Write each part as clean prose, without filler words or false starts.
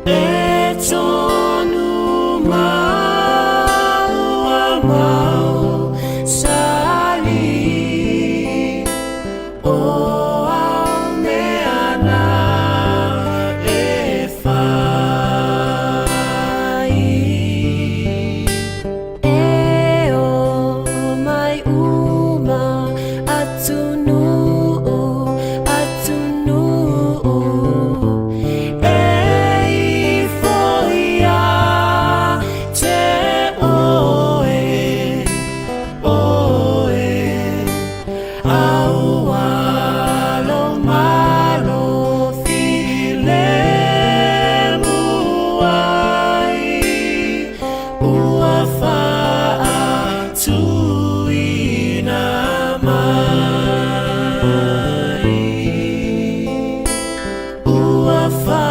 E tonu maua mau sali o au mea na e whai. E o mai uma atunuu, atunuu, e ifo ia te oe, oe, aualo malo filemu ai, ua faatuina mai, ua faatuina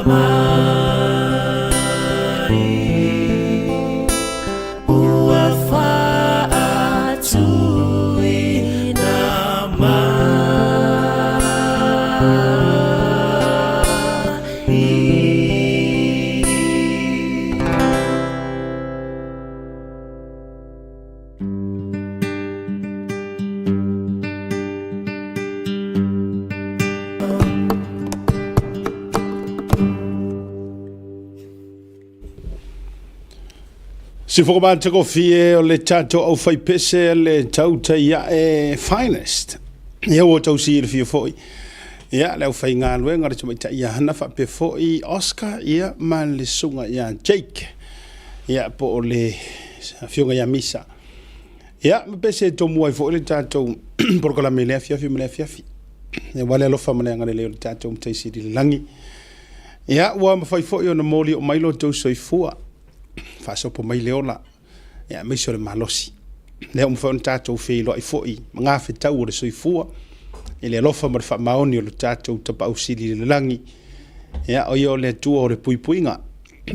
mai, ua faatuina mai. Sifokomatagofie o le tatou aufaipese le tautai ae finest. Ia ua tau silafia foi ia le aufaigaluega le tamaitai ia Hana faapea foi Oscar ia ma le susuga ia Jake ia po o le afioga ia Misa. Ia ma pese e tomua ai foi le tatou polokalame i le afiafi ma le afiafi. Ia ua le alofa ma le agalelei o le tatou Matai Sili i le lagi. Ia ua mafai foi ona moli mai lo outou soifua faasopo mai le ola ia aemaise o le malosi. Lea ua mafai ona tatou feiloai foi ma gafetau o le soifua i le alofa ma le faamaoni o le tatou Tapaau Sili i le lagi. Ia, o ia o le Atua o le puipuiga,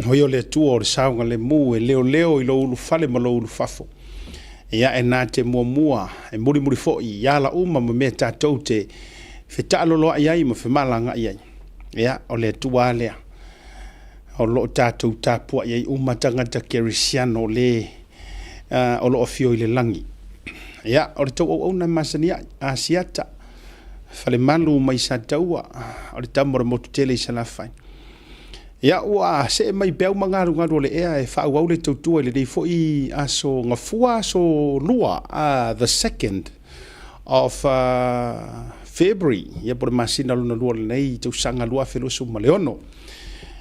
o ia o le Atua o le saogalemu e leoleo i lou ulufale ma lou ulufafo. Ia, e na te muamua, e mulimuli foi i ala uma ma mea tatou te fetaaloloai ai ma femalagaai ai. Ia, o le Atua lava lea o lo o tatou tapuai ai uma tagata kerisiano le o lo o afio i le lagi. Ia, o le tou auauna e masani ai, Asiata, Falemalu mai Sataua, o le tama o le motu tele i Salafai. Ia, ua see mai peau ma galugalu o le ea e faaauau le tautua i lenei foi aso Gafua, aso Lua, the 2nd of February, ia po o le masina lona lua o lenei tausaga 2026.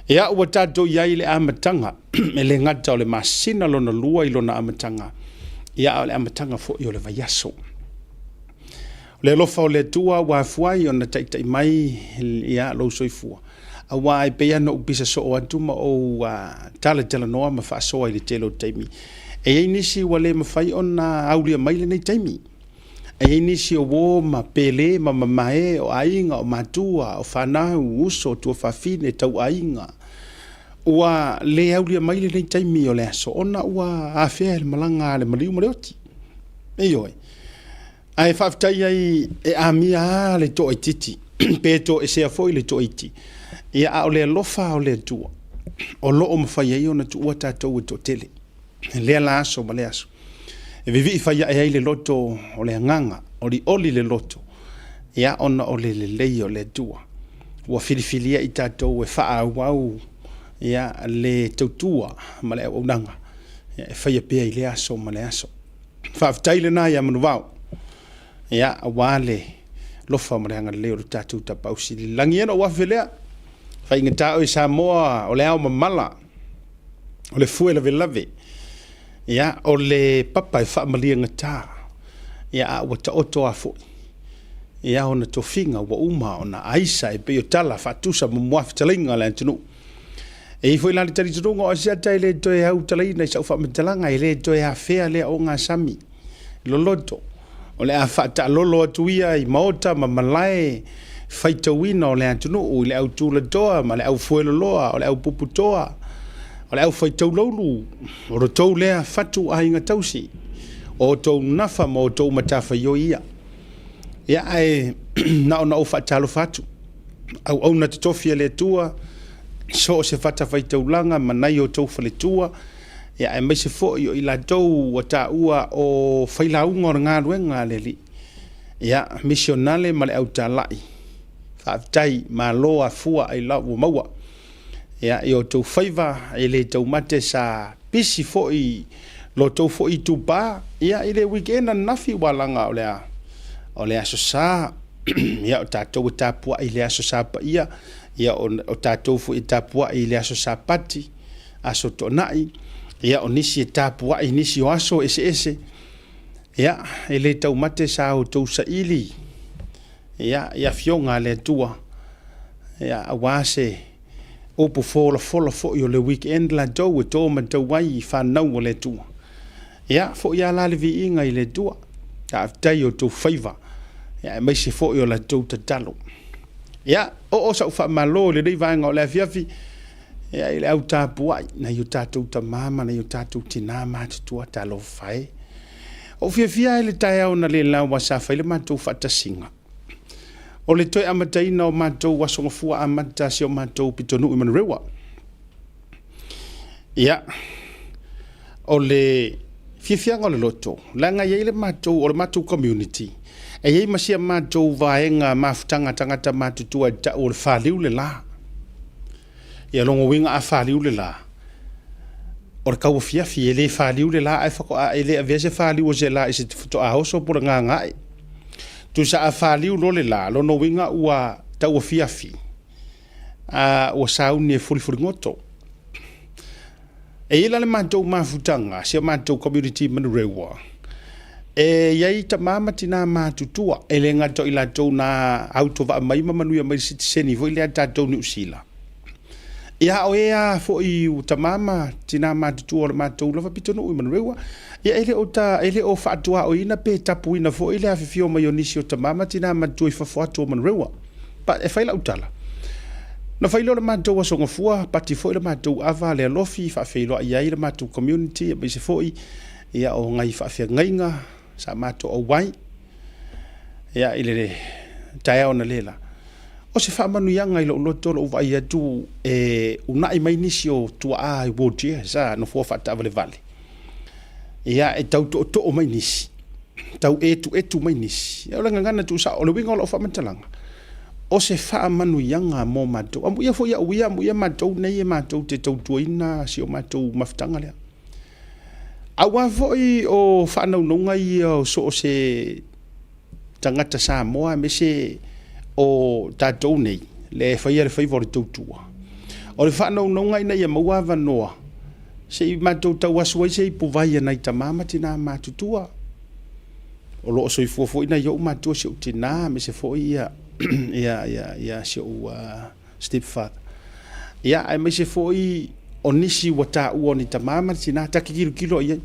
Ia, ua tatou i ai i le amataga, e le gata o le masina lona lua i lona amataga, ia a o le amataga foi o le vaiaso. O le alofa o le Atua ua afua ai ona taitai mai ia lou soifua, aua e pei lava ona ou pisa soo atu ma ou talatalanoa ma faasoa i le tele o taimi. E i ai nisi ua le mafai ona aulia mai lenei taimi. E i ai nisi o uo ma pele ma mamae, o aiga, o matua, o fanau, uso, tuafafine, tauaiga, ua le aulia mai lenei taimi o le aso ona ua afea e le malaga a le maliu ma le oti. Ioe. Ae faafetai ai e amia lava le toaitiiti pe toesea foi le toaiti, ia a o le alofa o le Atua o lo o mafai ai ona tuua tatou e toatele i lea la aso ma lea aso. E vivii fai ae ai le loto o le agaga, olioli le loto, ia ona o le lelei o le Atua. Ua filifilia i tatou e faaauau ia le tautua ma le auaunaga ia e faia pea i lea aso ma lea aso. Faafetai lena ia Manuvao, ia aua le alofa ma le agalelei o le tatou Tapaau Sili i le lagi. Ia ona ou afe lea, faigata oe Samoa o le ao mamala, o le fue lavelave, ia o le papa e faamaliegata, ia a ua taoto lava foi ia ona tofiga ua uma ona aisa e pei o tala faatusa ma muafetalaiga a le atunuu. E i ai foi la le talitonuga o Asiata e le toe autalaina i sau faamatalaga, e le toe afea lea ogasami loloto. O le a faataalolo atu ia i maota ma malae faitauina o le atunuu i le au tulatoa ma le au fueloloa, o le au puputoa, o le au faitaulaulu, o lo outou lea fatu aiga tausi, o outou nafa ma outou matafaioi ia. Ia, ae na ona ou faatalofa atu. Auauna totofi a le Atua, so o se fatafaitaulaga ma nai o outou faletua, ia aemaise foi o i latou ua taua o failauga o le galuega a le Alii, ia, misionale ma le au talai, faafetai, malo afua ailao ua maua. Ia, i outou faiva e le taumate sa pisi foi lo outou foi itupa, ia, i le weekend ananafi, ua laga o le a, o le Aso Sa, ia, o tatou e tapuai i le Aso Sa paia, ia, o tatou foi e tapuai i le Aso Sapati, Aso Toonai, ia, o nisi e tapuai i nisi o aso eseese, ia, e le taumate sa outou saili, ia, i afioga a le Atua, ia, aua se upu folafola foi o le weekend latou e to matau ai i fanau a le Atua. Ia, foi lava la le viiga i le Atua. Faafetai i outou faiva, ia, aemaise foi o la outou tatalo. Ia, oo sau faamalo i lenei vaega o le afiafi, ia, i le au tapuai, nai o tatou tama ma nai o tatou tina matutua, talofa e. Ua ou fiafia lava i le taeao analeila aua sa fai le matou faatasiga, o le toe amataina o matou Aso Gafua amata a si o matou pitonuu i Manurewa. Ia, o le fiafiaga o le loto, leaga e i ai le matou, o le matou community, e i ai ma si a matou vaega mafutaga tagata matutua e tau o le faliu le la. Ia lona uiga a faliu le la, o le tauafiafi, e le faliu le la ae faatoa, e le avea se faliu o se la i se faatoa oso po o le gagaae. Tusa a faliu loa le la, lona uiga ua tauafiafi, a ua sauni e fulifuligoto. E i ai la le matou mafutaga, si a matou community i Manurewa, e i ai tama ma tina matutua, e le gata o i latou na autovaa mai ma manuia mai le sitiseni foi lea a tatou Niu Sila, ia a o e lava foi o tama ma tina matutua o le matou lava pitonuu i Manurewa, ia e le o ta, e le o faatuaoiina pe tapuina foi le afifio mai o nisi o tama ma tina matutua i fafo atu o Manurewa. But e fai lau tala, na fai lea o le matou Aso Gafua, pati foi le matou ava le alofi, faafeiloai ai le matou community, aemaise foi ia o nai faafeagaiga sa matou auai ia i le taeao analeila. O se faamanuiaga i lou loto lou vaai atu e unai mai nisi o tuaa i wheelchair sa nofoa faataavalevale. Ia, e tau tootoo mai nisi, tau etuetu mai nisi. Ia, o le gagana tuusao, o le uiga o lau faamatalaga, o se faamanuiaga mo matou. Amuia foi au ia, amuia matou nei e matou te tautuaina si o matou mafutaga lea. Aua foi o faanaunauga ia o so o se tagata Samoa aemaise o tatou nei le faia le faiva o le tautua. O le faanaunauga ina ia maua avanoa se i matou tau asu ai se ipuvai a nai tama ma tina matutua. O lo o soifua foi nai ou matua, si ou tina aemaise foi ia, ia, ia, ia si ou stepfather. Ia, aemaise foi o nisi ua taua o ni tama ma tina, ta te tilotilo i ai.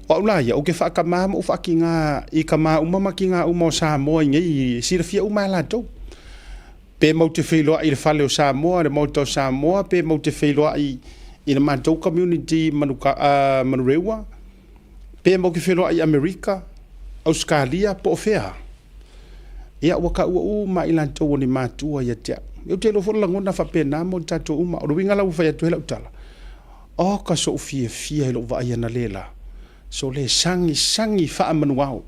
O au la ia, ou te faatamā ma ou faatigā i tama uma ma tina uma o Samoa i nei, e silafia uma e latou. Pe matou te feiloai i le fale o Samoa, le Maota o Samoa, pe matou te feiloai i le matou community i Manurewa, pe matou te feiloai i Amerika, Ausetalia, po o fea. Ia, ua taua uma lava i latou o ni matua ia te au. Ou te iloa foi o le lagona faapena mo tatou uma. O le uiga la ua fai atu ai lau tala, oka sou fiafia i lou vaai analeila, sole sagisagi faamanuao.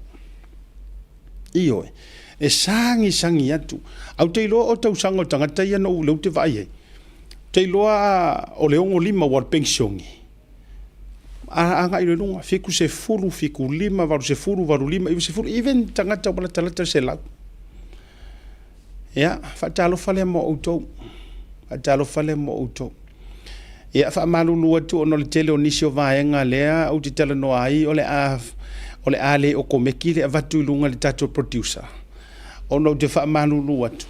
Ioe, e sagisagi atu. Ae ou te iloa o tausaga o tagata ia na ou, lea ou te vaai ai, ou te iloa o le 65 ua o le penisione, a agai loa i luga, 70, 75, 80, 85, 90, even tagata ua latalata i le 100. Ia, faatalofa lea mo outou. Faatalofa lea mo outou. Ia, faamalulu atu ona o le tele o nisi o vaega lea ou te talanoa ai o le a, o le a le okomeki le avatu i luga i le tatou producer, ona ou te faamalulu atu,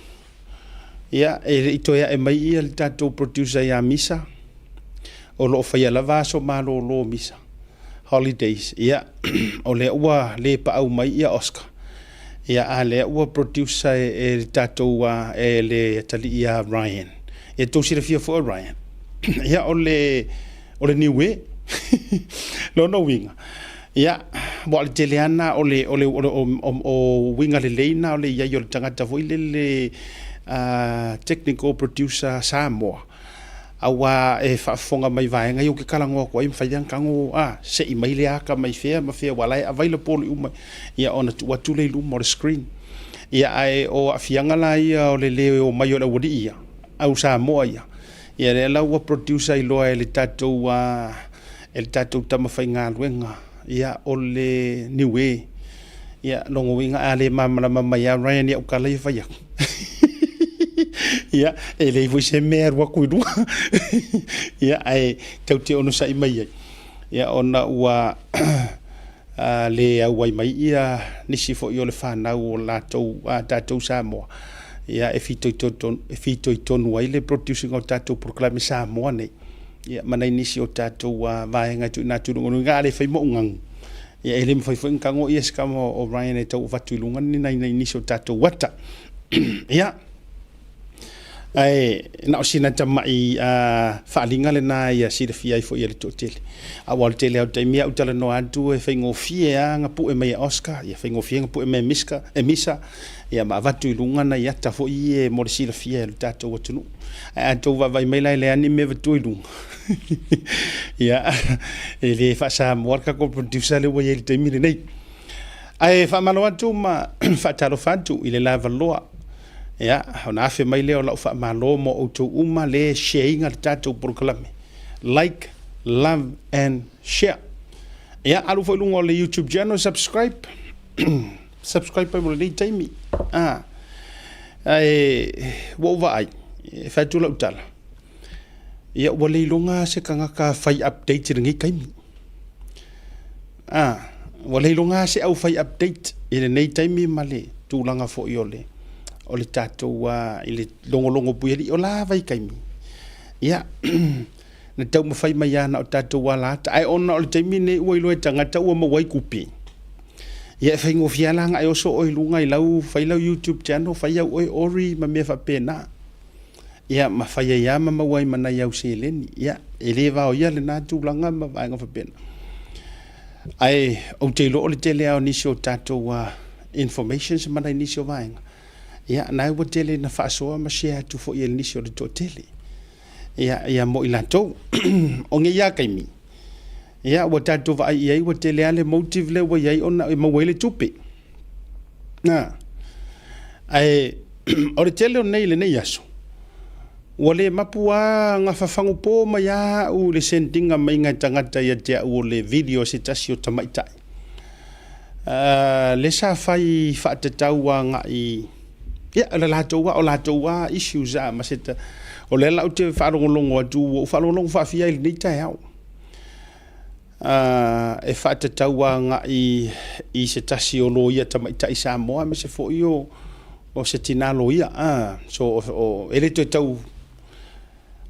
ia, e le i toe ae mai ia le tatou producer ia Misa, o lo o faia lava aso malolo o Misa, holidays, ia, o lea ua le paau mai ia Oscar, ia, a lea ua producer e le tatou, e le atalii ia Ryan. Ia tou silafia foi o Ryan, ia, o le, o le Niue. Lona uiga, Ia, aua o le tele lava lena o le, o le, o, o, o uiga lelei na o le i ai o le tagata foi lele technical producer Samoa, aua e faafofoga mai i vaega ia ou te talanoa atu ai, e mafai lava ona tago, a, sei mai le ata mai fea ma fea aua o la e available uma, ia ona tuu atu lea i luma o le screen. Ia ae o aafiaga la ia o le le omai o le aualii ia, au Samoa ia, ia lea la ua produce ai loa e le tatou e le tatou tama faigaluega, ia o le Niue. Ia lona uiga a le malamalama mai lava Ryan i au tala ia e fai atu, ia e leai foi se mea e alu atu i luga. Ia ae tatou te onosai mai ai, ia ona ua le auai mai ia nisi foi o le fanau o latou a tatou Samoa, ia e fitoitonu ai le produce ina o tatou polokalame Samoa nei, ia ma nai nisi o tatou vaega e tuuina atu i luga. O lona uiga a le fai ma ou ganu, ia e le mafai foi ona tago ia si tama o Ryan e tau avatu i luga ni nai nisi o tatou ata. Ia, ae na o sina tamai faaaliga lena ia silafia ai foi e le toatele. Aua o le tele lava o taimi a ou talanoa atu e faigofie lava ona pue mai e Oscar, ia faigofie ona pue mai e Miska, e Misa, ia ma avatu i luga nai ata foi ia mo le silafia e le tatou atunuu. Ae a outou vaavaai mai la e leai lava ni mea e avatua i luga, ia, e le faa-Samoa le tatou producer lea ua i ai i le taimi lenei. Ae faamalo atu ma faatalofa atu i le lavaloa. Ia, ona afe mai lea o lau faamalo mo outou uma le share ina le tatou polokalame. Like, love and share. Ia, alu foi i luga o le YouTube channel, subscribe. Subscribe mai mo lenei taimi. Ah, ae ua ou vaai, e fai atu lau tala. Ia, ua le iloga se tagata fai update i lenei taimi. Ah, ua le iloga se au fai update i lenei taimi ma le tulaga foi o le o le tatou i le logologo puialii o la vaitaimi. Ia, na taumafai mai lava na o tatou ala ata, ae ona o le taimi lenei ua iloa e tagata ua maua ai tupe. Ia e faigofie lava la ona e oso oe i luga i lau, fai lau YouTube channel, fai au oe ori ma mea faapena. Ia ma fai ai lava ma maua ai ma nai au seleni. Ia, e le vaoia lena tulaga ma vaega faapena. Ae ou te iloa o le tele lava o nisi o tatou informations ma nai nisi o vaega, ia na ua tele ina faasoa ma share atu foi e nisi o le toatele. Ia, ia mo i latou. O ngeia taimi, ia ua tatou vaai i ai ua tele lava le motive lea ua i ai ona e maua ai le tupe. Na. Ae o le tele o nei lenei aso, ua le mapu lava ona fafagupo mai lava au i le send ina maiga e tagata ia te au o le video a se tasi o tamaitai. Lea sa fai faatatau agai ia o le latou lava, o latou lava issues a ma se o lea la ou te faalogologo atu ua ou faalogologo faafia i lenei taeao. E faatatau agai i se tasi o loia tamaitai Samoa aemaise foi o se tina loia. So, e le toe tau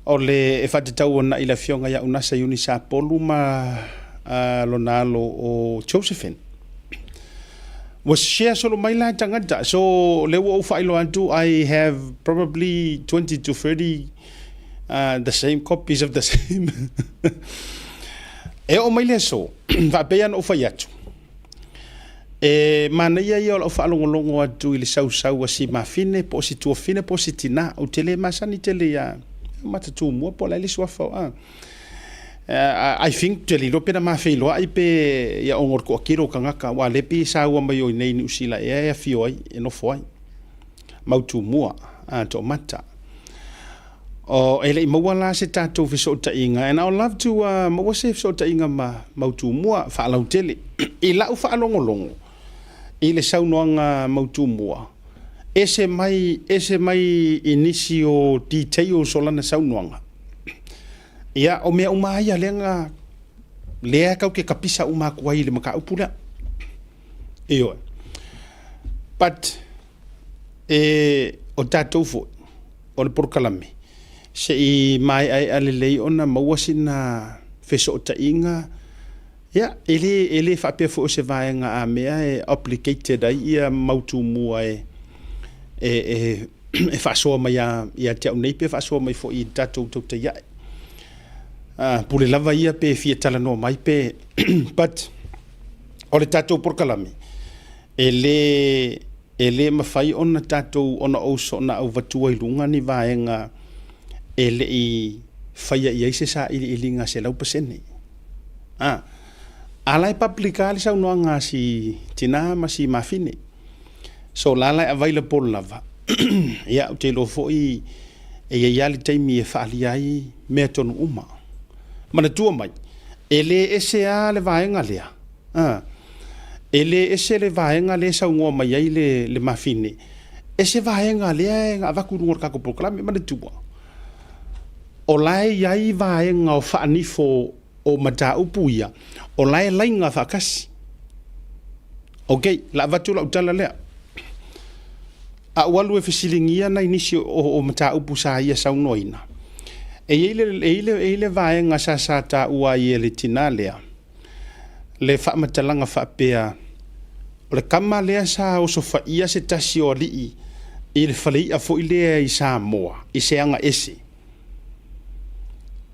o le e faatatau agai i le afioga ia Unasa Iuni Sapolu ma lona alo o Josephine. Ua share solo mai la e tagata. So, lea ua ou faailoa atu, I have probably 20 to 30 the same copies of the same. E oo mai le aso, faapea ona ou fai atu, e manaia ia o lau faalogologo atu i le sausau a si mafine po o si tuafine po o si tina. Ou te le masani tele ia Matatumua po o le a le suafa o a. I think te le iloa pe na ma feiloai pe ia ona o le toatele o tagata aua o lea e pei e saua mai o i inei i Niu Sila ea e afio ai e nofo ai. Mautumua, Toomata. O, e le i maua la se tatou fesootaiga, and I would love to maua se fesootaiga ma Mautumua faalautele. I lau faalogologo i le saunoaga Mautumua, ese mai, ese mai i nisi o details o lana saunoaga. Ia, o mea uma lava ia lea na, lea tatou te tapisa uma atu ai i le mataupu lea. Ioe. But, e, o tatou foi, o le polokalame, se i maeaea lelei ona maua sina fesootaiga, ia, e le, e le faapea foi o se vaega a mea e obligated ai ia Mautumua e, e, e, e faasoa mai ia te au nei pe faasoa mai foi i le tatou tautai ae. Pule lava ia pe fia talanoa mai pe, but, O le tatou polokalame, e lē e lē mafai ona tatou ona ou soona auvatua i luga ni vaega e le i faia i ai se sailiiliga 100%. A, a la e public lava le saunoaga a si tina ma si mafine. So o la la e available lava. Ia ou te iloa foi e i ai lava le taimi e faaalia ai mea tonu uma. Manatua mai, e le ese lava le vaega lea, a, e le ese le vaega lea e saunoa mai ai le, le mafine, ese vaega lea na avatu i luga o le tatou polokalame. Manatua, o la e i ai vaega o faanifo o mataupu ia, o la e laina faatasi. Ok, o le a avatu lau tala lea. A ou alu e fesiligia nai nisi o mataupu sa ia saunoaina, e i ai le, e i ai le, e i ai le vaega sa taua ai e le tina lea, le faamatalaga faapea, o le tama lea sa osofaia se tasi o alii i le fale i'a foi lea i Samoa i se aga ese.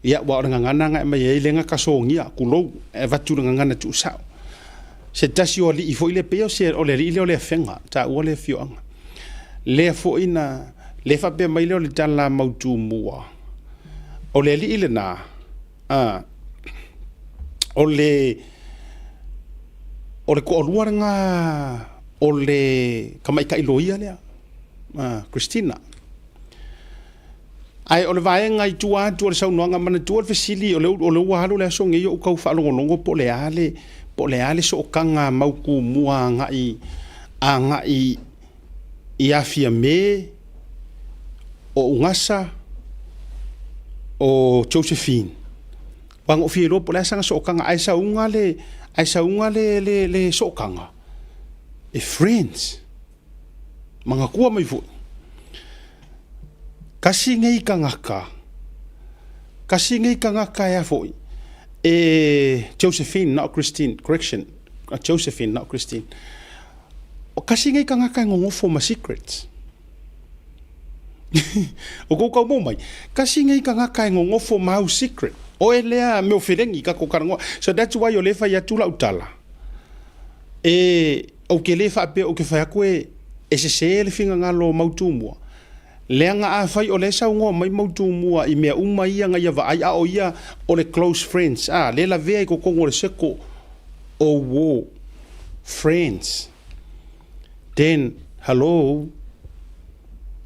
Ia, aua o le gagana na aumai ai lea na tasogia, tulou, e avatu i le gagana tuusao. Se tasi o alii foi lea, pei o se, o le alii lea o Leafega, taua le afioaga. Lea foi na, lea faapea mai lea o le tala a Mautumua, o le alii lena, a, o le, o le toalua lena o le tamaitai loia lea, a, Christina. Ae o le vaega i tua atu o le saunoaga, manatua le fesili, o lea, o lea ua alu le aso nei o ou tau faalogologo po o le a le, po o le a le sootaga a Mautumua agai, agai ia Fiame, o Ugasa, o Josephine. Aua na ou fia iloa po o le a sana sootaga, ae sauga le, ae sauga le, le, le sootaga, e friends. Manatua mai foi, tasi nei tagata, tasi nei tagata e a foi, e Josephine, not Christine, correction, Josephine, not Christine. O kasi nei tagata e nonofo ma secrets. O kou kau mau mai, kasi nei tagata e nonofo ma au secret. O e lea mea o felegi kako talanoa. So that's why o lea e fai atu lau tala, e ou te le faapea ou te fai atu e e sese le finagalo o Mautumua, leaga afai o lea e saunoa mai Mautumua i mea uma ia na ia vaai a o ia o le close friends a lea lavea i totonu o le circle o uo friends then hello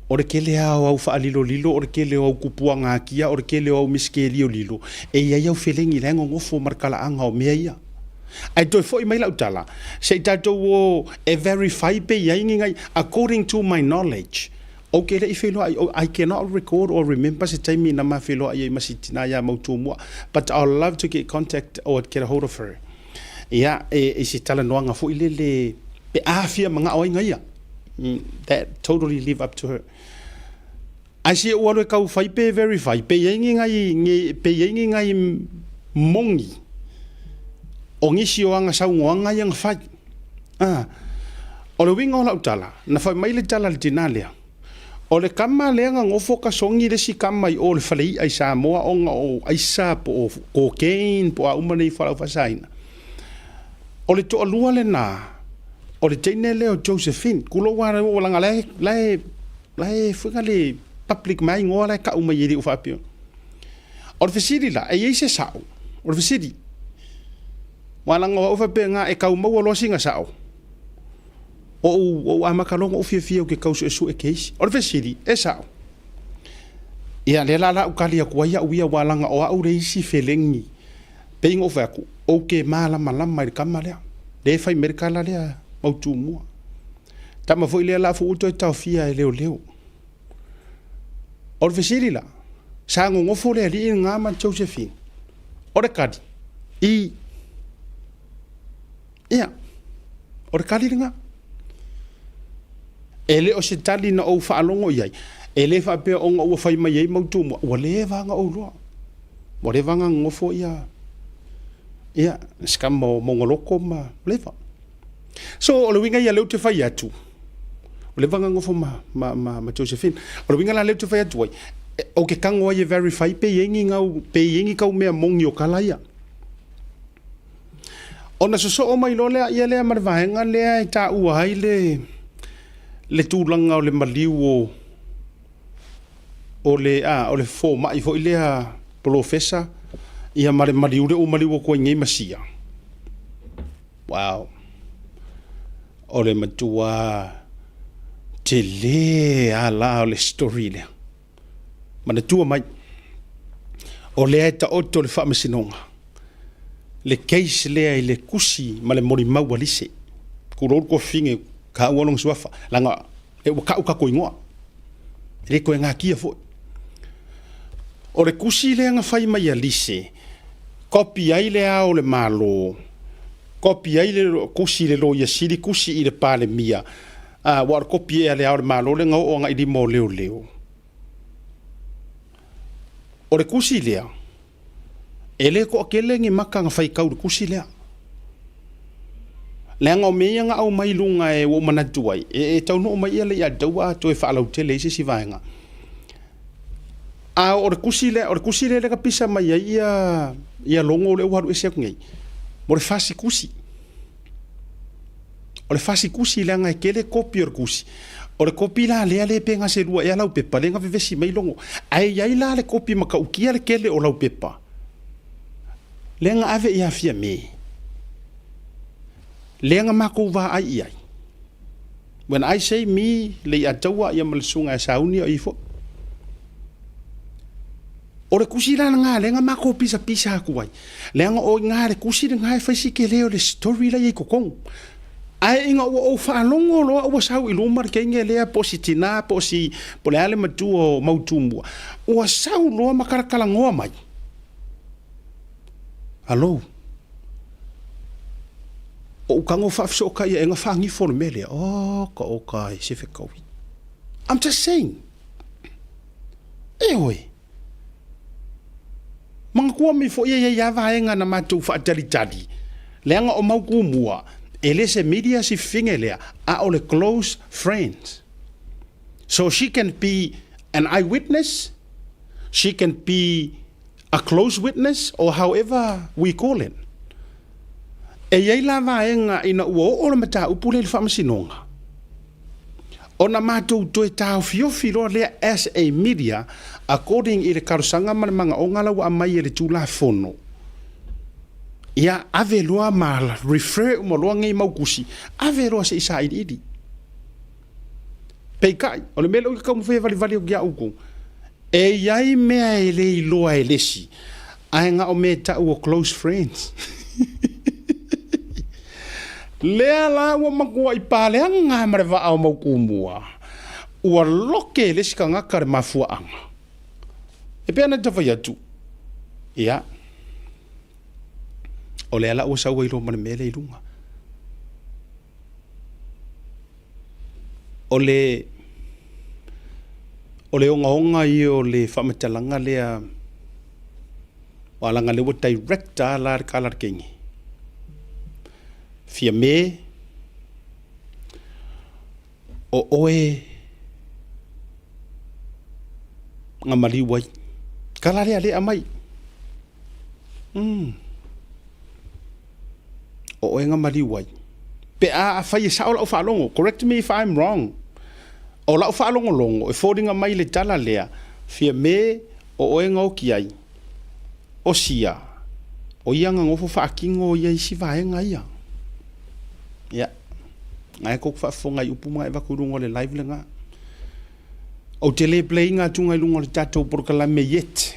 o le tele lava o au faalilolilo o le tele o au kupuagatia o le tele o au misikeliolilo e i ai au felegi la e nonofo ma le talaaga o mea ia. Ae toe foi mai lau tala, se i tatou o e verify pe i ai ni nai, according to my knowledge, ou te le i feiloai, I cannot record or remember se taimi na ma feiloai ai ma si tina ia Mautumua, but I'll love to get contact or get a hold of her. Ia, e, i se talanoaga foi lele pe a fia manao ai ia. That totally leave up to her. Ae se ou alu e tau fai pe verify, pe i ai ni nai, ni, pe i ai ni nai moni o nisi o ana saunoaga ia na fai. Ah, o le uiga o lau tala, na fai mai le tala a le tina lea, o le tama lea na nofo tasogi le isi tama i o le fale i'a i Samoa ona o aisa po o cocaine po o a uma nei fualaau faasaina. O le toalua lena o le teine lea o Josephine, tulou lava leaga la e, la e, la e foi na le public mai igoa la e tau mai e le faapea. O le fesili la, e i ai se sao? O le fesili. Aua leaga o au faapena e tau maua loa sina sao. O ou, ou amata loa ona ou fiafia ou te tau suesue case. O le fesili, e sao? Ia, lea la la ou tali atu ai au ia, aua leaga o au le isi felegi. Pei ona ou fai atu, ou te malamalama i le tama lea. Lea e fai mai le tala lea, Mautumua. Tama foi lea la foi ua toe taofia e leoleo. O le fesili la, sa nonofo le alii lena ma Josephine? O le tali, i. Ia, o le tali lena. E le o se tali na ou faalogo i ai. E le faapea ona ua fai mai ai Mautumua, ua leva ona ou iloa. Ua leva ona nonofo ia, ia, si tama o Maugaloko ma leva. So, o le uiga ia lea ou te fai atu, ua leva ona nonofo ma, ma, ma, ma Josephine. O le uiga la lea ou te fai atu ai, ou te tago ai e verify pe i ai ni gau, pe i ai ni kau mea moni o tala ia. Ona sosoo mai loa lea ia lea ma le vaega lea e taua ai le le tulaga o le maliu o o le a o le fomai foi lea polofesa ia ma le maliu lea ua maliu atu ai nei ma sia. Wow. O le matua tele lava la o le story lea. Manatua mai, o lea e taoto le faamasinoga, le case lea i le tusi ma le molimau a Lise. Tulou le tuafafine, taua lona suafa, leaga e ua tau tatou igoa, e le toe natia foi. O le tusi lea na fai mai a Lise, kopi ai le Ao o le Malo, kopi ai le tusi i le Loia Sili, tusi i le Palemia, aua o le kopi ea a le Ao o le Malo lea na oo agai i lima o leoleo. O le tusi lea, e le toatele ni maka na faitau i le tusi lea. Leaga o mea ia na aumai i luga e ua ou manatu ai, e taunuu mai ia Leiataua a toe faalautele ai se isi vaega. A o le tusi lea, o le tusi lea lea na pisa mai ai ia, ia Logo lea ua alu ese atu nei, mo le fasi tusi. O le fasi tusi leaga e tele kopi o le tusi. O le kopi la lea lea pe gaselua ea lau pepa lea na vevesi mai Logo. Ae i ai la le kopi matautia le tele o lau pepa lea na ave ia Fiame, lea na matou vaai i ai. When I say me, Leiataua ia ma le susuga ia Sauni o i foi. O le tusi la lena lea na matou pisapisa atu ai, leaga o i ina le tusi lena e fai si tele o le story la e i ai i totonu. Ae ina ua ou faalogo loa ua sau i luma le teine lea po o si tina po o si po o le a le matua o Mautumua, ua sau loa ma talatalanoa mai. Alo. Ou tago faafesootai aega faagifo o le mea lea. Oka oka e se fetaui. I'm just saying. Ioe. Manatua mai foi e i ai lava vaega na matou faatalitali, leaga o Mautumua, e le se media si fafine lea, a o le close friends. So she can be an eye witness, she can be a close witness or however we call it. E i ai la vaega ina ua oo le mataupu lea i le faamasinoga, Ona matou toe taofiofi loa lea as a media according i le talosaga ma le manaoga la ua aumai e le Tulafono, ia ave loa ma refer uma loa nei mau tusi, ave loa se i sailiili. Peitai, o le mea lea ou te taumafai e valivali atu ia outou, e i ai mea e le iloa e le isi, ae na o mea e tau o close friends. Lea la ua matuai paleaga ma le vaa o Mautumua, ua loke e le isi tagata le mafuaaga. E pei ona ta fai atu, ia, o lea la ua sau ai loa ma le mea lea i luga. O le, o le ogaoga ia o le faamatalaga lea, aua leaga o lea ua direct lava la le tala a le teine. Fiame, o oe na maliu ai. Tala lea lea aumai. O oe na maliu ai. Pe a afai e sao lau faalogo, correct me if I'm wrong. O lau faalogologo e foliga mai le tala lea, Fiame, o oe na oki ai. O Sia, o ia na nofo faatino ia isi vaega ia. Ia, na e tou te faafofoga i upu ma e avatu i luga o le live lena. Ou te le play ina atuga i luga o le tatou polokalame yet.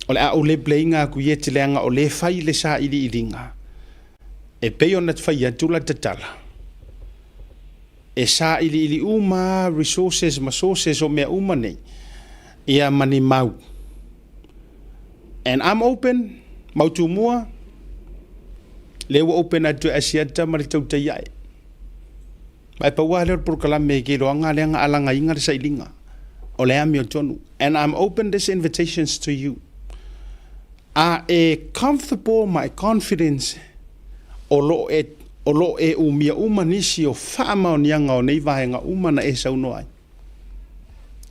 O le a ou le play ina atu yet leaga o lea e fai le sailiiliga. E pei ona fai atu la tatala, e sailiili uma lava resources ma sources o mea uma nei, ia ma ni mau. And I'm open, Mautumua, lea ua open atu e Asiata ma le tautai ae. Ma e pau lava lea o le polokalame ke iloaga lea na alagaina le sailiga o le amiotonu. And I'm open this invitations to you. A e comfortable ma e confidence o lo o e, o lo o e umia uma nisi o faamaoniaga o nei vaega uma na e saunoa ai.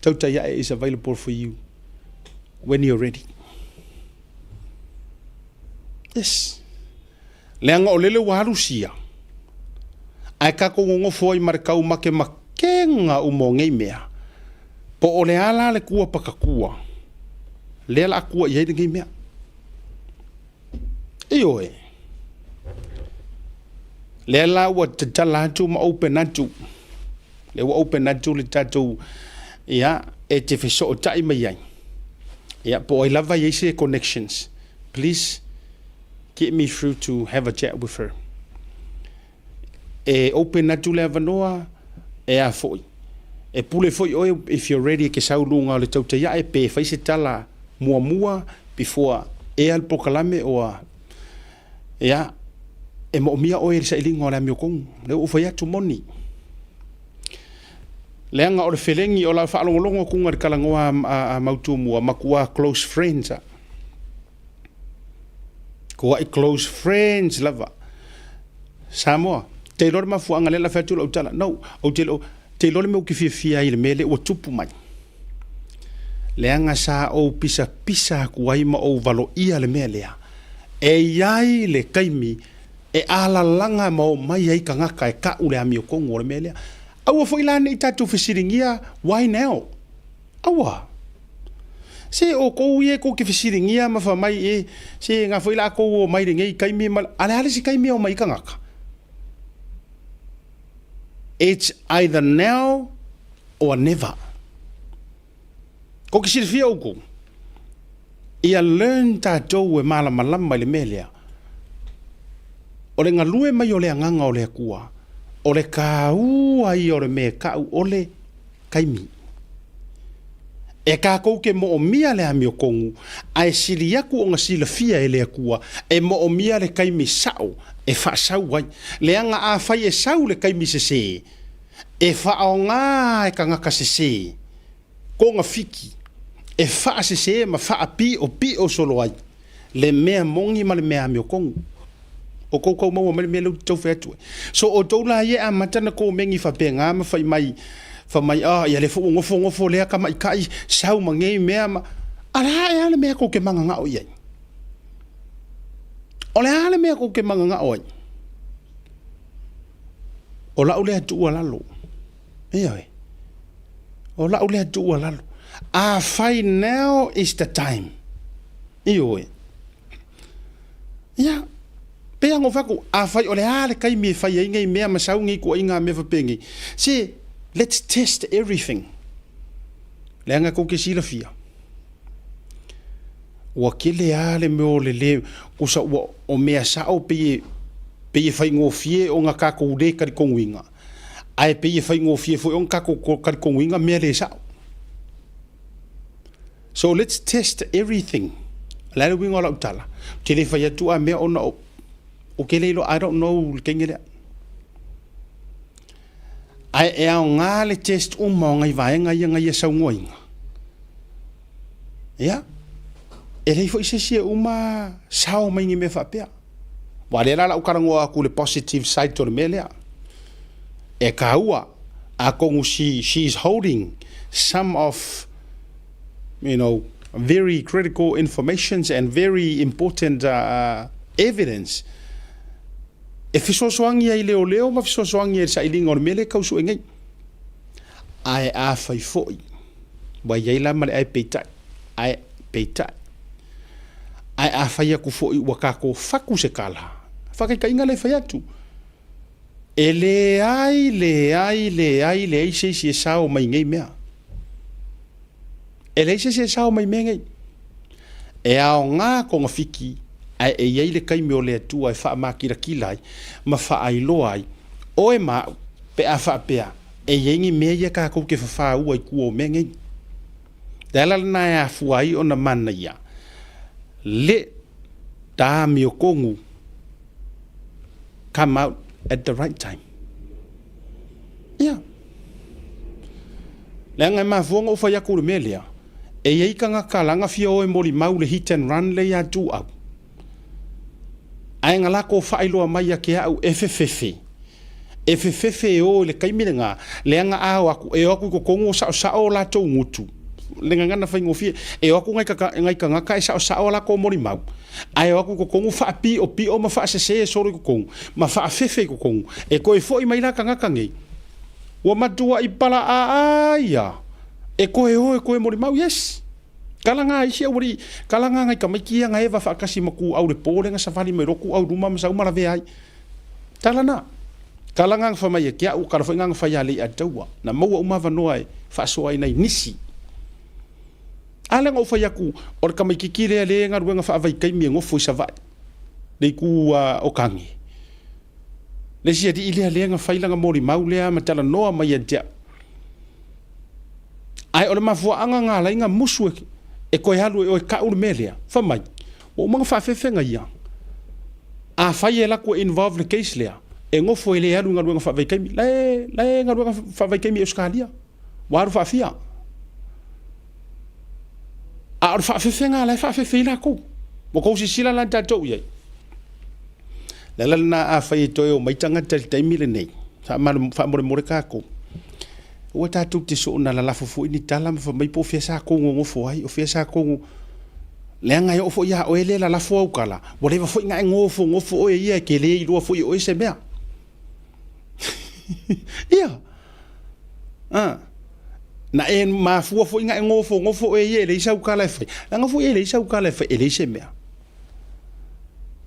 Tautai ae is available for you when you're ready. Yes. Leaga o lele ua alu sia, ae tatou nonofo ai ma le taumakemakega uma o nei mea, po o le a la le tua patatua lea la a tua i ai lenei mea. Ioe. Lea la ua tatala atu ma open atu, lea ua open atu le tatou, ia, e te fesootai mai ai, ia, po o ai lava e i ai se connections, please get me through to have a chat with her. E open atu le avanoa, e a foi. E pule foi oe if you're ready e ke sau luga o le tautai ae pe fai se tala muamua before ea le polokalame oa ia e moomia oe i le sailiga o le amiotonu. Lea ua ou fai atu moni. Leaga o le felegi o la faalogologo atuga i le talanoa a Mautumua, matua close friends a. Tuai close friends lava. Samoa, te iloa le mafuaaga lea la fai atu lau tala. No, ou te le te iloa le mea ou te fiafia ai i le mea lea ua tupu mai. Leaga sa ou pisapisa atu ai ma ou valoia le mea lea. E i ai le taimi e alalaga ma omai ai tagata e tau le amiotonu o le mea lea. Aua foi la ne i tatou fesiligia why now? Aua. Se outou ia tou te fesiligia ma fai mai e, se na foi latou omai lenei taimi ma, a le a le isi taimi e omai ai tagata? It's either now or never. Kou te silafia outou, ia learn tatou e malamalama i le mea lea, o le galue mai o le Agaga o le Atua, o le taua ia o le mea e tau o le taimi. E tatou te moomia le amiotonu, ae sili atu ona silafia e le Atua, e moomia le taimi sao e faasau ai. Leaga afai e sau le taimi sese, e faaaoga e tagata sese togafiti e faasese ma faapiopio solo ai le mea moni ma le mea amiotonu. O kou kau maua mai le mea lea ou te tau fai atu ai. So outou la ia e amata ona komeni faapena ma fai mai, fai mai, ah, ia lea foi ua nofonofo lea tamaitai sau ma nei mea ma... A le a ea le mea tou te mananao i ai? O le a le mea tou te mananao ai? O lau lea tuualalo. Ioe. O lau lea tuualalo. Afai now is the time. Ioe. Ia, pei lava ona ou fai atu, afai o le a le taimi e fai ai nei mea ma sau nei ituaiga mea faapenei, se, let's test everything. Leaga tou te silafia, ua tele lava le mea o le le, tusa ua, o mea sao pei e, pei e faigofie ona tatou le talitonuina, ae pei e faigofie foi ona tatou talitonuina mea le sao. So let's test everything. O le a le uiga o lau tala? Ou te le fai atu a mea ona ou te le iloa, I don't know le taimi lea. Ae e aoga le test uma o nai vaega ia na ia saunoaina. Ia, e leai foi se isi e uma sao mai ni mea faapea. Aua lea la o le a ou talanoa atu i le positive side o le mea lea. E taua, atonu she, she is holding some of, you know, very critical informations and very important uh, evidence e fesoasoani ai i leoleo ma fesoasoani ai i le sailiga o le mea lea e tau sue nei. Ae afai foi, ua i ai la ma le ae peitai, ae peitai, ae afai atu foi ua tatou fatu se tala, faataitaiga lea e fai atu, E leai, leai, leai, leai se isi e sao mai nei mea. E leai se isi e sao mai mea nei. E aoga togafiti, ae e i ai le taimi o le Atua e faamakilatila ai ma faailoa ai oe ma au pe a faapea e i ai ni mea ia tatou te fafaua i tua o mea nei. Le ala lena e afua ai ona manaia le tāmiotonu come out at the right time. Ia. Leaga e mafua ona ou fai atu i le mea lea, e i ai tagata laga fia o e molimau le hit and run lea ia Tuuau. Ae na latou faailoa mai ia te au e fefefe, e fefefe e o i le taimi lena, leaga a o atu, e o atu i totonu o saosao o latou gutu. Le gagana faigofie. E o atu nai tagata e saosao a latou molimau, ae o atu i totonu faapiopio ma faasese solo i totonu, ma faafefe i totonu. E toe foi mai la tagata nei, ua matuai palaaai a, e toe o e toe molimau. Yes! Tala na a isi aualii, tala na a nai tamaiti ia na eva faatasi ma tuuau i le po lea na savali mai loa tuuau i luma ma sau ma lavea ai. Tala na. Tala na na fai mai ia te au, tala foi na na fai ia Leiataua. Na maua uma avanoa e faasoa ai nai nisi. A lea na ou fai atu, o le tamaititi lea lea e galuega faavaitaimi e nofo i Savaii, le itu o Tane. Le isi alii lea lea na fai lana molimau lea ma talanoa mai ia te au. Ae o le mafuaaga na ala ai na musu e toe alu e o e tau le mea lea, fai mai, ua uma ona faafefega ia. Afai e alu atu e involve le case lea, e nofo e le alu i galuega faavaitaimi. La e, la e galuega faavaitaimi i Ausetalia. Ua alu faafia. A o le faafefega la e faafefe ai latou. Ua tou silasila la tatou i ai. Le ala lena afai e toe omai tagata i le taimi lenei, faamolemole tatou, aua tatou te soona lalafo foi ni tala ma fai mai po o fea sa tou nonofo ai, o fea sa tou... Leaga e oo foi ia oe lea e lalafo au tala, ua leva foi ona e nofonofo oe ia e te le iloa foi e oe se mea. Ia. A. Na e mafua foi na e nofonofo oe ia e leai sau tala e fai. Leaga foi e leai sau tala e fai, e leai se mea.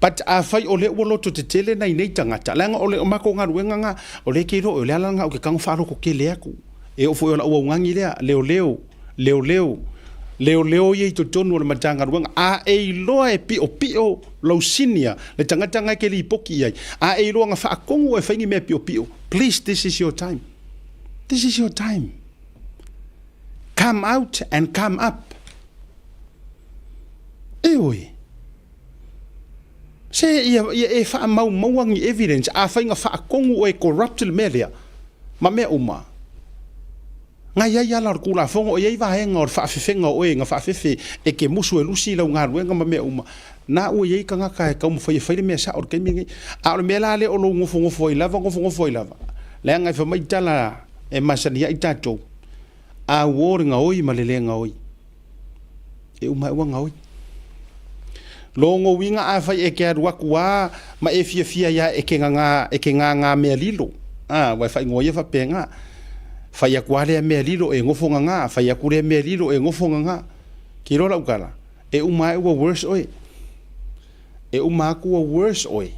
But afai o lea ua loto tetele nai nei tagata, leaga o le matou galuega na, o lea e te iloa oe, o le ala lena ou te tago faaloto tele atu. E oo foi o lau augani lea, leoleo, leoleo, leoleo ia i totonu o le Matagaluega. A e iloa e piopio lou senior, le tagata na e te lipoti i ai, a e iloa na faatonu oe e fai ni mea piopio, please this is your time. This is your time. Come out and come up. Ioe. Se ia, ia e faamaumaua ni evidence, afai na faatonu oe e corrupt le mea lea, ma mea uma. Na i ai ala o le Tulafono, e i ai vaega o le faafefega o oe na faafefe e te musu e lusi lau galuega ma mea uma. Na ua i ai tagata e taumafai e fai le mea sao i le taimi lenei. A o le mea la lea o lou nofonofo ai lava, nofonofo ai lava, leaga e fai mai tala e masani ai tatou, a uo le gaoi ma le le gaoi. E uma ai ua gaoi. Logo uiga afai e te alu atu a ma e fiafia ia e te gagā, e te gagā mea lilo. A, ua e faaigoa ia faapena. Fai atu a lea mea lilo e nofo gagā, fai atu lea mea lilo e nofo gagā. Ke iloa lau tala, e uma ae ua worse oe. E uma atu ua worse oe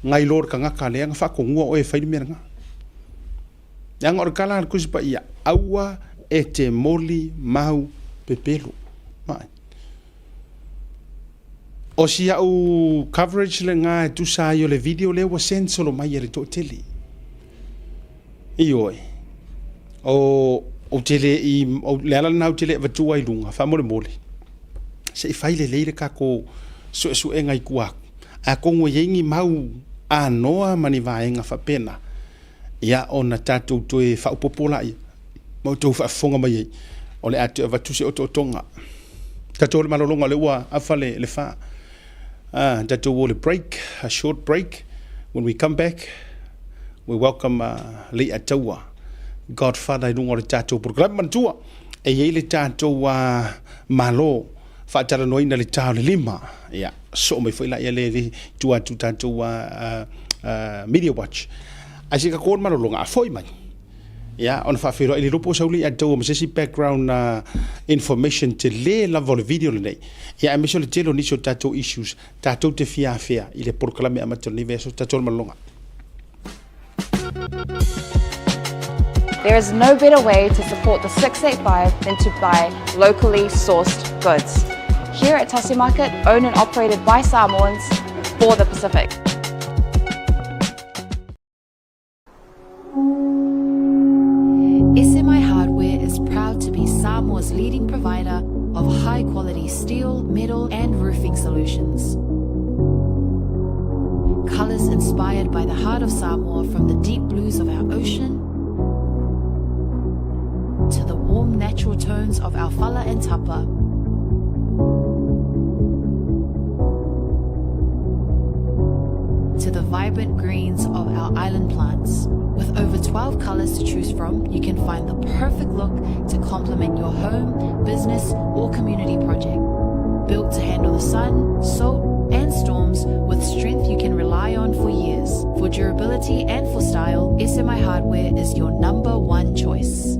nai lo le tagata lea na faatonua oe e fai le mea lena. Leaga o le tala a le Tusi Paia, aua e te moli mau pepelo. Vaai. O si au coverage lena e tusa ai o le video lea ua send solo mai e le toatele. Ioe. O ou te le i, o le ala lena ou te le avatua i luga, faamolemole. Se i fai lelei le tatou suesuega i tua atu. Atonu e i ai ni mau anoa ma ni vaega faapena, ia ona tatou toe faaopoopo laia ma outou faafofoga mai ai, o le a toe avatu se otootoga. Tatou o le malologa o lea ua afa le, le fa. Ah, tatou o le break, a short break. When we come back, we welcome uh, Lei'ataua, Godfather i luga o le tatou program. Manatua, e i ai le tatou uh, malo faatalanoaina le ta o le lima. Ia, soo mai foi laia le le tua atu tatou uh, uh, uh, Media Watch. Ae se tatou o le malologa, a foi mai. Ia, ona faafeiloai le iloa po o sau Lei'ataua ma se isi background uh, information tele lava o le video lenei. Ia, aemaise o le tele o nisi o tatou issues tatou te fia afea i le polokalame amata o lenei vaiaso. Tatou o le malologa. There is no better way to support the 685 than to buy locally sourced goods. Here at Tasi Market, owned and operated by Samoans for the Pacific. SMI Hardware is proud to be Samoa's leading provider of high-quality steel, metal and roofing solutions. Colours inspired by the heart of Samoa from the deep blues of our ocean to the warm natural tones of our fala and tapa. To the vibrant greens of our island plants. With over 12 colors to choose from, you can find the perfect look to complement your home, business, or community project. Built to handle the sun, salt, and storms with strength you can rely on for years. For durability and for style, SMI Hardware is your number one choice.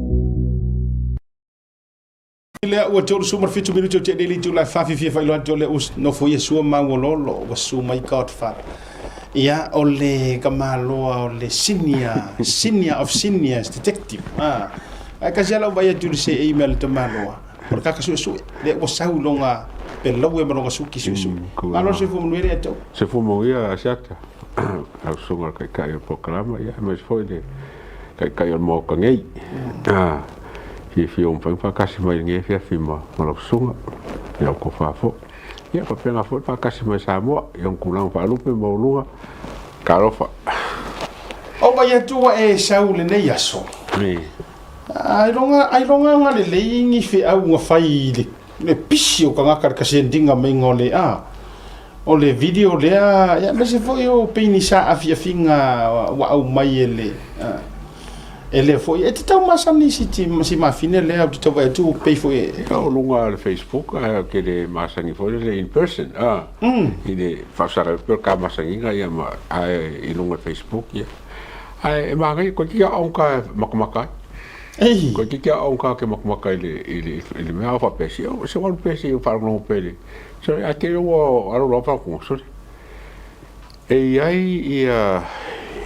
Lea ua 37 minute o te lili tu la whawhiwhia whailoa atu o le us nofo ia sua mauololo ua su mai Godfather. Ia o le kamaloa o le senior, senior of seniors detective. Ah, ai kasi ala vai atu le se email le tamaloa. O le kaka sue sue. Le ua sau longa pelau e ma longa suki sue sue. Malo se fu manuele atu. Se fu mo ia asiata. Lau susuga le Taitai o le Polokalama, ia aemaise foi le Taitai o le Maota nei. Ah, fiafia ua mafai ona faatasi mai i lenei afiafi ma lau susuga, i lau tofa foi. Ia faapena foi le faatasi mai Samoa i ona tulaga faalupe ma maualuga. Talofa. O vai atu ua e sau i lenei aso. Ailoga, ailoga nga lelei ni feau nga fai i le, le pisi o tagata le kasendinga maiga o le, a, o le video lea, ia aemaise foi o peini sa afiafiga ua aumai e le, a, e lea foi, e te tau masani si ti, si mafine lea ou te tau vaai atu pei foi e. Ia o luga o le Facebook ae ou te le masani foi lele in person, a, i le faafesagai pei o le ta masaniga ia ma, ae i luga o le Facebook ia. Ae e manaia, koe ki a onka e makamaka ai. Ei. Koe ki a onka ke makamaka i le, i le, i le mea au faapea, si o, se walu pea si o whaalongo pea le. So, a te ua alo loa whaalongo, sorry. E i ai ia,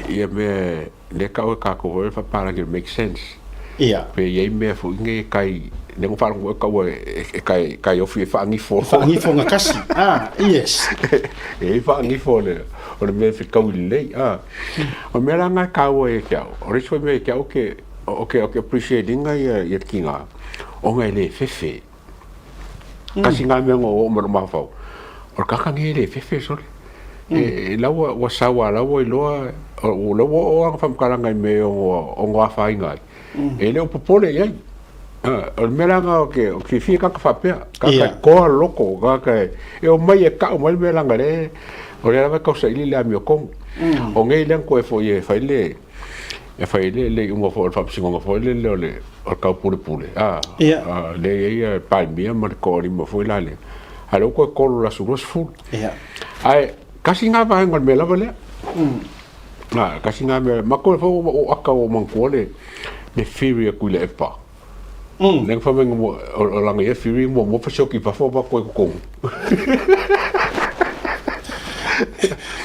ia mea, le kau e kākou hoi, whaparangi, make sense. Ia. Pe i ai mea fo inge e kai, le ngo whaalongo e kau e, e kai, kai ofi e whaangifo. Whaangifo nga kasi. Ah, yes. E i whaangifo le, o le mea whikau i lei, ah. O mea la nga e kāua ia ki au, o le isi foi mea i ki au ke, o ke, o ke appreciate inga ia, ia ki ngā, o nga e le whewhe. Kasi ngā mea ngo o ma mafaufau, o le kaka nge e le whewhe sole. E, e laua, ua saua laua i loa, o, o laua o anga whamkaranga i me o ngo, o ngo awha inga ai. E le o popole i ai. O le mea la nga o ke, o ke whiwhi kaka whapea, kaka Ia. koa loko, kaka e, e o mai e kau mai le mea langa le, o lea lava e kausaili le amiokongo. O ngei lea koe foi e fai le, e fai le, le iuga foi o le faamasinoga foi lele o le, o le taupulepule, a, Ia. a, lea e i ai le Palemia ma le toalima foi la lea, a lea ua toe kolo i le aso 20. Ia. Ae, kasi ngā vaega o le mea lava lea. A, kasi ngā mea, ma koe foi ua o aka ua manatua le, le whiri a Tuilaepa. Lea na fai mai o lana ia whiri muamua fasioki i fafo ma koe i totonu.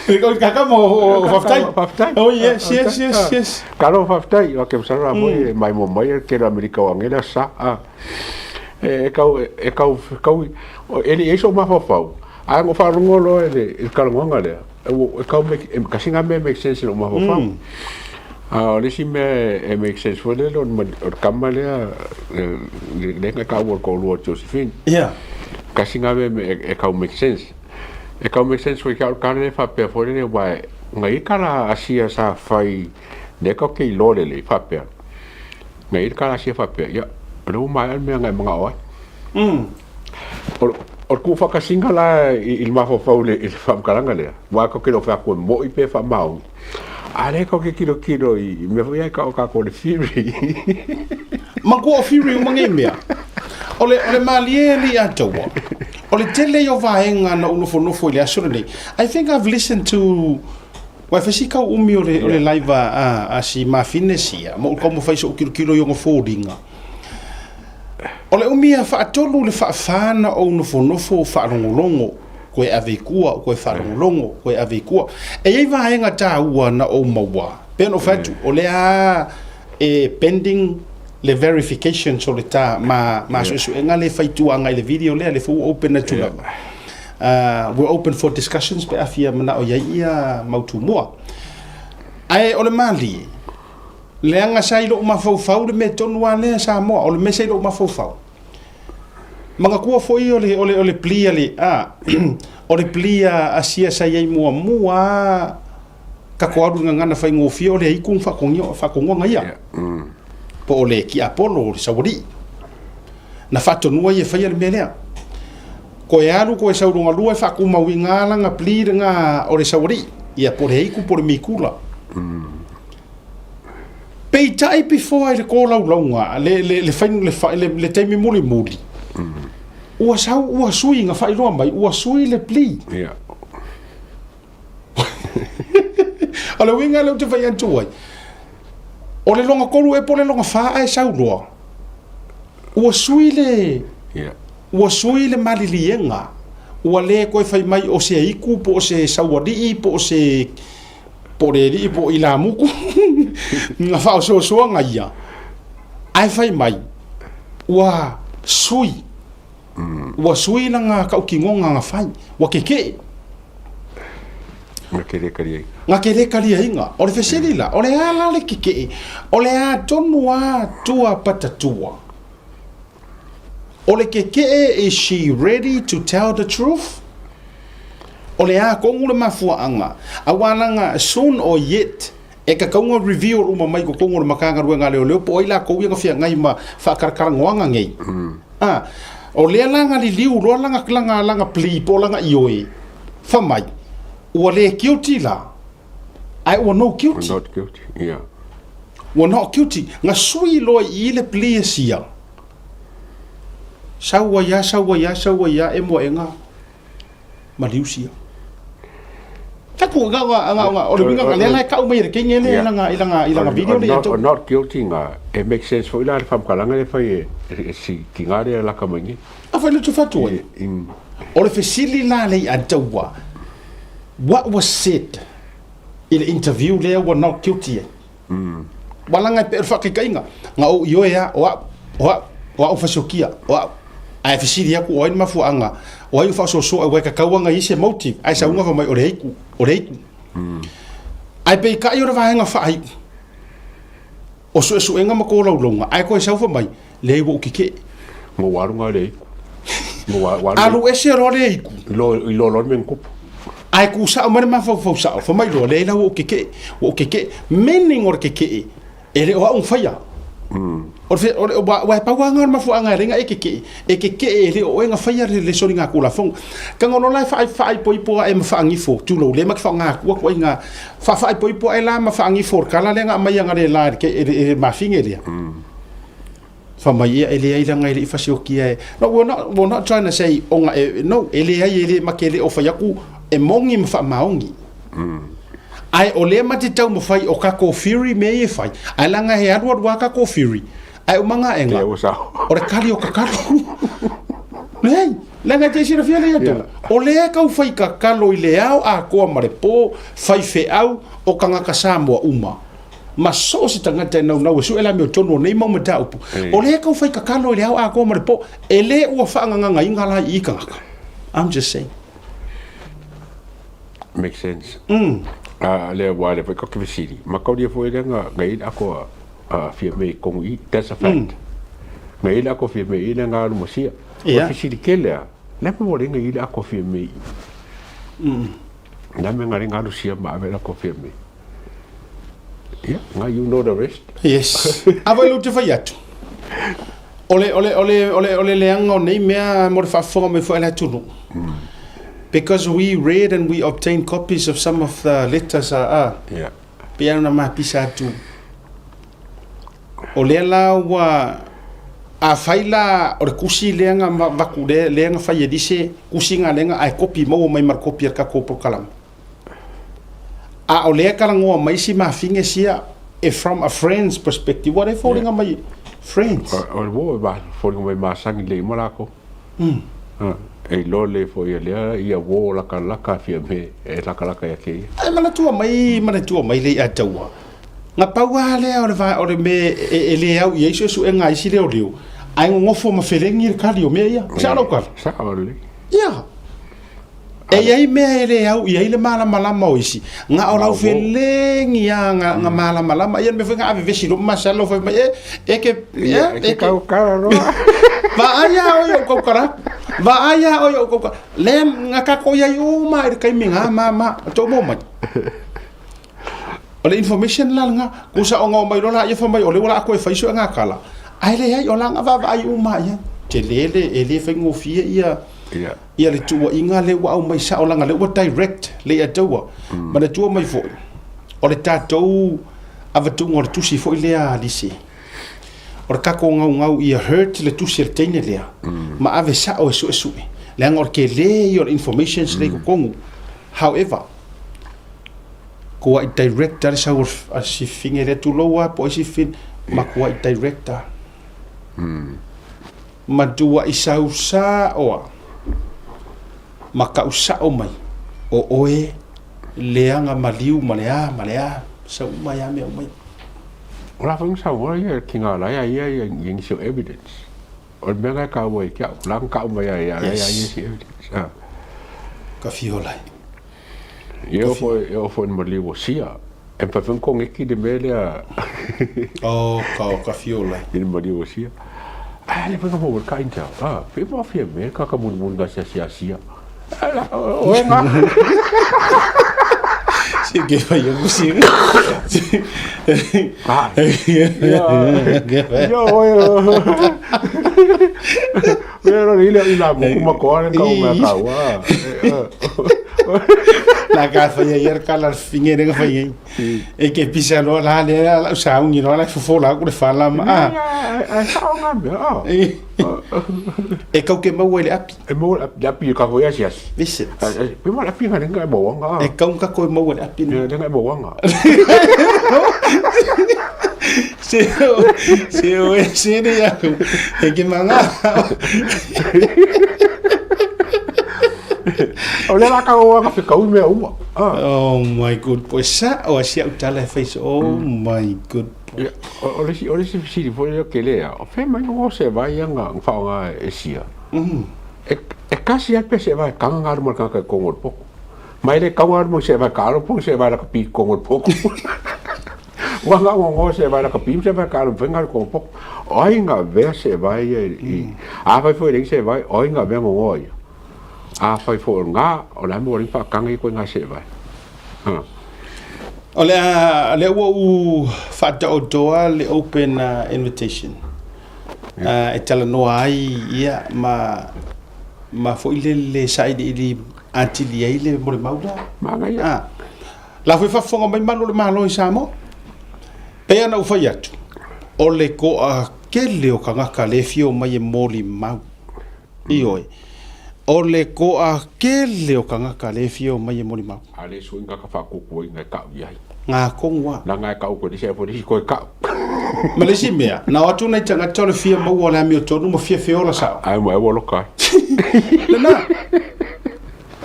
O kaka mo o faafetai. Faafetai. Oh yes, yes, yes, yes. Kalo faafetai, o ke masalo la foi e maimoa mai e le tele o Amerika o Angela sa. A. E kau e kau kau e le i ai so'u mafaufau, ae na ou faalogo loa i le talanoaga lea, e kau make, e kasi ngā mea e make sense i lou mafaufau. A o le isi mea e make sense foi lele, o le tama lea, lea na taua e le toalua o Josephine. Yeah. Kasi ngā mea e kau make sense. E kau make sense foi ki au le kare faapea foi lele, aua na i ai kala asia sa fai, lea tatou te iloa lelei faapea, na i ai le kala asia faapea, ia, o lea ua maea le mea na e manao ai. O le tuufaatasiga la i le mafaufau i le faamatalaga lea, aua tatou te le o fai atu e moni pe faamaoni, a o lea tatou te tilotilo i mea foi ia e tau e tatou o le theory. Manatua o theory uma nei mea. O le, o le malie alii Ataua, o le tele ia o vaega na ou nofonofo i le aso lenei. I think I've listened to Ua e fai si kau umi o le, o le live a, a, a si mafine sia, ma ou taumafai so'u tilotilo i ona foliga. O le umi a faatolu le faafa na ou nofonofo faalogologo, koe ave i tua, koe faalogologo, koe ave i tua. E i ai vaega taua na ou maua, pei ona ou fai atu, o lea e pending le verifications o le ta ma, ma suesuega le fai tua agai i le video lea, le foi ua open atu lava. We're open for discussions pe a fia manao i ai ia mau tumua. Ae o le malie, Leaga sa i lou mafaufau le mea tonu lava lea Samoa, o le mea sa i lou mafaufau. Manatua foi o le, o le, o le pli a le, a, o le pli a Asia sa i ai muamua a tatou alu i gagana faigofie o le aitu na faatonuaga ia. Po o le tiapolo o le saualii. Na faatonua ia e faia le mea lea. Koe alu koe sau luga lua e faatumauina lana pli lena o le saualii. Ia, po o le heiku po o le mikula. Peitai before i le kolaulauga, le, le, le, fai, le, le, le, le taimi mulimuli, ua sau, ua sui, na faailoa mai, ua sui le plea. Ia. O le uiga lea ou te fai atu ai, o le loga tolu ea po o le loga fa ae sau loa, ua sui le, Ia. ua sui le maliliega, ua le toe fai mai o se aiku po o se saualii po o se po o le alii po o ilamuku na faaosoasoaga ia, ae fai mai ua sui, ua sui lana tautinoga na fai, ua kekeʻe. Na ke le kaliaina. Na ke le kaliaina. O le fesili la, o le a la le kekeʻe? O le a tonu a tua patatua? O le kekeʻe is she ready to tell the truth? O le a tonu le mafuaaga? Aua laga soon or yet e tatau ona reveal uma mai totonu o le Matagaluega a Leoleo po o ai latou ia na feagai ma faakalakalanoaga nei. A, o lea la na liliu loa lana, lana, lana plea po o lana ioe, fa mai, ua le guilty la, ae ua no guilty. Not guilty, yeah. Ua not guilty. Na sui loa i i le plea sia. Sau ai a, sau ai a, sau ai a, e moega. Maliu sia. Taku, nga, nga, nga, nga, o le uiga, lea la e kau mai e le kenge lea i lana, i lana, i lana video lea. O not guilty nga, e make sense foi la le faamatalaga lea e fai e, e si tiga lea e laka mai nei. A fai le te fatu ai. O le fesili la le ia taua, what was said i le interview lea ua not guilty ai? Ua laga e pei o le faakaitaiga, na ou ioe lava, o au, o au, o au fasiokia, o au. Ae fesili atu, o ai le mafuaaga, o ai o faasoasoa aua e tatau lava ona i ai se motive, ae sauga fai mai, o le aiku, o le aiku. Ae peitai o le vaega faaiu, o suesuega ma tolaulauga, ae toe sau fai mai, leai ua ou tetee. Na ua alu na le aiku. Alu ese loa le aiku. I lo i lo loa le mea na tupu. Ae tu sao mai le mafaufau sao, fai mai loa, leai la ua ou tetee, ua ou tetee. Meaning o le tetee, e le o au na faia. O le, o le, aua e pau lava lena o le mafuaaga e ala ai ona e tetee, e tetee e le o oe na faia le, le soligatulafono. Tago loa la e faa, faaipoipo ae ma faagifo, tulou, lea ma te faaaoga atua ituaiga, faafaaipoipo ae la ma faagifo o le tala lea na aumai analeila e le, e le mafine lea. Fai mai ia e leai leaga e le i fasiokia e No we're not, we're not trying to say ona e no e leai e le ma te le o fai atu e moni ma faamaoni. Ae o lea ma te taumafai o kako theory mea ia e fai ae leaga he alualu a kako theory ae uma gaega o le kali o kakalo. Leai, leaga e te silafia lea ia O lea e tau fai kakalo i le ao atoa ma le po, faifeau o tagata Samoa uma. Ma so o se tagata e naunau e sue le amiotonu o nei mau mataupu, o lea e tau fai kakalo i le ao atoa ma le po, e le ua faangagagaina la i i tagata. I'm just saying. Make sense. A lea ua le foi ka fesili. Ma kaulia foi lea nga nga i ako a fia me kongu i. That's a fact. Nga i ako fia me i nga alu masia. Yeah. O fesili kele a. Le mo le nga i ako fia me i. Na me nga le nga alu sia ma ave ako fia me. Yeah, now you know the rest. Yes. A foi lou te fai atu. O le, o le, o le, o le, o le leaga o nei mea mo le faafofoga mai foi a le atunuu. Because we read and we obtained copies of some of the letters a, a, Yeah. pei lava ona mapisa atu. O lea la ua, afai la o le tusi lea na avatu lea, lea na fai e Lise, tusi na lea na, ae kopi maua mai ma le kopi a le tatou polokalame. A o lea e talanoa mai si mafine sia e from a friend's perspective, ua le foliga mai friends. O le uo e foliga mai masani lelei uma lakou. E iloa lelei foi e lea ia uo lakalaka fia me e lakalaka ia te ia. Ae manatua mai, manatua mai le Ataua. Na pau lava lea o le va, o le mea e le au i ai suesuega a isi leoleo, ae nonofo ma felegi le kali o mea ia. Sao lau tala? Sao lelei. Ia. E i ai mea e le au i ai le malamalama o isi, na o lau felegi lava na, na malamalama. Ia le mea foi na avevesi loa ma masalo fai mai, e, e ke, e, e ke kaukala loa. Vaai lava oe i ou kaukala atu. Vaai lava oe i ou kaukala. Lea na tatou i ai uma i le taimi na ma, ma, tou maua mai. O le information la lena, tusa ona omai loa laia fai mai o lea ua laa toe fai suega kala, ae leai o la na vaavaai uma lava i ai. Tele le, e le faigofie ia. Ia le tuuaiga lea ua aumai sao leaga lea ua direct le ia taua. Manatua mai foi, o le tatou avatuga o le tusi foi lea a Lisi, o le tatou gaugau ia heard le tusi a le teine lea, ma ave sao e suesue, leaga o le tele ia o le informations lea i totonu. However, Kuai direct lava le sau a le sifine lea, tulou lava po o ai sifine, matuai direct lava. Matuai sau sao lava ma tau sao mai, o oe leaga maliu ma le a ma le a, sau uma ai lava mea uma ia. O la foi na saunoa ia ki nga lae a ia ia i nisi o evidence. O le mea na e taua i ke au, la na tau mai ai ia ia nisi evidence. Ka fiola ai. Ia o foi, e o foi ni maliu o sia. E mawhai whango kongeki le mea lea. Oh, ka o ka fiola. I le maliu o sia. Ah, le whango mo ka inta. Ah, pe mo fia me ka ka mun mun ga sia sia sia. Ala, o e nga. Si ke fai o si. Ah. Ia, ia o e. Pero ni le ila mo kuma ko ale ka o ka wa. La ka fai ai er kala finge re fai ai. E ke pisa lo la le la sa ungi lo la fofo la ku le fala ma. A sa nga me a. E kau ke mau le api. E mau le api ka ko ya sias. Visit. Pe mo api nga nga mo nga. E kau ka ko mau le api. Nga mo nga. Se o se o e se ne ya e ke manga. O le la ka o ka fika u mea uma. Ah. Oh my good boy. Sa o asia u tala e face. Oh my good boy. O le si o le si si fo le ke le o fe mai ngo se vai nga fa nga e sia. E e kasi a pe se vai ka nga mo ka ka kongo poko. Mai le kau aru mo se vai ka aro po se vai la ka pi kongo poko. Ua nga ngo se vai la ka pi se vai ka aro venga kongo poko. Oi nga ve se vai i a vai foi le se vai oi nga ve ngo ia. A fai fo nga o la mo ri fa kanga i ko nga se vai. Ha. O le a lea ua ou faataotoa le open invitation e talanoa ai ia ma ma foi le le sailiili atili ai le molimau lea. Manaia. Ah. La foi faafofoga mai malu o le Malo i Samoa. Pei ona ou fai atu, o le toatele o tagata lea e fia omai e molimau. Ioe. O le toatele o tagata lea e fia omai e molimau. A le suiga ka faakukuaina e kau i ai. Ngā kongu a. Leaga e kau koe le isi ae foi le isi koe kau. Ma le isi mea, na o atu nai tagata o le fia maua o le amiotonu ma fia feola sao. Ae ua ua loka ai. Lena.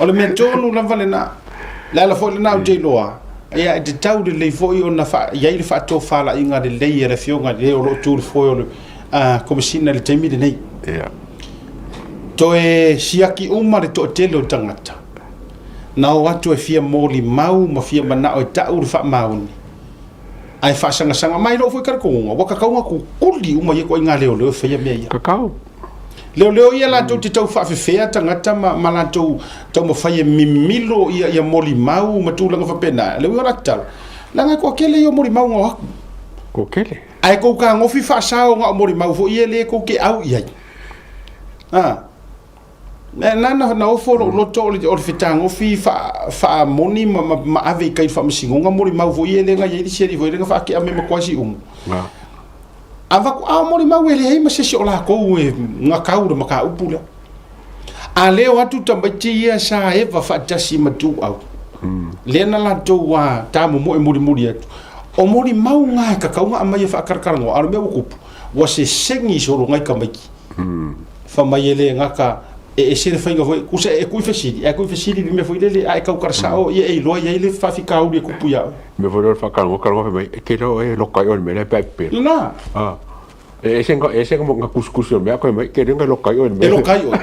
O le mea tonu lava lena. Le ala foi lena ou te iloa, ia e tatau lelei foi ona faa, i ai le faatofalaiga lelei a le Afioga i le o lo o tu i le foe o le Komesina i le taimi lenei. Ia. Toe siaki uma le toatele o tagata na o atu e fia molimau ma fia manao e tau le faamaoni ae faasagasanga mai lou foi talitonuga ua tatau ona kukuli uma ia ituaiga leoleo e faia mea ia. Tatau. Leoleo ia latou te tau faafefea tagata ma, ma latou taumafai e mimilo ia, ia molimau ma tulaga faapena. Le uiga o la tatalo, leaga e toatele ia o molimau na o atu. Toatele. Ae tou tagofi faasao na o molimau foi ia lea tou te au i ai. A. Na, na, na, na ofo lou loto o le, o le fetagofi faa, faamoni ma, ma, ma ave i kai le faamasinoga molimau foi ia lea na i ai le siali foi lea na faatea mai ma kuasi umu. Na. Avatu, a o molimau e leai ma se isi o lakou e gatau le mataupu lea. A lea o atu tamaiti ia sa eva faatasi ma Tuuau, lea na latou a tamomoe mulimuli atu, o molimau na e tatau ona aumai e faatalatalanoa, a o le mea ua tupu, ua sesegi solo nai tamaiti. Fai mai e le gata e ese le faiga foi, tusa e kui fesili, ae kui fesili i le mea foi lele, a e tautala sao, ia e iloa i ai le faafitauli e tupu ia oe. Mea foi lea o le faatalanoa talanoa fai mai, e te iloa oe e loka ai oe i le mea lea pe a e pepelo. Lena. A. E ese nga, ese nga tusitusi o le mea, a koe mai, e te iloa e loka ai oe i le mea. E loka ai oe.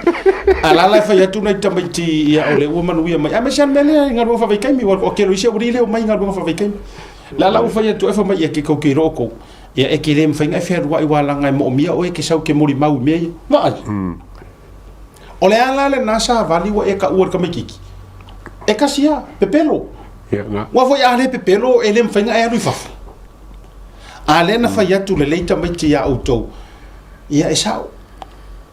A la la e fai atu nai tamaiti ia o lea ua manuia mai. Aemaise lava le mea lea i galuega faavaitaimi, ua toatele o isi aualii lea e omai i galuega faavaitaimi. La la ua fai atu ai fai mai, ia ke kou te iloa outou. Ia e ke le mafai ona e fealuai aua leaga e moomia oe e te sau e te molimau i mea ia. Vaai. O le a la lena savali ua e taua i le tamaititi? E kasi lava, pepelo. Aua foi a le pepelo e le mafai ona e alu i fafo. A lea na fai atu lelei tamaiti ia outou, ia e sao.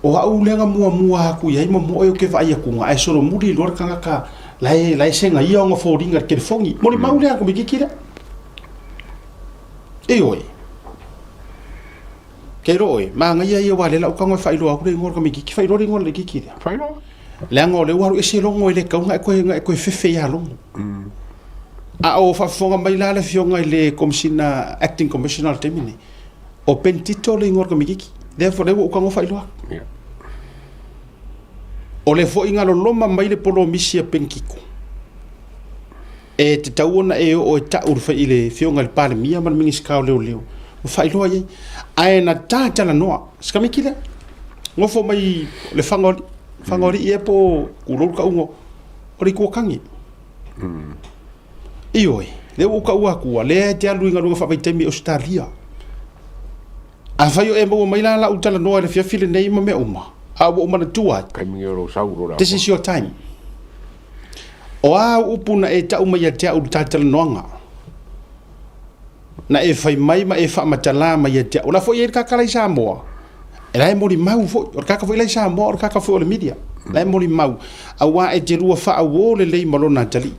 O a'u lea na muamua atu i ai momo'e ou te vaai atuga ae solomuli loa le tagata la e la e segaia ona foliga i le telefoni. Molimau lea a le komikiti lea. Ioe. Ke iloa oe, manaia ia aua o lea la ou tago e faailoa atu le igoa o le komikiti. Faailoa le igoa o le laitiiti lea. Faailoa. Leaga o lea ua alu ese logo e le tatau ona e toe, ona e toe fefe ia logo. A o faafofoga mai la le afioga i le Komesina, Acting Commissioner o le taimi lenei, o Ben Tito le igoa o le komikiti. Therefore, lea ua ou tago faailoa atu. Yeah. O le foi na loloma mai le polomisi a Ben Tito, e tatau ona e oo e tau i le afioga i le Palemia ma le Minisita o Leoleo ma faailoa i ai. Ae na ta talanoa, si tamaiti lea, nofo mai le Fagalii, Fagalii ea po o tulou le tauga o le Itu Akangi. Ioe, lea ua ou taua atua, lea e te alu i galuega faavaitaimi i Ausetalia. Afai o e maua mai la lau talanoa i le afiafi lenei ma mea uma, a ua ou manatua ai, Taimi o lou sau loa le this is your time. O a au upu na e tau mai ia te au i le talatalanoaga, na e fai mai ma e faamatala mai ia te au. O la foi e i ai le kaka la i Samoa, e la e molimau foi, o le kaka foi la i Samoa, o le kaka foi o le media, la e molimau, aua e te lua faauo lelei ma lona atalii.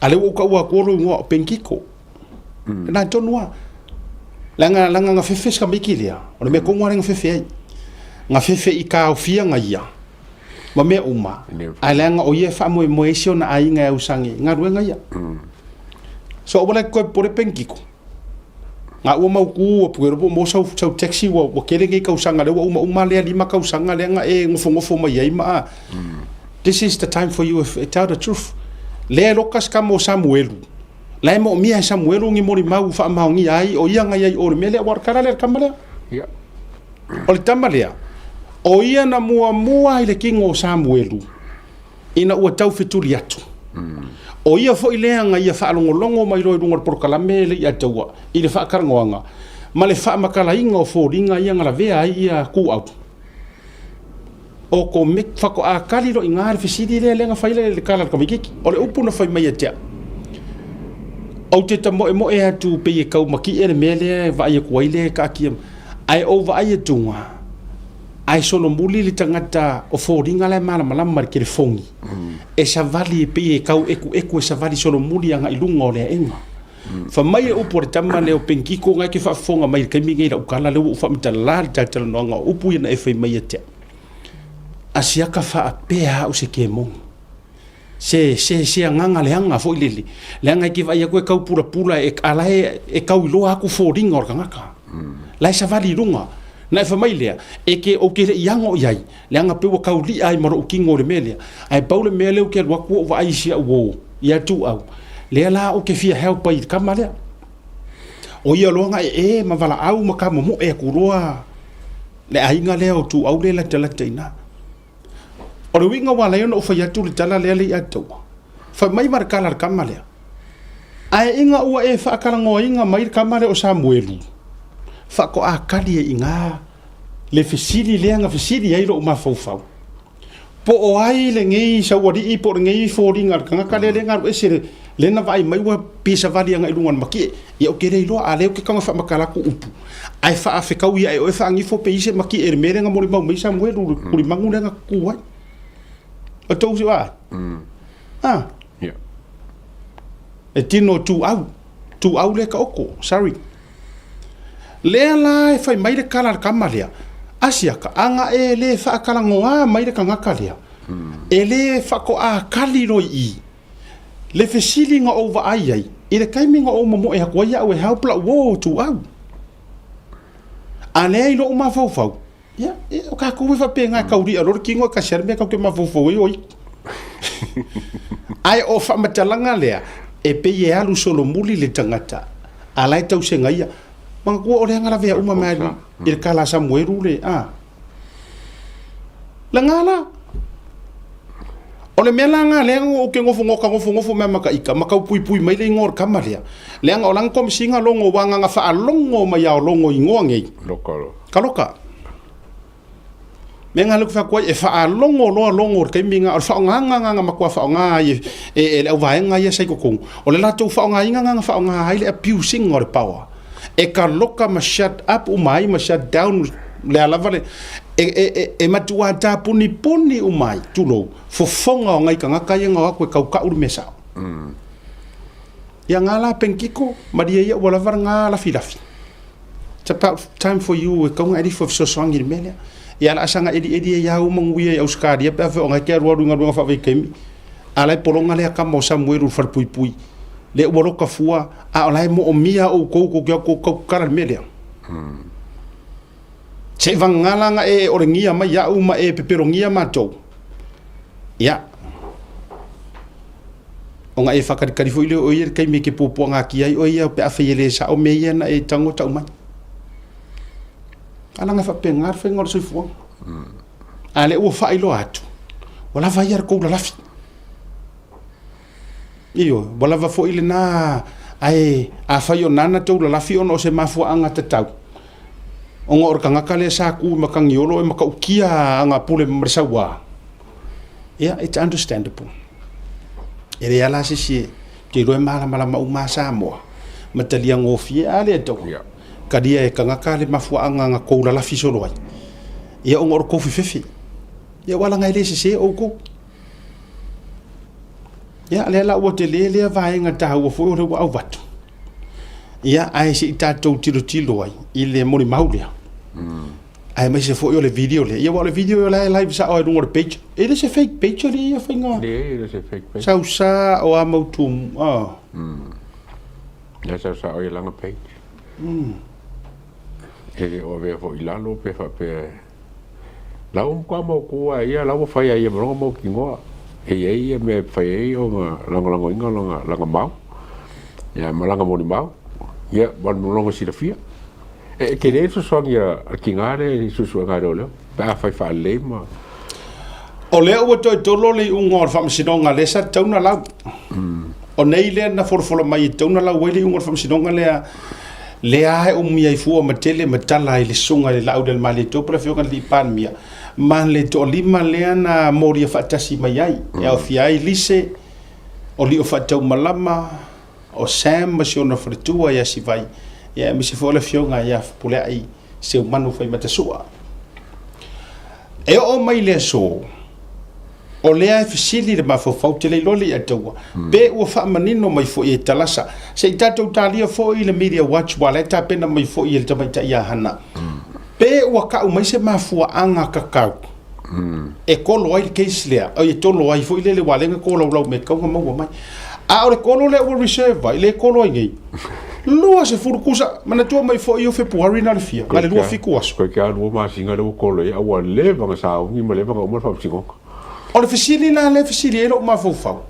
A lea ua ou taua atu lou igoa o Penkiko. Lena tonu lava. Leaga, leaga na fefe si tamaiti lea, o le mea tonu lava lea na fefe ai. Na fefe i taofiaga ia, ma mea uma, ae leaga o ia e faamoemoe ai si ona aiga e ausage i galuega ia. So aua la e te toe popole Penkiko. Na ua mautu ua iloa po o maua sau, sau taxi ua, ua tele nei tausaga lea ua uma uma lea 5 tausaga lea na e nofonofo mai ai ma a. This is the time for you to tell the truth. Lea e loka si tama o Samuelu. La e moomia e Samuelu ni molimau faamaonia ai o ia na i ai o le mea lea, aua o le tala lea a le tama lea. Ia. O le tama lea, o ia na muamua i le kino o Samuelu ina ua tau fetuli atu. O ia foi lea na ia faalogologo mai loa i luga o le polokalame le Iataua i le faatalanoaga ma le faamatalaina o foliga ia na lavea ai ia Tuau. O ko Mick faatoa tali loa i ina le fesili lea lea na fai le tala a le tamaitiiti. O le upu na fai mai ia te au, ou te tamoemoe atu pei e tau matie le mea lea e vaai atu ai lea e taatia mai. Ae ou vaai atuga, ae solomuli le tagata o foliga la e malamalama i le telefoni, e savali e pei e tau ekueku e savali solomuli agai i luga o le aega. Fai mai le upu a le tama lea o Penkiko nga e te faafofoga mai i le taimi lenei i lau tala lea ua ou faamatala le talatalanoaga o upu ia na e fai mai ia te au. Asiata faapea au se kemoni. Se, se, se agaga leaga foi lele. Leaga e te vaai atu e tau pulapula e, a la e, e tau iloa atu foliga o le tagata. La e savali i luga. Na e fai mai lea, e ke, ou te le i ago i ai, leaga pei ua tau li'a ai ma lo'u kino i le mea lea. Ae pau le mea lea ou te alu atu ou vaai i si a'u uo, ia Tuuau, lea la ou te fia help ai i le tama lea. O ia loa na ee ma valaau ma tamomo'e atu loa le aiga lea o Tuuau lea e latalata i ina. O le uiga ua ala ai ona ou fai atu le tala lea le i atoa, fai mai ma le tala a le tama lea, Ae ina ua e faatalagoaina mai le tama lea o Samuelu, faatoa tali ai i ina le fesili lea na fesili ai lou mafaufau, Po o ai lenei saualii po o lenei foliga a le tagata lea lea na alu ese lea na vaai mai ua pisavali agai i luga o le matie? Ia ou te le iloa, a o lea ou te tago e faamatala atu upu, ae faafetau ia e oe faagifo pe i se matie i le mea lea na molimau mai Samuelu i le tulimanu lea na tutu ai. O tou uso a? A? Yeah. E tino tuau, tuau lea taoto, sorry. Lea la e fai mai le tala a le tama lea, Asiata, ana e le faatalanoa mai le tagata lea, e le faatoa tali loa i i le fesili na ou vaai ai i le taimi na ou momoe atu ai au e help lau uo tuau. A lea i lou mafaufau, ia, ia, o tatou e faapena e taulia loa le tino e tasi lava le mea tatou te mafaufau ai o ia. Ae o faamatalaga lea, e pei e alu solomuli le tagata, a la e tausega ia. Manatua o lea na lavea uma mai i le tala a Samuelu le, a. Laga la. O le mea la lena lea ou te nofonofo nofonofo mea ma ta ita ma tau puipui mai le igoa o le tama lea. Leaga o lana komesina logo ua agaga faalogo mai a o logo igoa nei. Loka loa. Ka loka. Mea nga lea ou te fai atu ai, e faalogo loa logo i le taimi lena, o le faaaogaga lena na matua faaaoga ai e, e, e le auvaega ia sa i totonu. O le latou faaaogaina lena na faaaoga ai le abusing o le power. E ka loka ma shut up uma ai ma shut down Le a lava le e, e, e, e matuā tapunipuni uma ai, tulou, fofoga o ngai tagata ia na o atu e tautau le mea sao. Ia nga la Penkiko, malie ia ua lava lena lafilafi. It's about time for you e tatau ona e lifo e fesoasoani i le mea lea. Ia o le a saga elieli ai lava uma nuia i Ausetalia pe a fai o na e te alualu i galuega faavaitaimi. A o la e pologa lea tama o Samuelu i le falepuipui. Lea ua loka fua, a o la e moomia outou tou te o atu tou tatala i le mea lea. Se i vagana la na e olegia mai iaʻu ma e pepelogia matou, ia, ona e faakalikali foi lea o oe ia i le taimi e te puapuagatia ai oe ia pe afai e le sao mea ia na e tago tau mai. A laga e faapena le faiga o le soifuaga. A lea ua faailoa atu, ua lava ia le tou lalafi. Ioe, ua lava foi lena, ae afai o nana tou lalafi ona o se mafuaaga tatau, ona o le tagata lea sa tu i Matagiolo e matautia ana pule ma le saua, ia, it's understandable. E leai lava la se isi e, ou te iloa e malamalama uma lava Samoa ma talia gofie. A lea tau, talia e tagata le mafuaaga na tou lalafi solo ai, ia ona o le tou fefefe. Ia aua leaga e le sese outou. Ia, lea la ua tele lea vaega taua foi o lea ua avatu. Ia, ae se i tatou tilotilo ai i le molimau lea. Aemaise foi o le video lea. Ia, aua o le video la e live sao ai luga o le page. E le o se fake page alii ia faiga. Leai, e le o se fake page. Sau sa o a mautu. Oh. Lea sau sao i lana page. E le o avea foi i lalo pe faapea La ua matua mautu lava ia, la ua fai a ia ma lona mautinoa. E i ai ia mea e fai ai ona lagolagoina lona, lana mau, ia ma lana molimau, ia ma lona silafia. E, e tele le fesoasoani a le tina lea i suesuega a leoleo, pe a fai faalelei ma... O lea ua toe tolo le iuga o le faamasinoga lea sa tatau ona lau. O nei lea na folafola mai e tatau ona lau ai le iuga o le faamasinoga lea, lea e umi ai fua ma tele ma tala ai le susuga i le Laaulialemalietoa po o le Afioga i le Alii Palemia ma le toalima lea na molia faatasi mai ai, e aofia ai Lise, o Lio Faataumalama, o Sam ma si ona faletua ia Sivai, ia aemaise foi o le Afioga ia Fepuleai Seumanu Faimatasua. E oo mai le aso, o lea e fesili le mafaufau, ou te le iloa le Ataua, pe ua faamanino mai foi e Talasa. Se i tatou talia foi le Media Watch aua o la e tapena mai foi e le tamaitai ia Hana, pe ua tau mai se mafuaaga tatau e kolo ai le case lea, oi e tolo ai foi lele aua o lea na tolaulau mai e tatau ona maua mai. A o le kolo lea ua reserve ai, lea e kolo ai nei, 20 kusa, manatua mai foi o Fepuari na le fia, na le 27 aso. Koe kia lua masina lea ua kolo ai, a ua leva ona sauni ma leva ona uma le faamasinoga. O le fesili la lea e fesili ai lou mafaufau,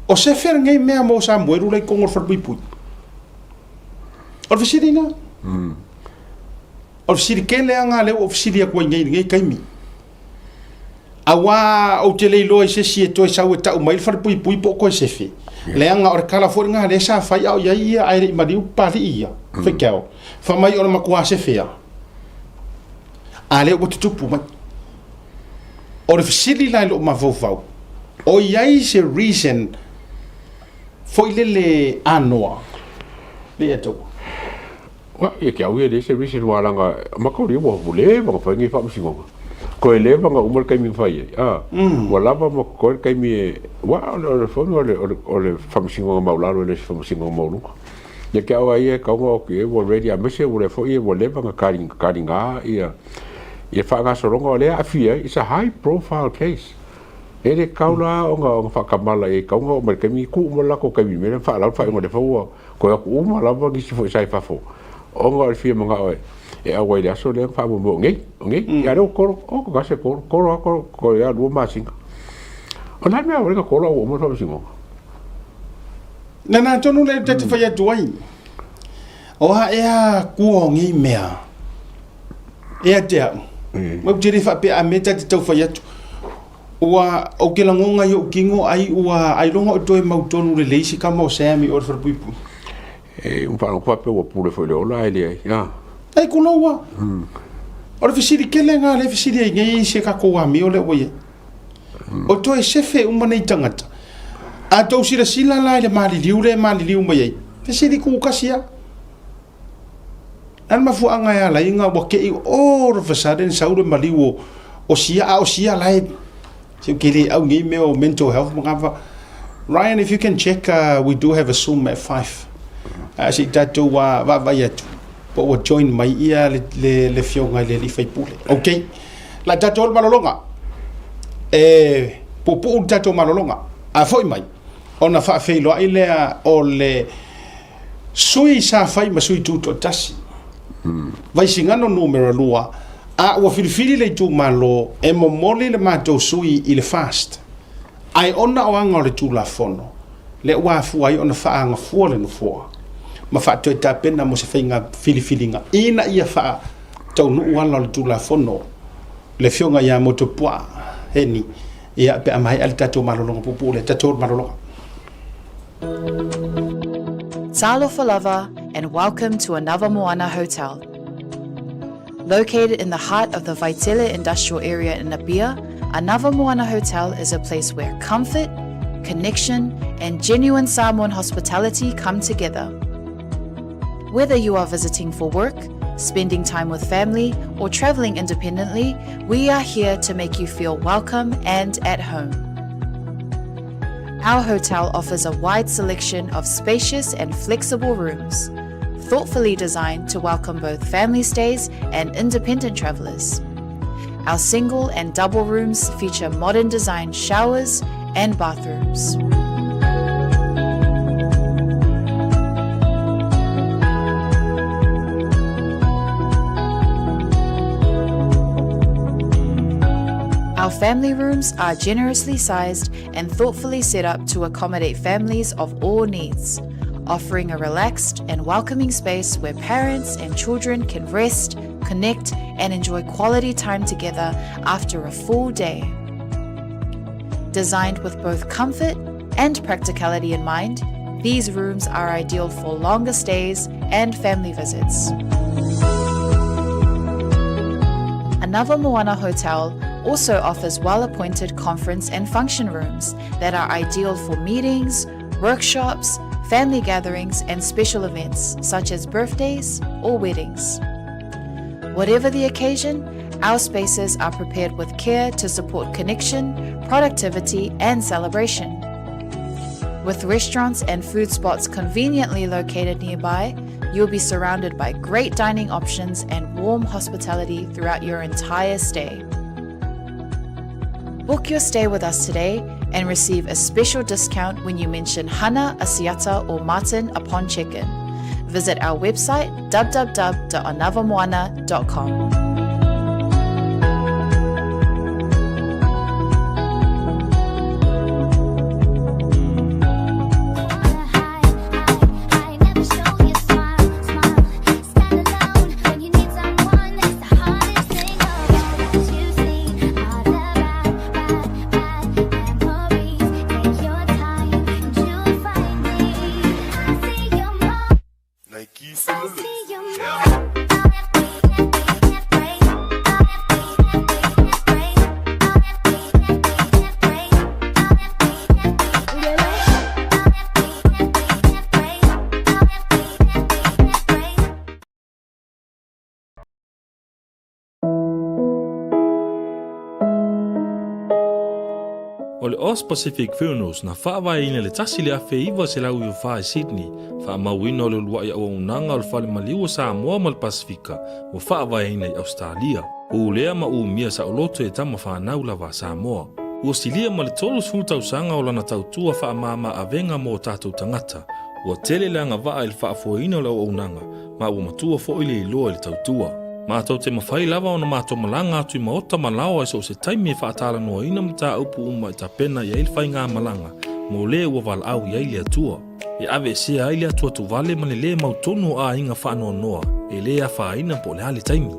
o sefe lenei mea mo Samuelu la i totonu o le falepuipui? O le fesili lena. O le fesili tele lava lena lea ua ou fesili atu ai nei i lenei taimi. Aua ou te le iloa i se isi e toe sau e tau mai le falepuipui po o toe sefe. Leaga o le tala foi lena lea sa fai a o i ai ia ae le i maliu Papalii ia, Faitao. Fai mai o le matua sefe lava. A lea ua tutupu mai. O le fesili la i lou mafaufau, o i ai se reason foi lele anoa le ia outou? Ua, ia te au ia leai se reason aua leaga matou ua leva ona fai nei faamasinoga. Toe leva ona uma le taimi na fai ai, a, ua lava ma totoe le taimi e, aua o le, o le fono o le, o le, o le faamasinoga maualalo e le o se faamasinoga maualuga. Ia te au lava ia e tatau ona o atu i ai ua ready aemaise ua lea foi ua leva ona taliga ia, ia faagasologa o lea e aafia ai, it's a high profile case. E le tatau la ona, ona faatamala i ai, e tatau ona oo mai i le taimi, tuu uma le latou taimi i le mea lea ma faalau le faaiuga o lea foi ua Toe atu uma lava nisi foi sa i fafo ona o le fia manao e auai i le aso lea na faamoemoe o nei, o nei. Ia a lea ua tolo, o ko kase tolo, tolo lava tolo, toe lava lua masina. O le a le mea ua tolo a ua uma le faamasinoga? Lena tonu lea ta te fai atu ai, o a ea kua o nei mea ia te au, ou te le faapea a mea ta te tau fai atu. Ua, ou te lagona i ou tino ai ua ailoga o toe mautonu lelei si tama o Sam i o i le falepuipui. E ua faalogo faapea ua pule foi i le ola ae leai. A. Ai kulou a. O le fesili tele lena lea e fesili ai nei si a tatou amio lea ua i ai. O toe sefe uma nei tagata. A tou silasila la i le maliliu lea e maliliu mai ai, fesili tutasi lava. Le a le mafuaaga e ala ai ona ua te i all of a sudden sau le maliu o o sia a o sia la e se ou te le au i nei mea o mental health ma na Ryan if you can check uh, we do have a Zoom at 5 uh, se i tatou uh, vaavaai atu po ua join mai ia le, le, le fioga i le alii faipule. Okay. La tatou le malologa. E puupuu le tatou malologa. A foi mai, ona faafeiloai lea o le sui sa fai ma sui tutoatasi. Vaisigano numera 2, a ua filifili le itumalo e momoli le matou sui i le FAST. Ae ona o aga o le Tulafono, lea ua afua ai ona faaagafua le Nofoa ma faatoe tapena mo se faiga filifiliga ina ia faataunuu ala o le Tulafono le Afioga ia Motuopuaa Heni, ia, pe a maea le tatou malologa puupuu lea. Tatou le malologa. Talofa lava and welcome to another Moana Hotel. Located in the heart of the Vaitele industrial area in Apia, Anava Moana Hotel is a place where comfort, connection, and genuine Samoan hospitality come together. Whether you are visiting for work, spending time with family, or traveling independently, we are here to make you feel welcome and at home. Our hotel offers a wide selection of spacious and flexible rooms, thoughtfully designed to welcome both family stays and independent travelers. Our single and double rooms feature modern design showers and bathrooms. Our family rooms are generously sized and thoughtfully set up to accommodate families of all needs, offering a relaxed and welcoming space where parents and children can rest, connect, and enjoy quality time together after a full day. Designed with both comfort and practicality in mind, these rooms are ideal for longer stays and family visits. Anava Moana Hotel also offers well-appointed conference and function rooms that are ideal for meetings, workshops, family gatherings, and special events such as birthdays or weddings. Whatever the occasion, our spaces are prepared with care to support connection, productivity, and celebration. With restaurants and food spots conveniently located nearby, you'll be surrounded by great dining options and warm hospitality throughout your entire stay. Book your stay with us today and receive a special discount when you mention Hana, Asiata, or Martin upon check-in. Visit our website www.anavamoana.com. O le Aus Pacific Funerals na faavaeina i le 1994 i Sydney, faamauina o le uluai auaunaga o le Fale Maliu o Samoa ma le Pasefika ua faavaeina i Ausetalia. Pulea ma umia saoloto e tama fanau lava a Samoa. Ua silia ma le 30 tausaga o lana tautua faamama avega mo o tatou tagata. Ua tele le agavaa i le faafoeina o le auaunaga ma ua matua foi le iloa i le tautua. Matou te mafai lava ona matou malaga atu i maota ma laoa i so o se taimi e faatalanoaina mataupu uma e tapena i ai le faigamalaga mo le ua valaau i ai le Atua. E aveesea ai le atuatuvale ma le lē mautonu o aiga faanoanoa e lē afaina po o le a le taimi.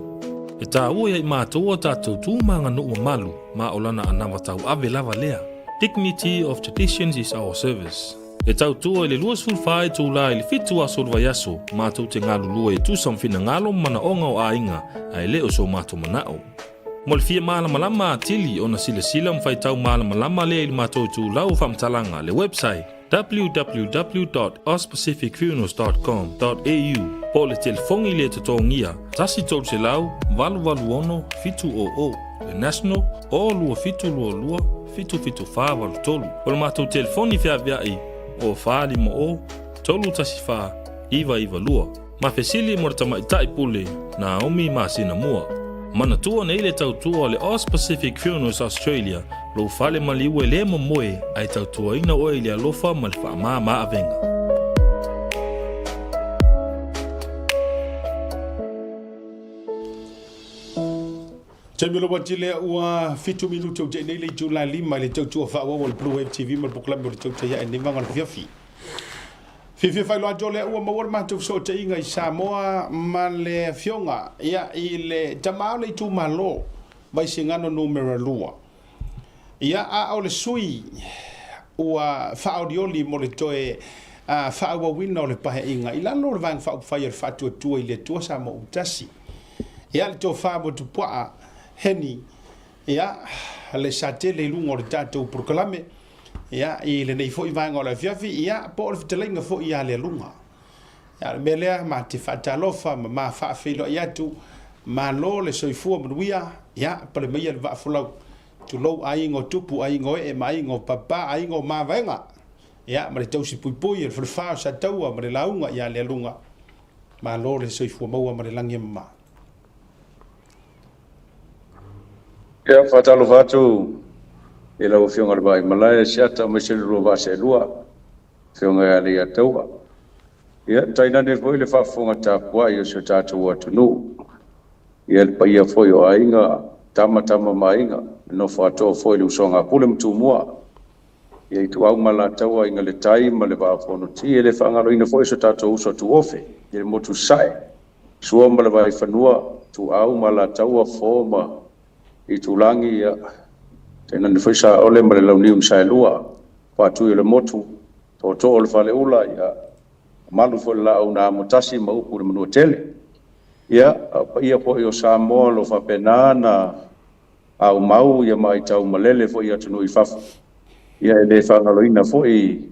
E taua ia i matou a tatou tu ma aganuu mamalu ma o lana anava tauave lava lea. Dignity of traditions is our service. E tautua i le 24 itulā i le 7 aso o le vaiaso, matou te galulue e tusa ma finagalo ma manaoga o aiga, a e le o so matou manao. Mo le fia malamalama atili ona silasila ma faitau malamalama lea i le matou itulau o faamatalaga, le website, www.auspacificfunerals.com.au. Po o le telefoni le totogia 1 300 886 700, le national 0 2 7 2 2 7 7 4 8 3. O le matou telefoni feaveai o 4 5 0 3 1 4 9 9 2. Ma fesili mo le tamaitai pule Naomi masina mua. Manatua nei le tautua o le Aus Pacific Funerals Australia, lou fale maliu e le momoe ae tautuaina oe i le alofa ma le faamama avega. Taimi o le uati lea ua 7 minute ua tea nei le itula 5 i le tautua faaauau a le Blue Wave TV ma le polokalame o le Tautai Ae nei vaega o le afiafi. Fiafia faailoa atu o lea ua maua le matou fesootaiga i Samoa ma le afioga ia i le tama o le itumalo Vaisigano numera 2. Ia a o le sui ua faaolioli mo le toe faaauauina o le paeaiga i lalo o le Vaega Faaupufai o le Faatuatua i le Atua Samoa ua Tasi. Ia le tofa Motupuaa Heni, ia le satele i luga o le tatou polokalame, ia i lenei foi vaega o le afiafi, ia po o le fetalaiga foi ia Lealuga. Ia o le mea lea, ma te faatalofa ma ma faafeiloai atu, malo le soifua manuia, ia pale maia le vaafolau, tulou aiga o tupu, aiga o ee ma aiga o papa, aiga o mavaega, ia ma le tausi puipui o le falefa o Sataua ma le lauga ia Lealuga. Malo le soifua maua ma le lagi e mama. Ia, faatalofa atu i lau Afioga i le Vaaimalae Asiata aemaise le lua vaa seelua, Afioga ia Leiataua. Ia, tainane foi le faafofoga tapuai o si o tatou atunuu. Ia, le paia foi o aiga, tama, tama ma aiga, le nofo atoa foi i le usoga a Pule ma Tumua. Ia, Ituau ma Alataua, Aiga i le Tai ma le Vaa o Fonoti. E le faagaloina foi so tatou uso a Tuofe i le motu Sae, Sua ma le Vaifanua, Ituau ma Alataua, Fo ma Itulagi, ia, tainane foi Saole ma le Launiu na Saelua, Faatui o le Motu, Tootoo o le Faleula, ia, mamalu foi le Laau na Amotasi ma upu i le Manuatele. Ia, a o paia foi o Samoa o lo o faapena na aumau ia ma aitau malele foi i atunuu i fafo. Ia e le faagaloina foi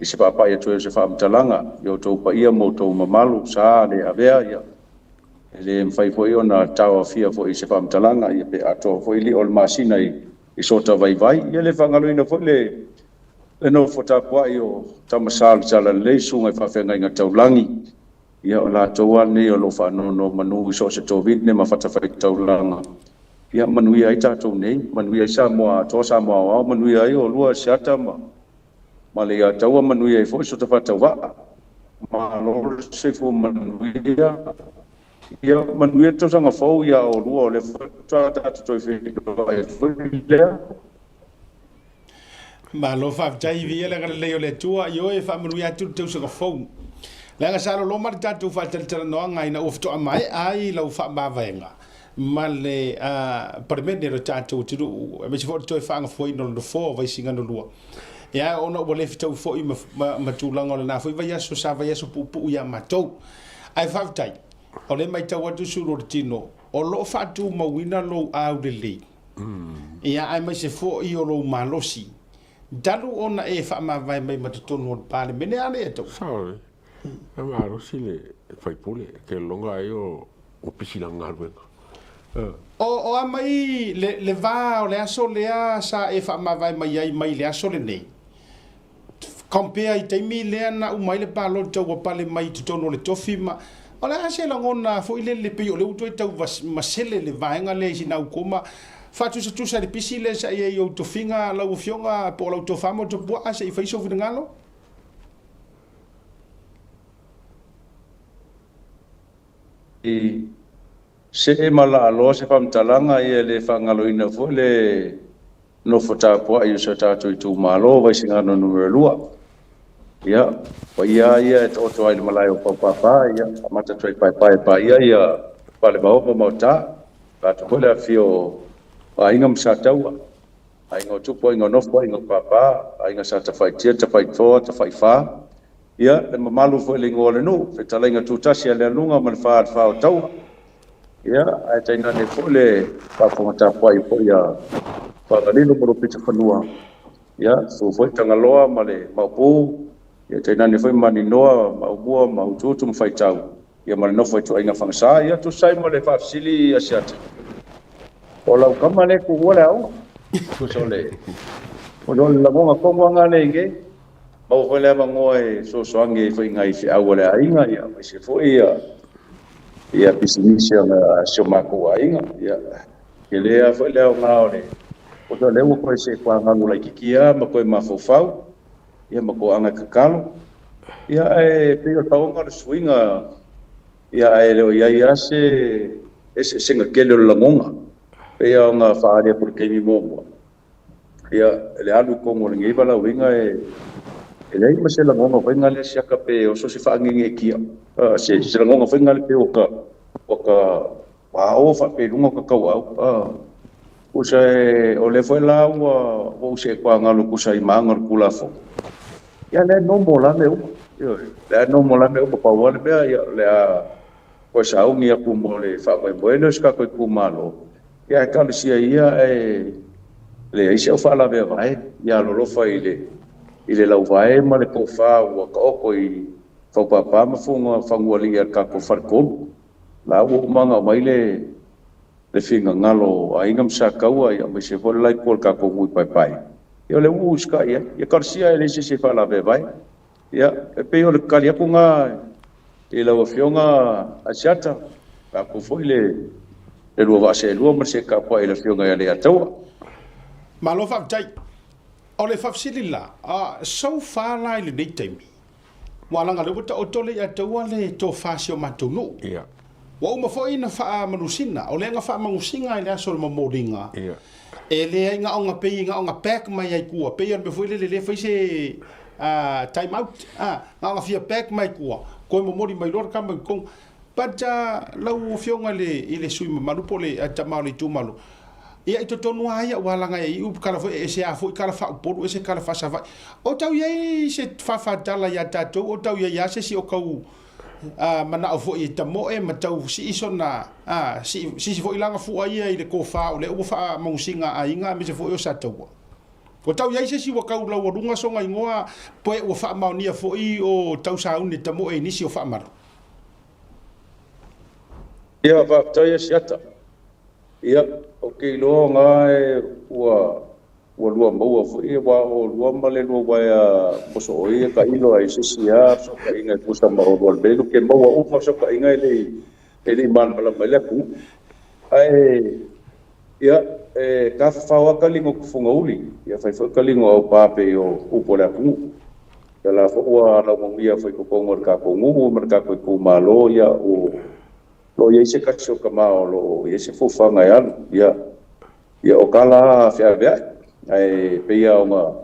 i se faapai atu ai o se faamatalaga i outou paia ma outou mamalu sa le avea, ia e le mafai foi ona taoafia foi i se faamatalaga, ia pe atoa foi lio o le masina i sota vaivai. Ia e le faagaloina foi le nofo tapuai o Tama Sa o le Talalelei, susuga i faafeagaiga taulagi. Ia o latou lava nei o lo o faanonomanu i so o se tovine ma fatafaitaulaga. Ia manuia ai tatou nei, manuia ai Samoa atoa, Samoa aoao, manuia ai oulua Asiata ma Leiataua, manuia ai foi so ta faatauvaa. Malo le soifua manuia. Ia manuia le tausaga fou ia oulua, o lea faatoa tatou toe feiloai foi lea. Malo faafetai, viia le agalelei o le Atua i oe, faamanuia atu le tausaga fou. Leaga sa loloma le tatou faatalatalanoaga ina ua faatoa maea ai lau faamavaega ma le Palemene o le tatou atunuu, aemaise foi o le toe faagafoeina o le Nofoa o Vaisigano 2. Ia, ona ua le fetaui foi ma, ma, ma tulaga o lena foi vaiaso sa vaiaso puupuu ia matou. Ae faafetai, o lea e matau atu sulu o le tino, o lo o faatumauina lou aulelei. Ia, aemaise foi o lou malosi, talu ona e faamavae mai ma totonu o le Palemene a le tou. Sao e, e malosi le faipule, ke longa ai o o pisi lana galuega. O a mai le va o le aso lea sa e faamavae mai ai mai le aso lenei? Compare i taimi lea na uma ai le palota ua pale mai i totonu o le tofi ma o le a se lagona foi lele pei o lea ua toe tau masele le vaega lea i sina au ma faatusatusa i le pisi lea sa i ai i ou tofiga lau afioga po o lau tofa ma Topuaa se i fai sou finagalo. I see ma laaloa se faamatalaga, ia e le faagaloina foi le nofo tapuai o si o tatou itumalo Vaisigano Nu.2. Ia, paia lava ia e taoto ai i le malae o Paupapa, ia, amata atu ai i Paepae e paia ia Falevaopo ma Ota, vaeatu foi le afifio o Aiga ma Sataua, Aiga o Tupu, Aiga o Nofo, Aiga o Papa, Aiga Sa Tafaitia, Tafaitoa, Tafaifa, ia, le mamalu foi i le igoa o le nuu, fetalaiga tutasi a Lealuga ma le fa le fa o Taua. Ia, ae tainane foi le faafofoga tapuai foi a Fagalilo ma Lupitafanua, ia, susu foi Tagaloa ma le Maopu, ia tainane foi Maninoa, Maumua ma Utuutu ma Faitau. Ia ma le nofo ituaiga fagasa. Ia tusa ai ma le faafesili a Siata, o lau tama lea e tuua le aoga. Tusa o le o le lagona tonu lava lea i inei, maua foi le avanoa e fesoasoani ai foi i nai feau a le aiga, ia aemaise foi ia ia pisinisi a si o matou aiga. Ia tele lava foi le aoga o le o lea ua toe seetuagalu laitiiti lava ma toe mafaufau ia ma toaga e tatalo. Ia ae pei o le paoga o le suiga, ia ae le o i ai lava se eseesega tele o le lagona. Pei lava ona faaali atu i le taimi muamua, ia le alu i totonu o lenei valaauina e leai ma se lagona foi lea siaka pe oso se faangegeetia, se lagona foi lea pei ua ta ao faapea i luga o ta tauau. Tusa o lea foi la ua ou seetuagalu e tusa ai ma aga o le Tulafono. Ia lea e normal lava mea uma. Ioe, lea e normal lava mea uma. Pau lava le mea, ia, o le a toe sauni atu mo le faamoemoe lea o si tatou itumalo. Ia ae talosia ia ae leai se au faalaveavae. Ia alolofa i le i le lauvae ma le tofa ua taoto i faupapa ma fagualii a le tatou faletolu. La ua uma ona aumai le le finagalo o Aiga ma Sataua, ia aemaise foi le la itu o le tatou nuu i Paepae, ia o lea ua ou usitai i ai. Ia talosia e leai se isi e faalaveavae. Ia, e pei o le tali atu lena i lau Afioga Asiata, tatou foi le le lua vaa seelua ma le see tapuai i le Afioga ia Leiataua. Malo faafetai. O le faafesili la, so far la i lenei taimi, Ua leaga lea ua taoto le Iataua le tofa a si o matou nuu. Ia. Ua uma foi na faamanusina. O lea na faamanusina i le aso o le momoliga. Ia. E leai na ona pei na ona pack mai ai tua. Pei o le mea foi lele le fai se time out. Na ona fia pack mai tua. Toe momoli mai loa le tama i totonu. But lau Afioga i le, i le sui mamalu po o le tama o le itumalo, ia i totonu lava ia, aua leaga e iu kala foi, e ese lava foi kala faa-Upolu, ese kala faa-Savaii. O tau i ai se faafatala ia tatou, o tau i ai lava se isi o tau manao foi e tamoe ma tau sii sona, sii foi lana fua ia i le tofa o lea ua faamagusina a aiga aemaise foi o Sataua. Ua tau i ai se isi ua tau laualuga sona igoa pe ua faamaonia foi o tau sauni e tamoe i nisi o faamalu. Ia, faafetai Asiata. Ia, ou te iloa na e ua ua lua maua foi aua o oulua ma le lua uaea mosooi e tailo ai i se isi lava fesootaiga e tusa ma oulua i le mea lea. Ou te maua uma fesootaiga e le i e le i malamalama ai le atunuu. Ae, ia, e tafafao lava taliga o Tufugauli, ia fai foi taliga o Aupa pei o upu a le atunuu. Ia la foi ua laumanuia foi i totonu o le tatou nuu ma le tatou itumalo, ia o lo o i ai se tasi o tama o lo o i ai se fuafuaga e alu, ia, ia o tala lava feaveai, ae pei lava ona,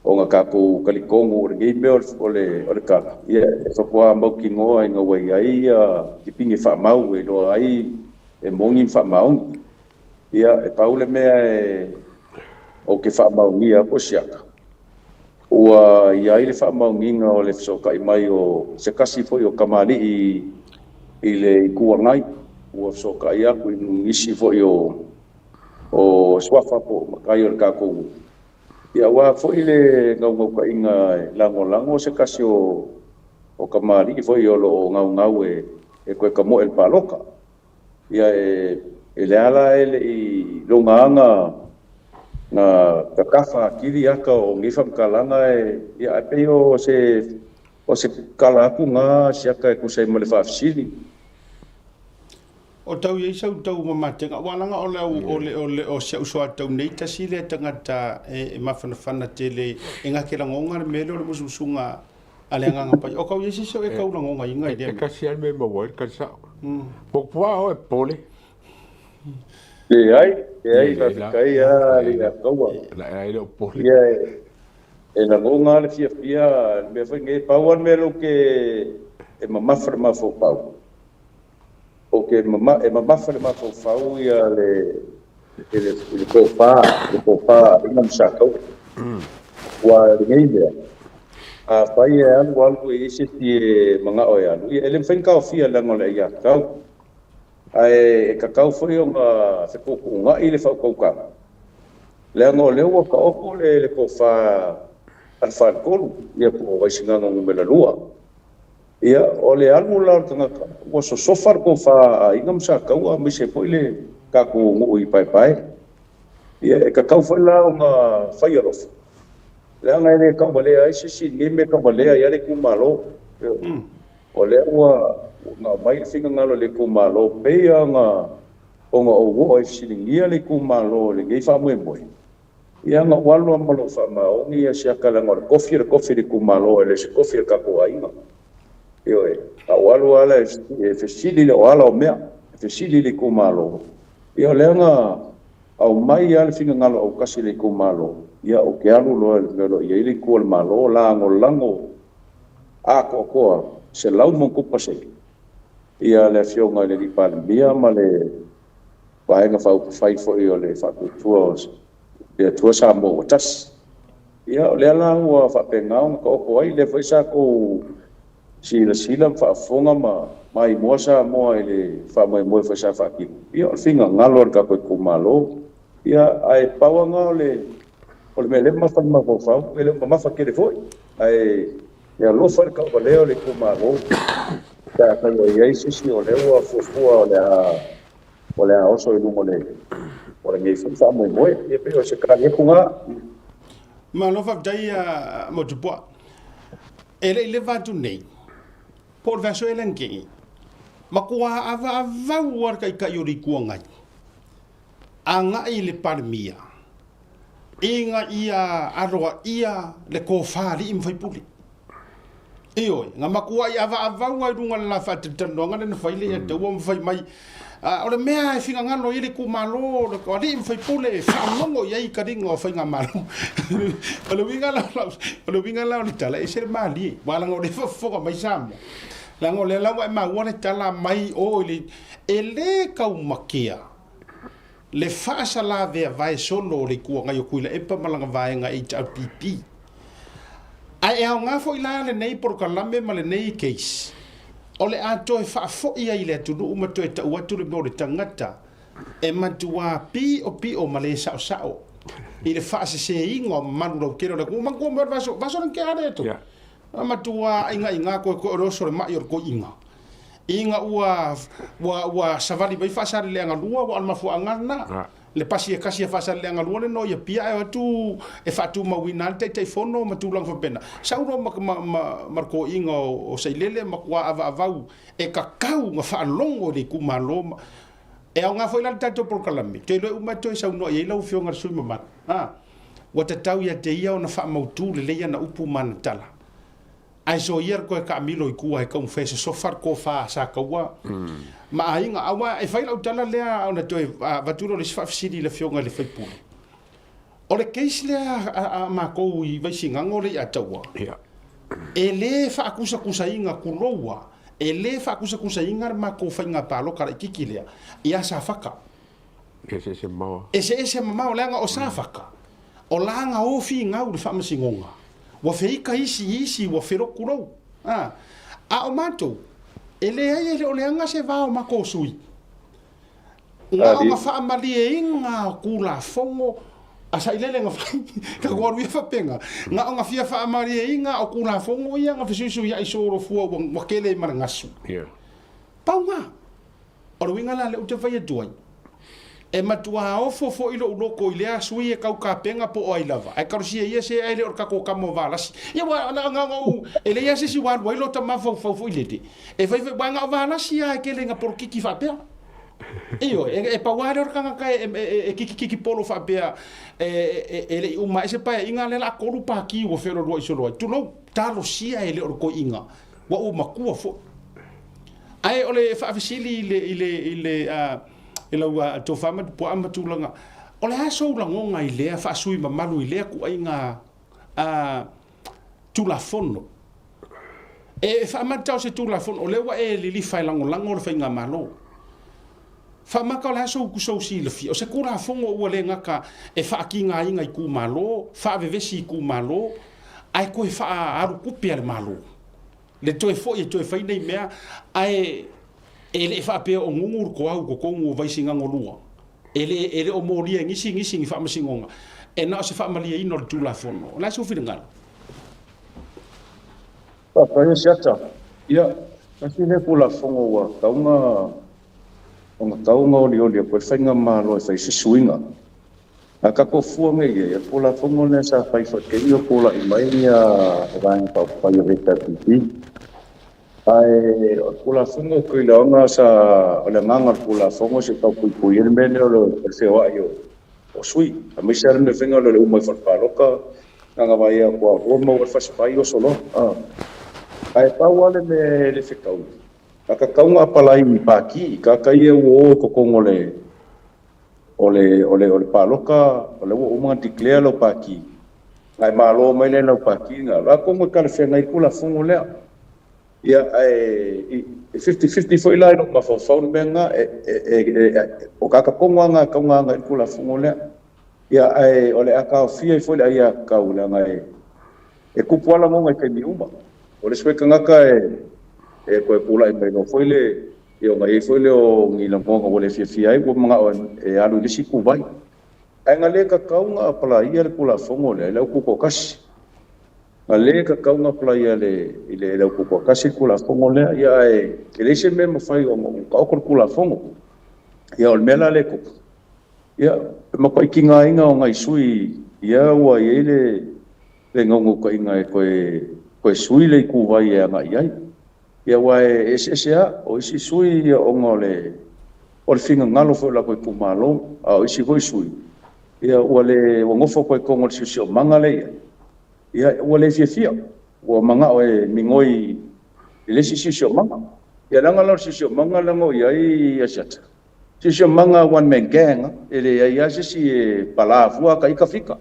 ona tatou talitonu o lenei mea o le, o le tala, ia e faatoa mautinoa ina ua i ai ia tipini faamau e iloa ai e moni ma faamaoni. Ia, e pau le mea e, ou te faamaonia atu e siaka, Ua i ai le faamaoniga o le fesootai mai o se tasi foi o kamali'i i le Itu Agai, ua fesootai atu i nisi foi o suafa po o matai o le tatou nuu, ia aua foi le naunautaiga e lagolago se tasi o kamali'i foi o lo o naunau e toe tamoe i le palota. Ia e e lea la e le i logaga na tatafa atili ata o nei faamatalaga e ia ae pei o se o se tala atu na siaka e tusa ai ma le faafesili. O tau i ai sau tau mamatega aua leaga o le au o le o le o si au soatau nei tasi lea tagata e mafanafana tele e gake lagoga le mea lea o le musumusuga A le Agaga Paia. O kau i ai se isi o e kau lagogaina i lea E mea? tasi lava le mea e maua ai le tali sao. Po puaa oe popole. Leai, leai, Leai la, faafetai lava leai le la. Taua. La e le o popole. Ia e lagona lava le fiafia i le mea foi lenei. Pau lava le mea lea ou te e mamafa le mafaufau. Ou te mama, e mamafa le mafaufau ia le i le i le tofa, le tofa a Aiga ma Sataua. Aua o lenei mea, afai e alu alu e i ai se isi e manao e alu, ia e le mafai ona taofia leaga o le aiatatau. Ae e tatau foi ona fetuutuunai le faautautaga, leaga o lea ua taoto le le tofa a le Faletolu, ia po o Vaisigano Nu.2. Ia, o le alu la o le tagata, ua sosofa le tofa a Aiga ma Sataua aemaise foi le tatou nuu i Paepae. Ia, e tatau foi la ona fai alofa, leaga e le tauvalea ai se isi i lenei mea e tauvalea ai lava le itumalo. O lea ua aumai le finagalo i le itumalo, pei lava ona ou oo e fesiligia le itumalo i lenei faamoemoe. Ia na ou alu lava ma lou faamaoni ia siaka leaga o le tofi o le tofi a le itumalo e le o se tofi a le tatou aiga. Ioe, na ou alu lava e fesili i le oala o mea, e fesili i le itumalo. Ia o lea na aumai lava le finagalo autasi i le itumalo, ia ou te alu loa i le mea o lo o i ai le Itu a le Malo, lagolago atoatoa 100% ia le Afioga i le Palemia ma le Vaega Faaupufai foi o le Faatuatua o le Atua Samoa ua Tasi. Ia, o lea la ua faapena ona taoto ai, lea foi sa tou silasila ma faafofoga ma maimoa Samoa i le faamoemoe foi sa faatino. Ia, o le finagalo o le tatou itumalo. Ia, ae pau lava lena o le o le mea lea e mamafa i le mafaufau, e le o mamafa tele foi, ae e alofa i le tauvalea o le itumalo pe afai ua i ai se isi o lea ua fuafua o le a o le a oso i luga o le o lenei foi faamoemoe. Ia pei o se tali atu lena. Malo faafetai a Motupoa. E le i leva atu nei, po o le vaiaso ea lea na te'i, matua avaavau lava le Taitai o le Itu Agai agai i le Palemia ina ia aloaia le tofa alii ma faipule. Ioe, na matuai avaavau lava i luga o le la faatalatalanoaga lea na fai le Ataua ma fai mai, o le mea e finagalo i ai le itumalo o alii ma faipule e faalogo i ai taliga o faigamalo. O le uiga la o le uiga la o le tala, e ese le malie, aua leaga o lea e faafofoga mai Samoa, leaga o lea la ua e maua le tala mai o i le, e le taumatea le faasalaveavae solo o le Itu Agai o Tuilaepa ma lana vaega HRPP. Ae e aoga foi la lenei polokalame ma lenei case, o le a toe faafoi ai i le atunuu ma toe tau atu le mea o le tagata e matuā piopio ma le saosao i le faaseseina o mamalu lautele o le atunuu. Manatua mai o le vaiaso, vaiaso lea na tea lea tou. Na matuā aigaiga koekoe o le oso o le mai o le toeaina. Ina ua, ua, ua savali mai Faasaleleaga 2, aua o le mafuaaga lena. Le pasi e tasi a Faasaleleaga 2 le noa i Apia ae o atu e faatumauina ai le Taitaifono ma tulaga faapena. Sau loa ma, ma, ma, ma le toeaina o, o Sailele matua avaavau e tatau ona faalogo i le itumalo ma, e aoga foi la le tatou polokalame, toe iloa uma e toe saunoa i ai lau Afioga i le sui usufono mamalu. A, ua tatau ia te ia ona faamautu lelei ana upu ma ana tala. Ae soia le toe taamilo i tua e taumafai e sosofa le tofa a Sataua ma aiga. Aua e fai lau tala lea ona toe avatu lea o le isi faafesili i le Afioga i le sui usufono. O le case lea a matou i Vaisigano lea i Ataua, e le faatusatusaina, tulou a, e le faatusatusaina le matou faiga palota laitiiti lea ia Safata. Eseese mamao. Eseese mamao, leaga o Safata, o la na o finau i le faamasinoga, ua feita isi i isi ua felotu lou. A, a o matou, e leai e le o leaga se va o matou sui. Na ona faamalieina o Tulafono a Sailele na fai, tatou alu ia faapena, na ona fia faamalieina o Tulafono ia na fesuisuiai solofua ua tele ai ma le gasu. Pau na. O le uiga la lea ou te fai atu ai, e matuā ofo foi lou loto i lea sui e tau tapena po o ai lava, ae talosia ia se ae le o le tatou tama o Valasi. Ia ua na ona ou, e leai lava se isi ua alu ai lota mafaufau foi lele, e fai fai, aua na o Valasi lava e tele ina polokiki faapea. Ioe, e pau lava lea o le tagata e kikikiki polo faapea e le i uma ae se paeaiga, a o lea o le a tolu pati ua feolooloai solo ai. Tulou, talosia e le o le toeaina, ua ou matua foi. Ae o le faafesili i le, i le, i le, i lau tofa ma Tupuaa ma tulaga, o le a sou lagona i lea faasui mamalu i lea tuaiga Tulafono? E faamata o se Tulafono, o lea ua e lilifa e lagolago le Faigamalo. Faamata o le a sou, sou silafia, o se Tulafono ua le gata e faatigaina itumalo, faavevesi itumalo, ae toe faaalu tupe a le Malo. Le toe foi e toe fai nei mea, ae e le faapea o gugu le toau i totonu o Vaisigano 2. E le, e le o molia e nisi nisi ni faamasinoga, e na o se faamalieina o le Tulafono. O le a sou finagalo? Faafetai Asiata. Ia, tasi lea Tulafono ua tatau ona tatau ona olioli atu ai le Faigamalo e fai se suiga. A tatou fua nei i ai, o le Tulafono lea sa fai foi i le taimi o tulai mai le Vaega Faaupufai o le HRPP. Ae o le Tulafono ou te iloa sa, o le agaga o le Tulafono se i tau puipui ai le mea lea o le feoai o sui, aemaise lava le mea foi lea o le uma ifo o le palota, na ona vaai atu lava ua maua le fasipai oso loa. Ae pau lava le mea e le fetaui, a tatau ona apalai i pati, tagata ia ua o i totonu o le o le o le o le palota, o lea ua uma ona declare lau pati, ona e malo mai lea i lau pati na alu. Atonu e talafeagai le Tulafono lea. Ia, ae e 50-50 foi la i lou mafaufau le mea lena, o tagata tonu lava na e tatau ona agai i le Tulafono lea. Ia, ae o le a taofia ai foi le aiatatau, leaga e tupu lava lagona i taimi uma. O le isi foi tagata e toe tulai mai loa foi le, ia ona i ai foi lea o ni lagona ua le fiafia ai, ua manao e alu i le isi ituvai. Ae na le tatau ona apalaia le Tulafono lea i le aututoatasi. Na le tatau ona apalaia i le aututoatasi le Tulafono lea, ia ae e leai se mea e mafai ona ua taoto le Tulafono. Ia o le mea la lea e tupu, ia e matuai tigaina o nai sui ia ua i ai le naunautaiga e toe sui le ituvai e agai i ai. Ia aua e eseese lava, o isi sui ona o le finagalo foi o latou itumalo, a o isi foi sui, ia ua le ua nofo atu i totonu o le siosiomaga lea e i ai, ia ua le fiafia, ua manao e migoi i le isi siosiomaga. Ia leaga la o le siosiomaga lea na i ai Asiata, siosiomaga one man gang, e leai lava se isi e pala fua ta ita fika.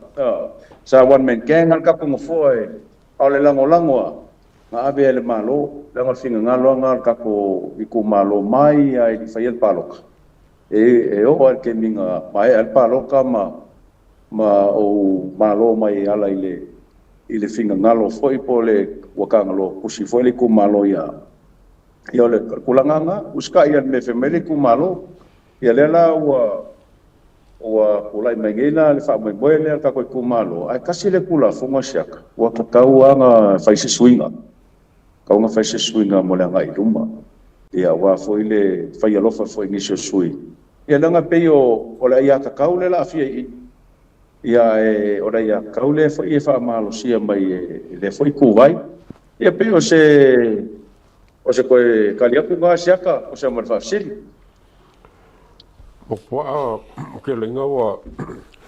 Sa one man gang lava le tatou nofoa e, a o le lagolago lava, na ave e le Malo, leaga o le finagalo lava o le tatou itumalo mai lava i le faia le palota. E oo lava i le taimi na maea ai le palota ma ou malo mai e ala i le finagalo foi po o le ua tagaloa tusi foi le itumalo ia. Ia o le tulaga lena, usitai i le mea e fai mai le itumalo. Ia lea la ua tulai mai nei la le faamoemoe lea o le tatou itumalo, ae tasi le Tulafono a Siaka, ua tatau lava ona fai se suiga. Tatau ona fai se suiga mo le agai i luma. Ia aua foi le fai alofa foi i nisi o sui. Ia leaga pei o le aiatatau lea o le a aafia i i. Ia ae o le aiatatau lea foi e faamalosia mai e lea foi ituvai. Ia pei o se toe tali atu lena Siaka, o se ma le faafesili. O puaa o ke loiga ua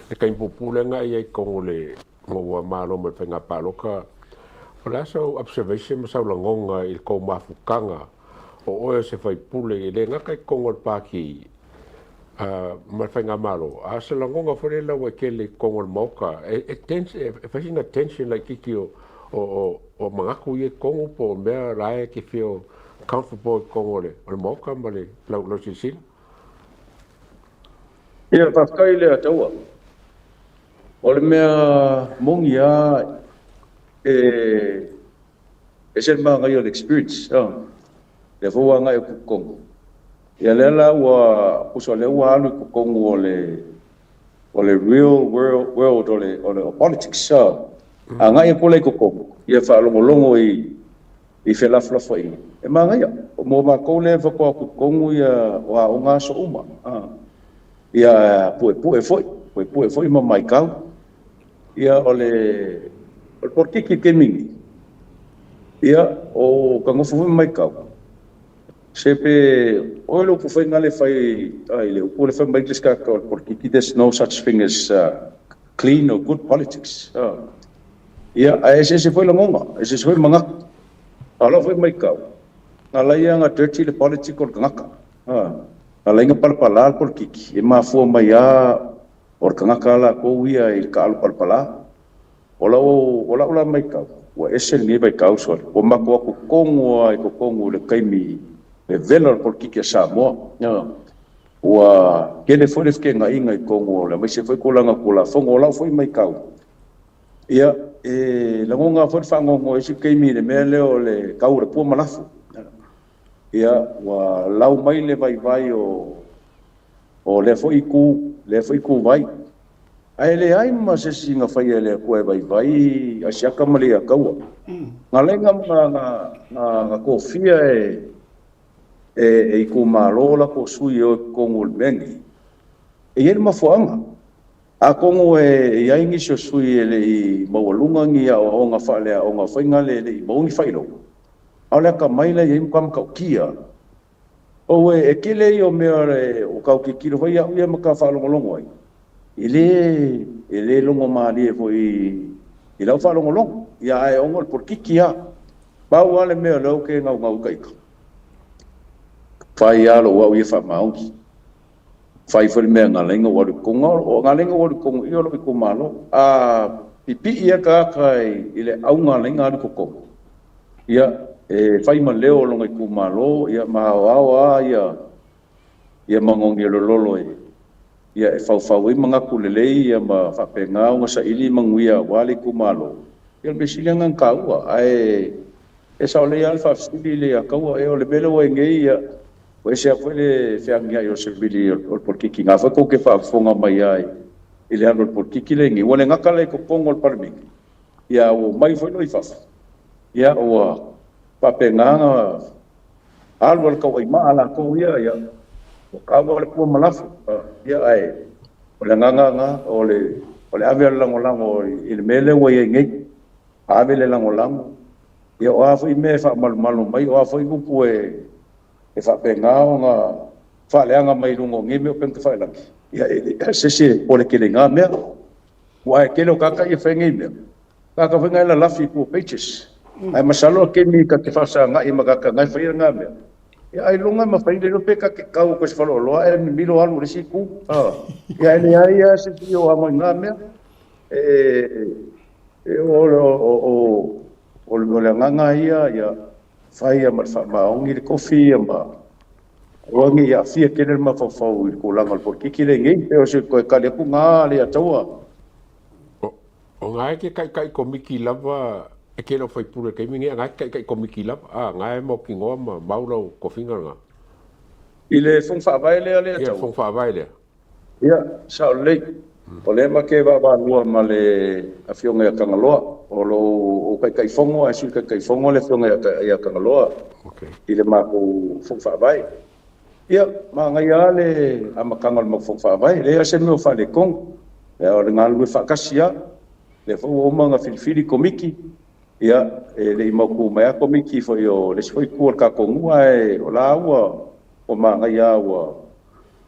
le taimi puupuu lea na i ai i totonu o le ma ua malo mai le faiga palota. O le a sau observation ma sau lagoga i le tou mafutaga o oe o se faipule e le gata i totonu o le pati ma le faigamalo, a o se lagoga foi lea ua tele i totonu o le maota e tense, e fai sina tension laitiiti o manatu ia i totonu po o mea la e te feel comfortable i totonu o le maota ma le lau silasila. Ia, faafetai lea taua. O le mea moni lava e ese le manaia o le experience. Lea foi ua agai atu i totonu. Ia lea la ua pusa lea ua alu i totonu o le real world o le politics. Agai atu la i totonu, ia faalogologo i felafolafoaiga. E manaia. Mo matou lea faatoa atu i totonu ia o aoga aso uma. Ia puepue foi, puepue foi ma matau. Ia o le politiki i le taimi nei. Ia o ka nofo foi ma matau. Se pe o le upu foi na le fai ai le upu le fai mai le tagata o le politiki, there's no such thing as clean or good politics. Ia ae eseese foi lagona, eseese foi manatu. A o lau foi matau, na laia na dirty le politics o le tagata. Na laia palapala le politiki, e mafua mai a o le tagata latou ia i le taalo palapala. O lau la matau, ua ese lenei vaitau sole. Ua matou atu tonu lava i totonu i le taimi le vela o le politiki a Samoa. Ua tele foi le fekegaina i totonu o le aemaise foi tulaga Tulafono. O lau foi matau, ia e lagona foi le faanoanoa i isi taimi i le mea lea o le tau o le pua ma lafo. Ia ua lau mai le vaivai o lea foi itu, lea foi ituvai. Ae leai ma se isi na faia e le Atua e vaivai Asiata ma Leiataua. Na ala ai na, na, na, na tofia e, e, e itumalo o latou sui e o i totonu o le mea lenei. E i ai le mafuaaga. Atonu e i ai nisi o sui e le i maualuga ni aoaoga faaleaoga foi nale e le i maua ni faailoga, a o le atamai la e i ai matua matautia. Ou e tele ia o mea ua tau tilotilo foi au ia ma tau faalogologo ai, e le e le logo malie foi i lau faalogologo, ia ae ona o le polokiki lava. Pau lava le mea o lea ou te naunau i ita, fai lava lou au ia faamaoni. Fai foi le mea na ala ai ona ou alu i totonu. O na ala ai ona ou alu i totonu i o lou itumalo. A pipii lava tagata i le auga na ala ai ona alu i totonu, ia, e fai ma leo o lona itumalo, ia, ma aoao lava ia, ia manogi o le lolo e, ia, e faufau ai manatu lelei, ia, ma faapena ona saili manuia aua le itumalo. Ia, o le mea sili lava lena ona taua. Ae e sao lelei lava le faafesili i le ia Taua, ia, o le mea lea ua i ai nei, ia, Ua ese lava foi le feagiai o le savili o le polokiki. Na foi tou te faafofoga mai lava i le alu a le polokiki lenei. Ua le gata la i totonu o le Palemene, ia ua omai foi loa i fafo, ia ua faapena ona alu a le tauaimaa latou ia, ia ua tau lava le pua ma lafo. Ia ae o le agaga lena, o le o le ave o le lagolago i le mea lea ua i ai nei. Ave le lagolago, ia o a foi mea e faamalumalu mai, o a foi upu e e faapena ona faaleaga mai i luga o nei mea o upega tafailagi, ia e leai se isi e popole tele i na mea. Aua e tele o tagata ia e fai nei mea, tagata foi na e lalafi i tua o pages. Ae masalo le taimi ta te faafesagai ma tagata na e faia na mea, ia ailoga e mafai le iloa pe ta te tau atu i se faleoloa ae mimilo alu i le isi itu. Ia ae leai lava se isi o ano i na mea. E, e, o, o, o, o, o le agaga ia, ia Fai ia ma le faamaoni le tofi ia ma aua ne i aafia tele le mafaufau i le tulaga o le polokiki lenei. Pei o se toe tali atu na Leiataua. O, o na e te taitai komiti lava, e tele o faipule i le taimi nei, a na e te taitai komiti lava, a na e mautinoa ma mau lau tofiga lena. I le Fono Faavae lea Leiataua? Ia, le Fono Faavae lea. Ia, sao lelei. O lea ma te vaavaalua ma le Afioga ia Tagaloa. O lo o Taitaifono ae Sui Taitaifono le Afioga ia Tagaloa i le matou Fono Faavae. Ia, manaia lava le amataga o le matou Fono Faavae. E leai lava se mea o faaletonu. O le galulue faatasi lava. O lea foi ua uma ona filifili Komiti. Ia, e le i mautu mai lava Komiti foi o le isi foi itu o le tatou nuu, ae o la ua manaia lava ua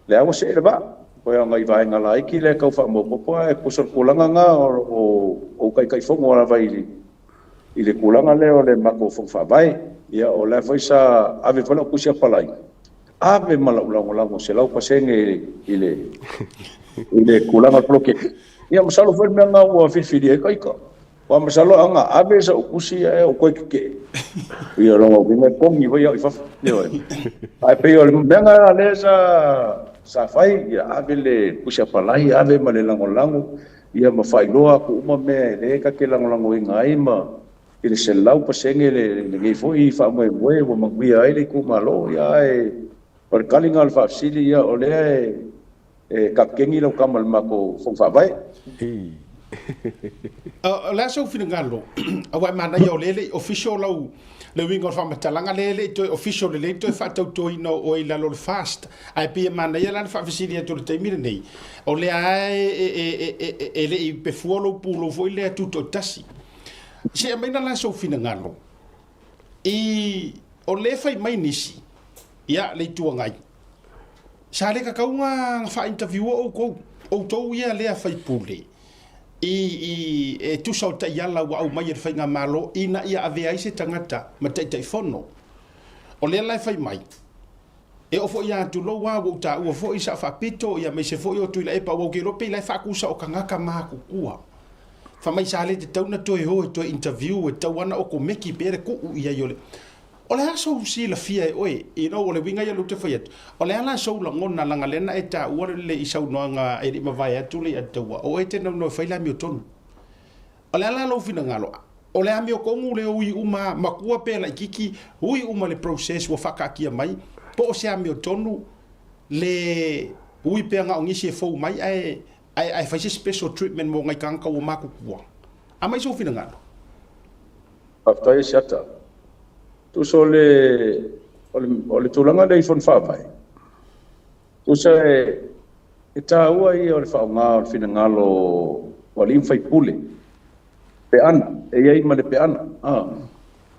Lea ua see le vaa, toe o nai vaega laiti lea e tau faamaopoopo ae tusa o le tulaga lena o ou Taitaifono lava i le tulaga lea o le matou Fono Faavae. Ia o la foi sa ave foi lau tusi apalai, ave ma lau lagolago 100% i le i le tulaga o le poloketi. Ia masalo foi le mea lena ua filifili ai ita. Aua masalo a na ave sau tusi ae ou toe tetee, ia lona uiga e kogi foi au i fafo. Ioe. Ae pei o le mea lena lea sa sa fai, ia ave le tusi apalai, ave ma le lagolago, ia ma faailoa atu uma mea lea ta te lagolagoina ai ma i le 100% lenei foi faamoemoe ua manuia ai le itumalo. Ia ae o le taliga o le faafesili, ia o lea e E kapikeni lau tama i le matou fono faavae. O le a sou finagalo, aua e manaia o lea e le i official lau le uiga o le faamatalaga lea e le i toe official lelei le toe faatautoina o oe i lalo o le fast. Ae pei e manaia la le faafesili atu i le taimi lenei, o lea lava e le i pefua lou pulou foi lea tutoatasi. Se i aumaina la sou finagalo i o lea e fai mai nisi, ia le Itu Agai, Sa le tatau ona faa-interview-a outou, outou ia lea faipule i, i, e tusa o taiala ua aumai e le Faigamalo ina ia avea ai se tagata ma Taitaifono. O lea la e fai mai, e oo foi ia tulou lava ua ou taua foi Sao Faapito ia aemaise foi o Tuilaepa aua ou te iloa pei la e faatusa o tagata matutua. Fai mai sa le tatau ona toe o e toe interview e tatau lava ona okomeki pea le tuu i ai o le O le a sou silafia e oe, you know, o le uiga ia lea ou te fai atu, o le a la sou lagona leaga lea na e taua le i saunoaga e le i mavae atu le Ataua, o oe e te naunau e fai le amiotonu. O le a la lou finagalo, o le amiotonu lea ui uma, matua pe laitiiti, ui uma le process ua faataatia mai, po o se amiotonu le ui pea na o nisi e fou mai ae Ae ae fai se special treatment mo ngai tagata ua matutua. Aumai sou finagalo. Faafetai Asiata. Tusa o le o le o le tulaga lea i Fono Faavae, tusa e e taua ia o le faaaoga o le finagalo o alii ma faipule, peana, e i ai ma le peana, a.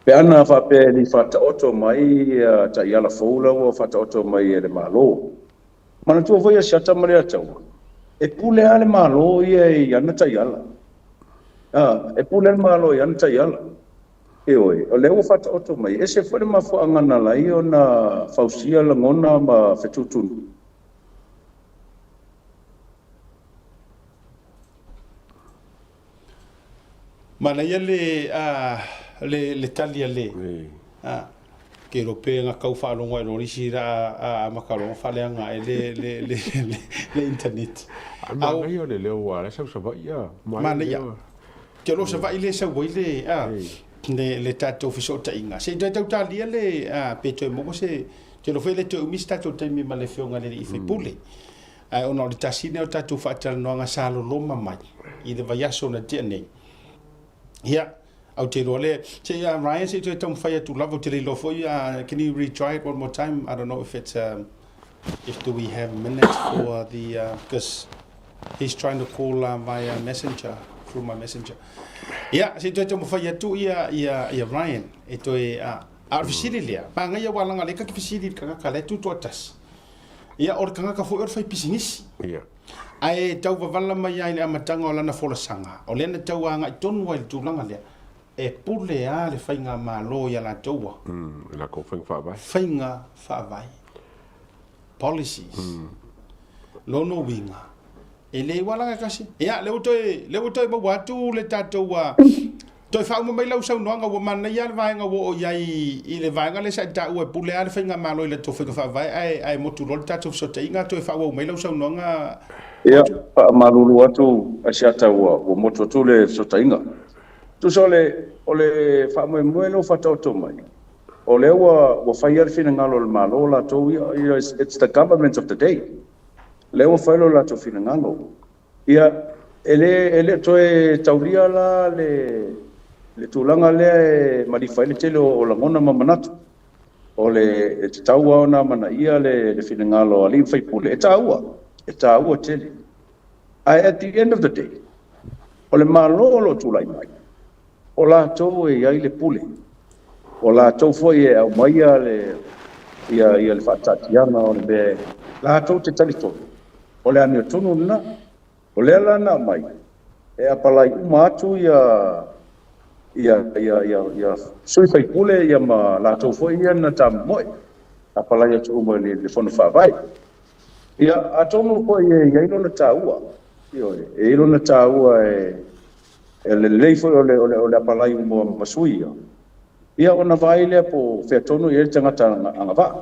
Peana faapea e le i faataoto mai ia taiala fou la ua faataoto mai e le Malo. Manatua foi Asiata ma Leiataua, e pule lava le Malo ia i ana taiala. A, e pule lava le Malo i ana taiala. Ioe, o lea ua faataoto mai, e ese foi le mafuaaga na ala ai ona fausia lagona ma fetuutuunai. Manaia le le le tali a le a ke iloa pe na tau faalogo ai loa nisi la a amata loa ona faaleaga ae le le le le internet. Ae manaia o le leo ua ala sau Savaii a. Manaia. Te lo Savaii le sau ai le a le le tatou fesootaiga. Se i toe tau talia le a pe toe maua se te iloa foi e le toe umi se tatou taimi ma le afioga i le alii faipule. Ae ona o le tasi lea o tatou faatalanoaga sa loloma mai i le vaiaso na tea nei, ia, ou te iloa lea, se i Ryan, se i toe taumafai atu lava, ou te le iloa foi, can you retry it one more time? I don't know if it's, if do we have minutes for the, because he's trying to call via messenger, through my messenger. Ia, se i toe taumafai atu ia, ia, ia Ryan, e toe, a o le fesili lea, manaia aua leaga o lea ta te fesili i le tagata la e tutoatasi. Ia, o le tagata foi o le faipisinisi. Ia. Ae tau vavala mai lava i le amataga o lana folasaga, o lea na tau agai tonu ai i le tulaga lea, e pule lava le faigamalo i a latou a. I latou faiga faavae. Faiga faavae. Policies. Lona uiga, E le ua laga kasi. Ia, lea ua toe, lea ua toe maua atu le tatou, uh, toe faauma mai lau saunoaga, ua manaia le vaega ua oo i ai i le vaega lea sa e taua e pule lava le faigamalo i latou faiga faavae ae, ae motu loa le tatou fesootaiga. Toe faaauau mai lau saunoaga. Ia, faamalulu atu Asiata ua, ua motu atu le fesootaiga. Tusa o le, o le faamoemoe lea ua faataoto mai, o lea ua, ua fai lava le finagalo o le Malo latou ia, you know, it's, it's the government of the day. Lea ua fai lo latou finagalo. Ia, e le, e le o toe taulia la le, le tulaga lea e malifa ai le tele o, o lagona ma manatu. O le, e tatau lava ona amanaia le, le finagalo o alii ma faipule. E taua, e taua tele. Ae at the end of the day, o le Malo o lo o tulai mai, O latou e i ai le pule, o latou foi e aumaia le, ia, ia le faataatiaga o le mea latou te talitonu, o le amiotonu lena. O lea la na aumai, e apalai uma atu ia, ia, ia, ia, ia sui faipule ia ma latou foi ia na tamomoe, apalai atu uma i le Fono Faavae. Ia, atonu foi e i ai lona taua, ioe, e i ai lona taua e, E lelei foi o le, o le, o le apalai uma ma sui ia, ia ona vaai lea po o fea tonu i ai le tagata agavaa.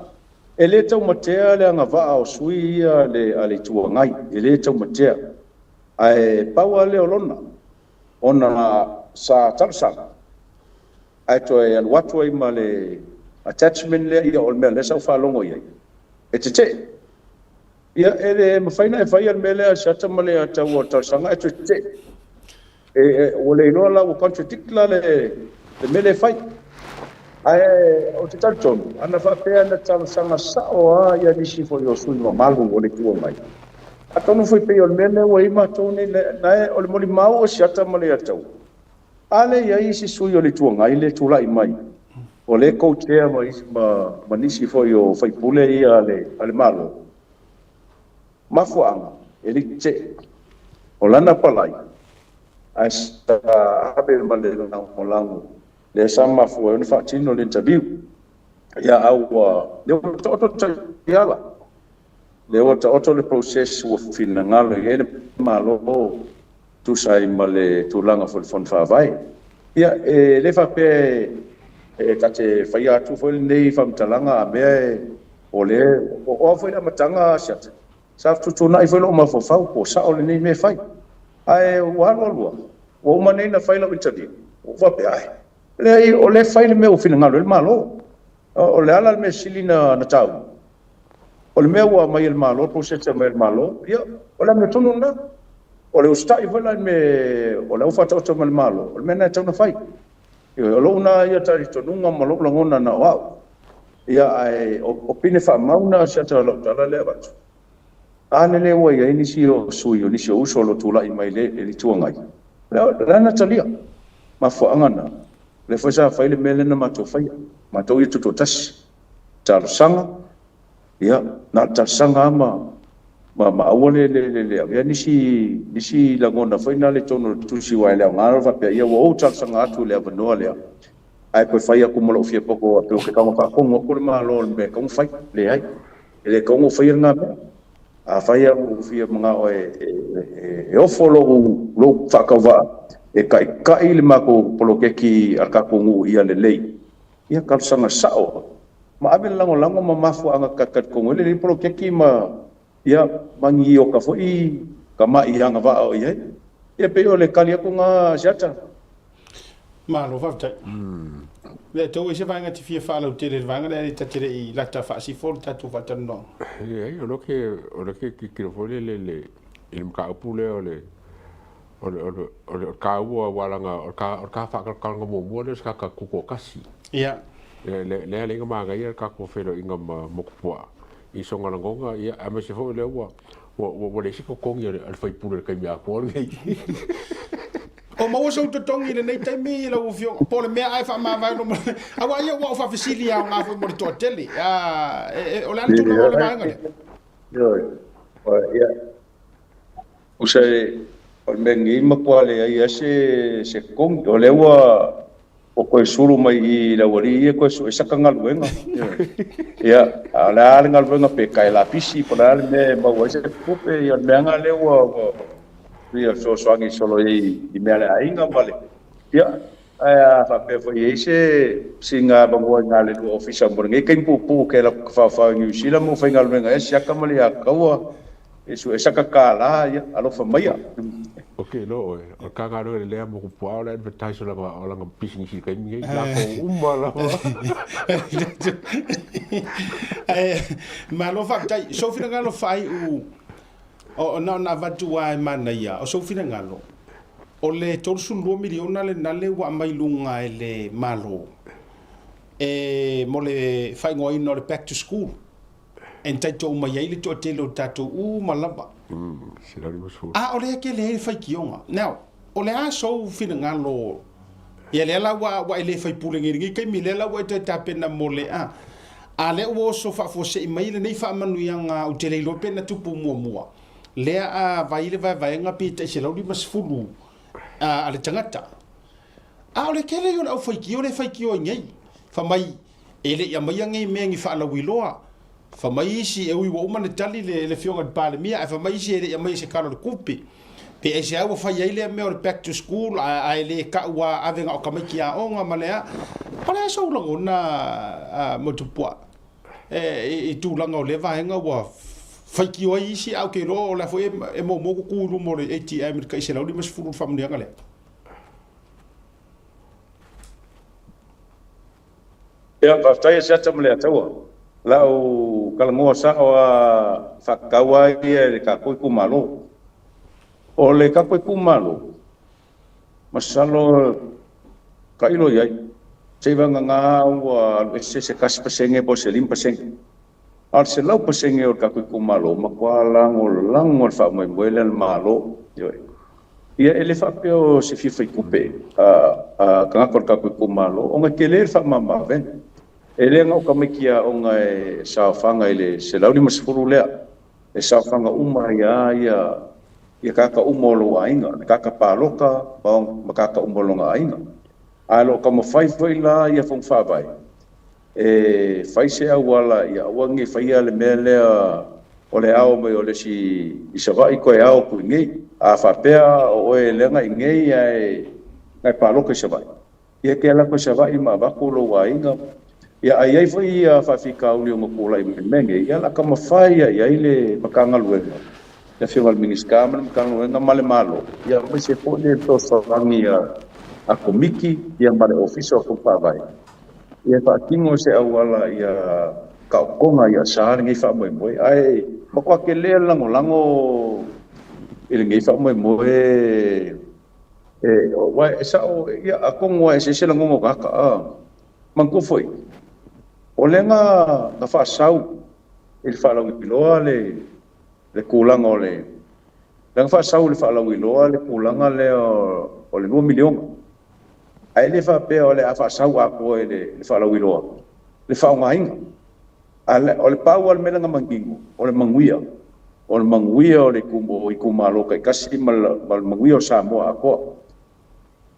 E le taumatea le agavaa o sui ia a le, a le Itu Agai, e le taumatea. Ae pau lava lea o lona, ona sa talosaga, ae toe alu atu ai ma le attachment lea, ia o le mea lea sa ou faalogo i ai, e tetee. Ia, e le mafai ona e faia le mea lea a Siata ma le taua o le talosaga ae toe tetee. E, e, ua le iloa la, ua contradict la le, le mea lea e fai. Ae ou te talitonu, ana faapea na talosaga sao lava ia nisi foi o sui mamalu o le Itu Agai, atonu foi pei o le mea lea ua i ai matou nei, na e, o le molimau o Siata ma Leiataua, A lea e i ai isi sui o le Itu Agai lea e tulai mai, o lea e co-chair ma isi, ma, ma nisi foi o faipule ia a le, a le Malo, mafuaaga, e le i tetee. O lana palai, ae sa ave ma le lagolago, lea sa mafua ai ona faatino le interview. Ia, a ua, lea ua taoto le taiala, lea ua taoto le process ua finagalo i ai le Malo, tusa ai ma le tulaga foi o le Fono Faavae. Ia, e le faapea e ta te faia atu foi lenei faamatalaga a mea o lea, o a foi le amataga Asiata, sa fetuutuunai foi lou mafaufau po o sao lenei mea e fai. Ae ua alu alu lava, ua uma nei ona fai lau interview, ua ou faapea, ai, leai, o lea e fai le mea ua finagalo ai le Malo. O le a la le mea sili na taua? O le mea ua aumai e le Malo, le process e aumai e le Malo, ia, o le amiotonu lena. O le usitai foi la i le mea o le au faataoto mai le Malo, o le mea lena e tatau ona fai. Ioe, o lou na ia talitonuga ma lou lagona na o au. Ia, ae o pine faamau na si ata o lau tala lea e avatu. A lele ua i ai nisi o sui o nisi o uso o lo o tulai mai i le Itu Agai, o le a na talia mafuaaga na, lea foi sa fai le mea lea na matou faia, matou ia tutoatasi, talosaga, Ia, na o le talosaga lava ma, ma aua le, le, le, le avea nisi, nisi lagona foi nale i totonu o le tusi aua e le aoga lava faapea, ia ua ou talosaga atu i le avanoa lea, ae toe fai atu ma lou fia poto faapea ou te tago faatonu atu le Malo i le mea e tatau ona fai. Leai, e le tatau ona ou faia lena mea. Afai lava ua ou fia manao e, e, e, e ofo lou, lou faatauvaa e taitai le matou poloketi a le tatou nuu ia lelei, ia talosaga sao ma ave le lagolago ma mafuaaga talitonu ai lenei poloketi ma ia ma ni ioka foi tamai agavaa o i ai. Ia pei o le tali atu na Asiata. Malo faafetai. Lea tou ai se vaega te fia faalautele i le vaega lea ta te le i lata faasifo le tatou faatalanoaga. Leai, o lea ke o lea ke tilotilo foi lele i le i le mataupu lea o le o le o le o le taua aua leaga o le ta o le ta faatalatalanoaga muamua lea o se tagata tutoatasi. Ia. Lea lea lea na manaia le tatou feiloaiga ma Motupuaa i sona lagona ia aemaise foi o lea ua ua ua leai se totogi a le sui usufono i le taimi atoa lenei. O maua sou totogi i lenei taimi lau afioga po o le mea ae faamavae loa ma aua ia ua ou faafesili e aoga foi mo le toatele. O le a le tulaga o le vaega lea? Ioe. Ia. Usa e, o le mea nei matua leai lava se se totogi. O lea ua ua toe sulu mai i i le aualii ia toe sue saka galuega. Ia, a o le a le galuega pe tae lapisi po o le a le mea e maua ai se tupe, ia o le mea lena lea ua ua ia fesoasoani solo i ai i mea a le aiga ma le ia ae a faapea foi e i ai se sina avanoa i galelua ofisa mo lenei taimi puupuu ou te alu atu tafaofao i Niu Sila ma ou faigaluega ai siaka ma le ia Taua e sue saka kālā, ia, alofa maia. Ok, iloa oe, o le ta galuega lelei lava mo Tupuaa o le advertise o lana, o lana pisinisi i le taimi nei, latou uma lava. Ae, malo faafetai. Sou finagalo faaiu, o, na ona avatu lava e manaia, o sou finagalo, o le 32 miliona lena lea ua aumai i luga e le Malo, e, mo le faaigoaina o le Back to School. Entitle uma i ai le toatele o tatou uma lava. A o lea e tele ai le faitioga. Now, o le a sou finagalo, ia lea la ua, ua e le faipule nei i lenei taimi, lea la ua e toe tapena mo le a. A lea ua oso faafuasei mai lenei faamanuiaga ou te le iloa pe na tupu muamua, lea a vai le vaevaega pe tai 150 a le tagata. A o le tele ia o le aufaitio lea e faitio ai nei, fai mai E le i aumaia nei mea ni faalauiloa. Fai mai isi, e ui ua uma ona tali le le Afioga i le Palemia, ae fai mai isi e le i aumaia se Tala o le Tupe. Pe aisea ua fai ai lea mea o le back to school ae le tau a ave na o tamaiti aoga ma le a. O le a sou lagona a Motupuaa i tulaga o lea vaega ua faitio ai isi ae ou te iloa o la foi e momo tutu i luma o le ATM i le tai 150 i le faamanuiaga lea. Ia, faafetai Asiata ma Leataua. Lau talanoa sao a faatatau a ia i le tatou itumalo. O le tatou itumalo, masalo tailo i ai, seivagana ua alu ese se 1% po o se 5%. A o le 100% o le tatou itumalo, matua lagolago le faamoemoe lea a le Malo. Ioe. Ia, e le faapea o se fia faitupe a tagata o le tatou itumalo, ona e tele le faamama-avega. E le na o tamaiti aoga e saofaga i le 150 lea, e saofaga uma ai lava ia ia tagata uma o lou aiga, le tagata palota ma tagata uma o lona aiga. Ae o lo o taumafai foi la ia Fono Faavae e fai se auala ia aua ne i faia le mea lea o le ao mai o le isi i Savaii toe ao atu i inei. A faapea o oe leaga i inei ae na e palota i Savaii, ia e te alu atu i Savaii ma avatu lou aiga. Ia a i ai foi ia faafitauli ono tulai mai i le mea nei, ia o le a taumafai lava i ai le Matagaluega, le Afioga i le Minisita ma le Matagaluega ma le Malo, ia aemaise foi le fesoasoani a Komiti ia ma le Ofisa o Fono Faavae. Ia faatino se auala ia taotoga ia sa lenei faamoemoe. Ae matua tele le lagolago i lenei faamoemoe e, aua e sao, ia, atonu lava e eseese lagona o tagata, a. Manatua foi, o lea na, na faasau i le faalauiloa le, le tulaga o le, lea na faasau i le faalauiloa le tulaga lea o le $2 miliona. Ae le faapea o le a faasau atoa i le faalauiloa le faaaogaina. A o le pau lava le mea lea na manino, o le manuia. O le manuia o le o itumalo taitasi ma le manuia o Samoa atoa.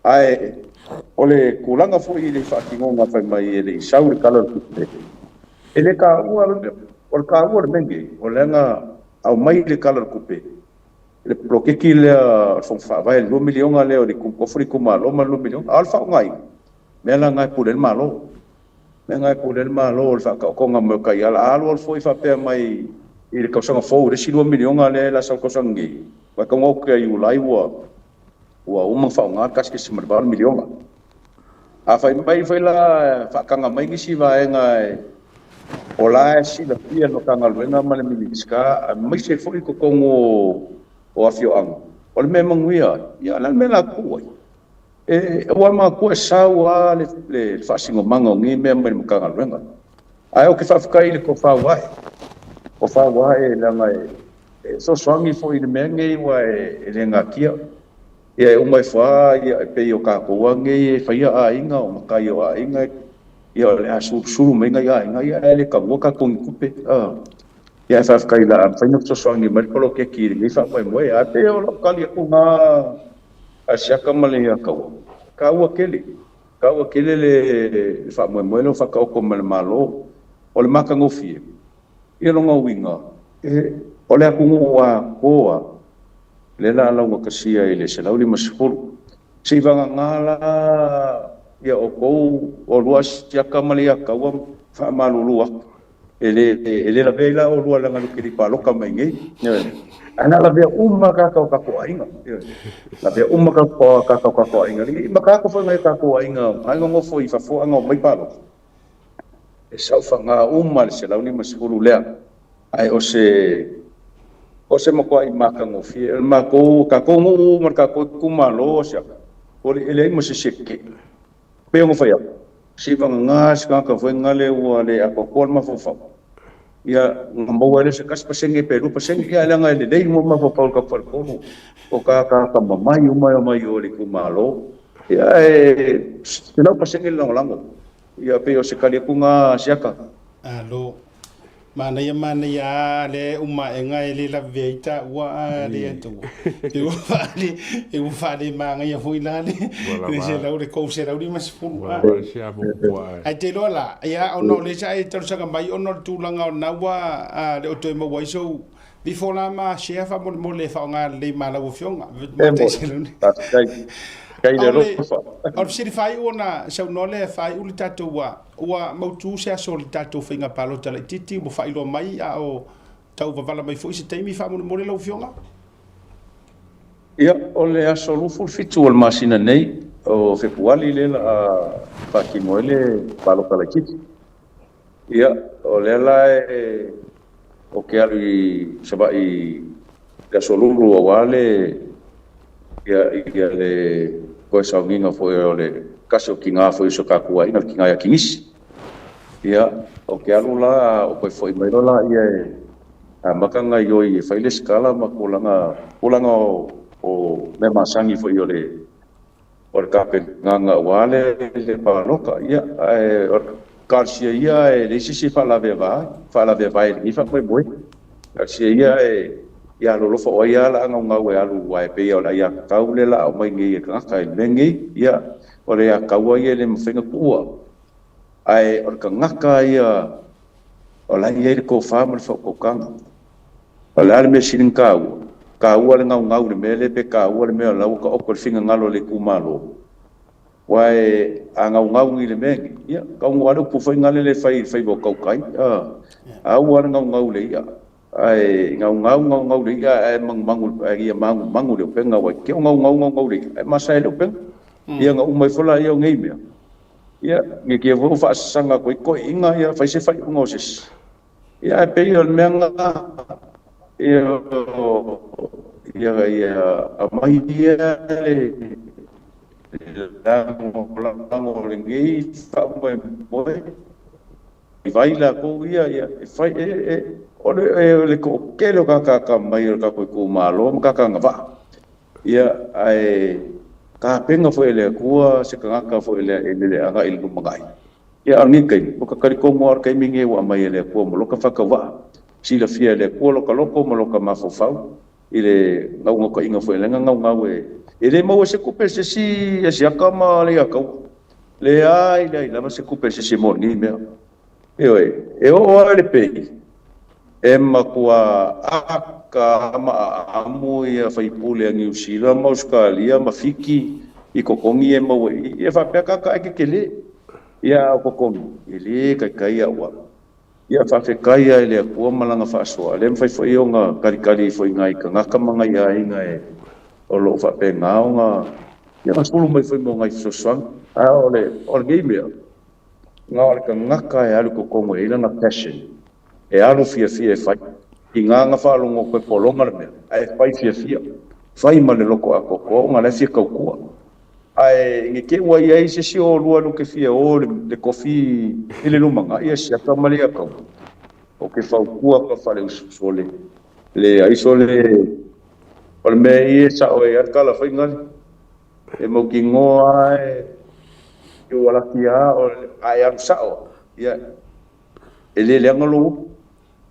Ae o le tulaga foi i le faatinoga fai mai e le i sau le Tala o le Tupe, e le taua, o le taua o le mea lenei, o lea na aumai le Tala o le Tupe, le poloketi lea o le Fono Faavae, le $2 miliona lea o le tofu le itumalo ma le $2 miliona. A o le faaaogaina, mea la na e pule ai le Malo. Mea na e pule ai le Malo o le faataotoga mai o taiala. A alu alu foi faapea mai i le tausaga fou i le isi $2 miliona lea e la sau tausaga nei, aua e tatau ona oo atu ia Iulai ua ua uma ona faaaoga le $1.8 miliona. A fai mai foi la faataga mai nisi vaega o la e silafia e le Matagaluega ma le Minisita aemaise foi totonu o afioaga, o le mea e manuia ai, ia o le a le mea o le a tuu ai? E, ua manatua e sau lava le, le faasinomaga o nei mea mai le Matagaluega. Ae ou te faafetai i le tofa ua ae, tofa ua ae leaga e, e fesoasoani foi i le mea lenei aua e le natia. Ia e uma ifo lava, ia e pei o tatou lava nei e faia aiga, o matai o aiga, ia o le a sulusulu mai nai aiga, ia ae le taua tatou ni tupe. Ia ae faafetai o le a mafai ona fesoasoani mai le poloketi i lenei faamoemoe. Ae pei o lau tali atu lena a Siaka ma le Taua, taua tele, taua tele le faamoemoe lea ua faataoto mai e le Malo. O le matagofie, ia lona uiga, o le atunuu atoa lea o le a laugatasia i le 150. Seivagana la ia outou oulua Asiata ma le Iataua faamalulu atu, e le e le lavea ai la oulua leaga ou te le i palota mai nei. Ioe. Ae na lavea uma tagata o tatou aiga. Ioe. Lavea uma tagata o tatou aiga. Ma tagata foi nai o tatou aiga ai nonofo i fafo ae na omai palota. E saofaga uma le 150 lea. Ae o se o se matuai matagofie. O le matou, tatou nuu ma le tatou itumalo o Asiata, o le e leai ma se isi e tetee. Pei ona fai atu, seivagana se tagata foi lea ua le atoatoa le mafaufau, ia ona maua ai lea o se 1% pe 2%, ia leaga e lelei uma le mafaufau o le tatou faletolu, o tagata atamamai uma e omai i o i le itumalo. Ia e 100% le lagolago. Ia pei o se tali atu lena a Siaka. Alo. Manaia manaia a lea e uma aega e le lavevea ai taua a le Atua. E ua faale e ua faalemagaia foi la le le selau le 350 a. Ae te iloa la, ia ona o lea sa e talosaga mai ona o le tulaga o lena ua le o toe maua ai sou before la ma share faamolemole e faaaoga lelei ma lau afioga. Faafetai. Faafetai le alofa. O le fesili faaiu ona saunoa lea e faaiu le tatou Ua mautu se aso o le tatou faiga palota laitiiti ua faailoa mai a o tau vavala mai foi se taimi faamolemole lau Afioga? Ia, o le aso 27 o le masina nei o Fepuali lea o le a faatino ai le palota laitiiti. Ia, o lea la e ou te alu i Savaii i le aso Lulu aua le ia, ia le toe sauniga foi o le tasi o tina foi o si o tatou aiga, le tina ia Kinisi. Ia, ou te alu la, ou toe foi mai loa laia e amata ona gaoioi e fai le lesitala ma tulaga, tulaga o, o mea masani foi o le o le tapenaga aua le le palota. Ia, ae o le talosia ia e leai se isi e faalaveava ai, faalaveava ai i lenei faamoemoe. Talosia ia e ia alolofa o ai lava o le a naunau e alu aua e pei o le aiatatau lea o le a aumai nei e tagata i le mea lenei. Ia, o le aiatatau lava ia e le mafai ona tuua, ae o le tagata ia o la e i ai le tofa ma le faautautaga. O le a le mea sili ona taua? Taua le naunau i le mea lea pe taua le mea o la ua taoto le finagalo o le itumalo? Aua a naunau i le mea lenei, ia, taunuu lava le upu foi lea e fai i le faiva o tautai, a aua le naunau i le i'a, ae naunau naunau i le i'a ae magumagu, ae ia magumagu le upega, aua e te o naunau naunau i le i'a, ae masae ai le upega. Ia ona uma ifo laia o nei mea, ia, ne i te i foi ua faasasaga atu ai toeaiina, ia fai se faaiuga o se isi. Ia ae pei o le mea lena, ia, Ia, ia aumai ia le lagolago o lenei faamoemoe i vai latou ia, ia e fai e, e, o le, e, o le toatele o tagata atamai o le tatou itumalo ma tagata agavaa. Ia, ae tapena foi e le Atua se tagata foi lea e lele agai i le lumanai. Ia, a o lenei taimi, ua ta talitonu lava o le taimi lenei ua aumai e le Atua mo lota faatauvaa. Silafia e le Atua lota loto ma lota mafaufau i le naunautaiga foi lea na naunau e e le maua se tupe e se isi Asiata ma Leiataua. Leai, leai lava se tupe a se isi mo lenei mea. Ioe, e oo lava i le pei, e matua aka ma aamu ia faipule a Niu Sila ma Ausetalia ma Fiti i totogi e maua i i. E faapea tagata ai tetele, ia a o totogi, e le taitai au au. Ia faafetai lava i le Atua ma Lana faasoa, lea e mafai foi ona talitali ifo i nai tagata ma nai aiga e o lo o faapena ona ia gasulu mai foi mo nai fesoasoani. A o le, o lenei mea, na o le tagata e alu i totonu e i ai lana passion, e alu fiafia e fai. Tiga na faalogo atu e pologa le mea, ae fai fiafia, fai ma le loto atoatoa ona o la e fia tautua. Ae ne i te i ua i ai se isi o oulua lou te fia o i le tofi i le lumanai, ia siaka ma le Iakaua. Ou te fautua atu faale-usousole, leai sole, o le mea ia e sao ai lava le tala faiga lea. E mautinoa lava e ua laki lava, a e alu sao, ia, e le leaga lou ulu.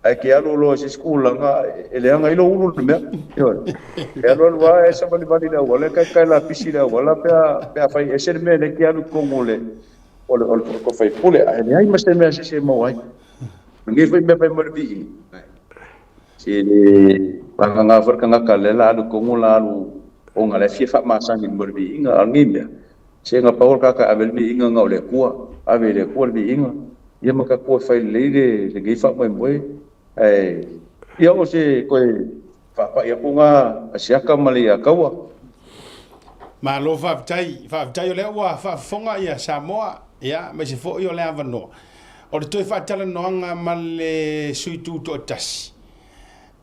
Ae te alu loa i se isi tulaga, e leaga ai lou ulu le mea. Ioe. E alu alu lava e savalivali i le auala, e taetae lapisi i le auala pe a, pe afai e ese le mea lea e te alu i totonu o le, o le, o le poto faipule, ae leai ma se mea a se isi e maua ai. O lenei foi mea fai mai le viiga, se le vagana foi le tagata lea la alu i totonu la alu ona la e fia faamasani i le mea o le viiga, a o lenei mea, Se na pau o le tagata e ave le viiga na o le Atua, ave i le Atua le viiga, ia ma tatou e fai lelei le lenei faamoemoe, ae ia o se toe faapai atu na a Siaka ma le Iataua. Malo faafetai, faafetai o lea ua faafofoga ia Samoa, ia aemaise foi o le avanoa o le toe faatalanoaga ma le sui tutoatasi.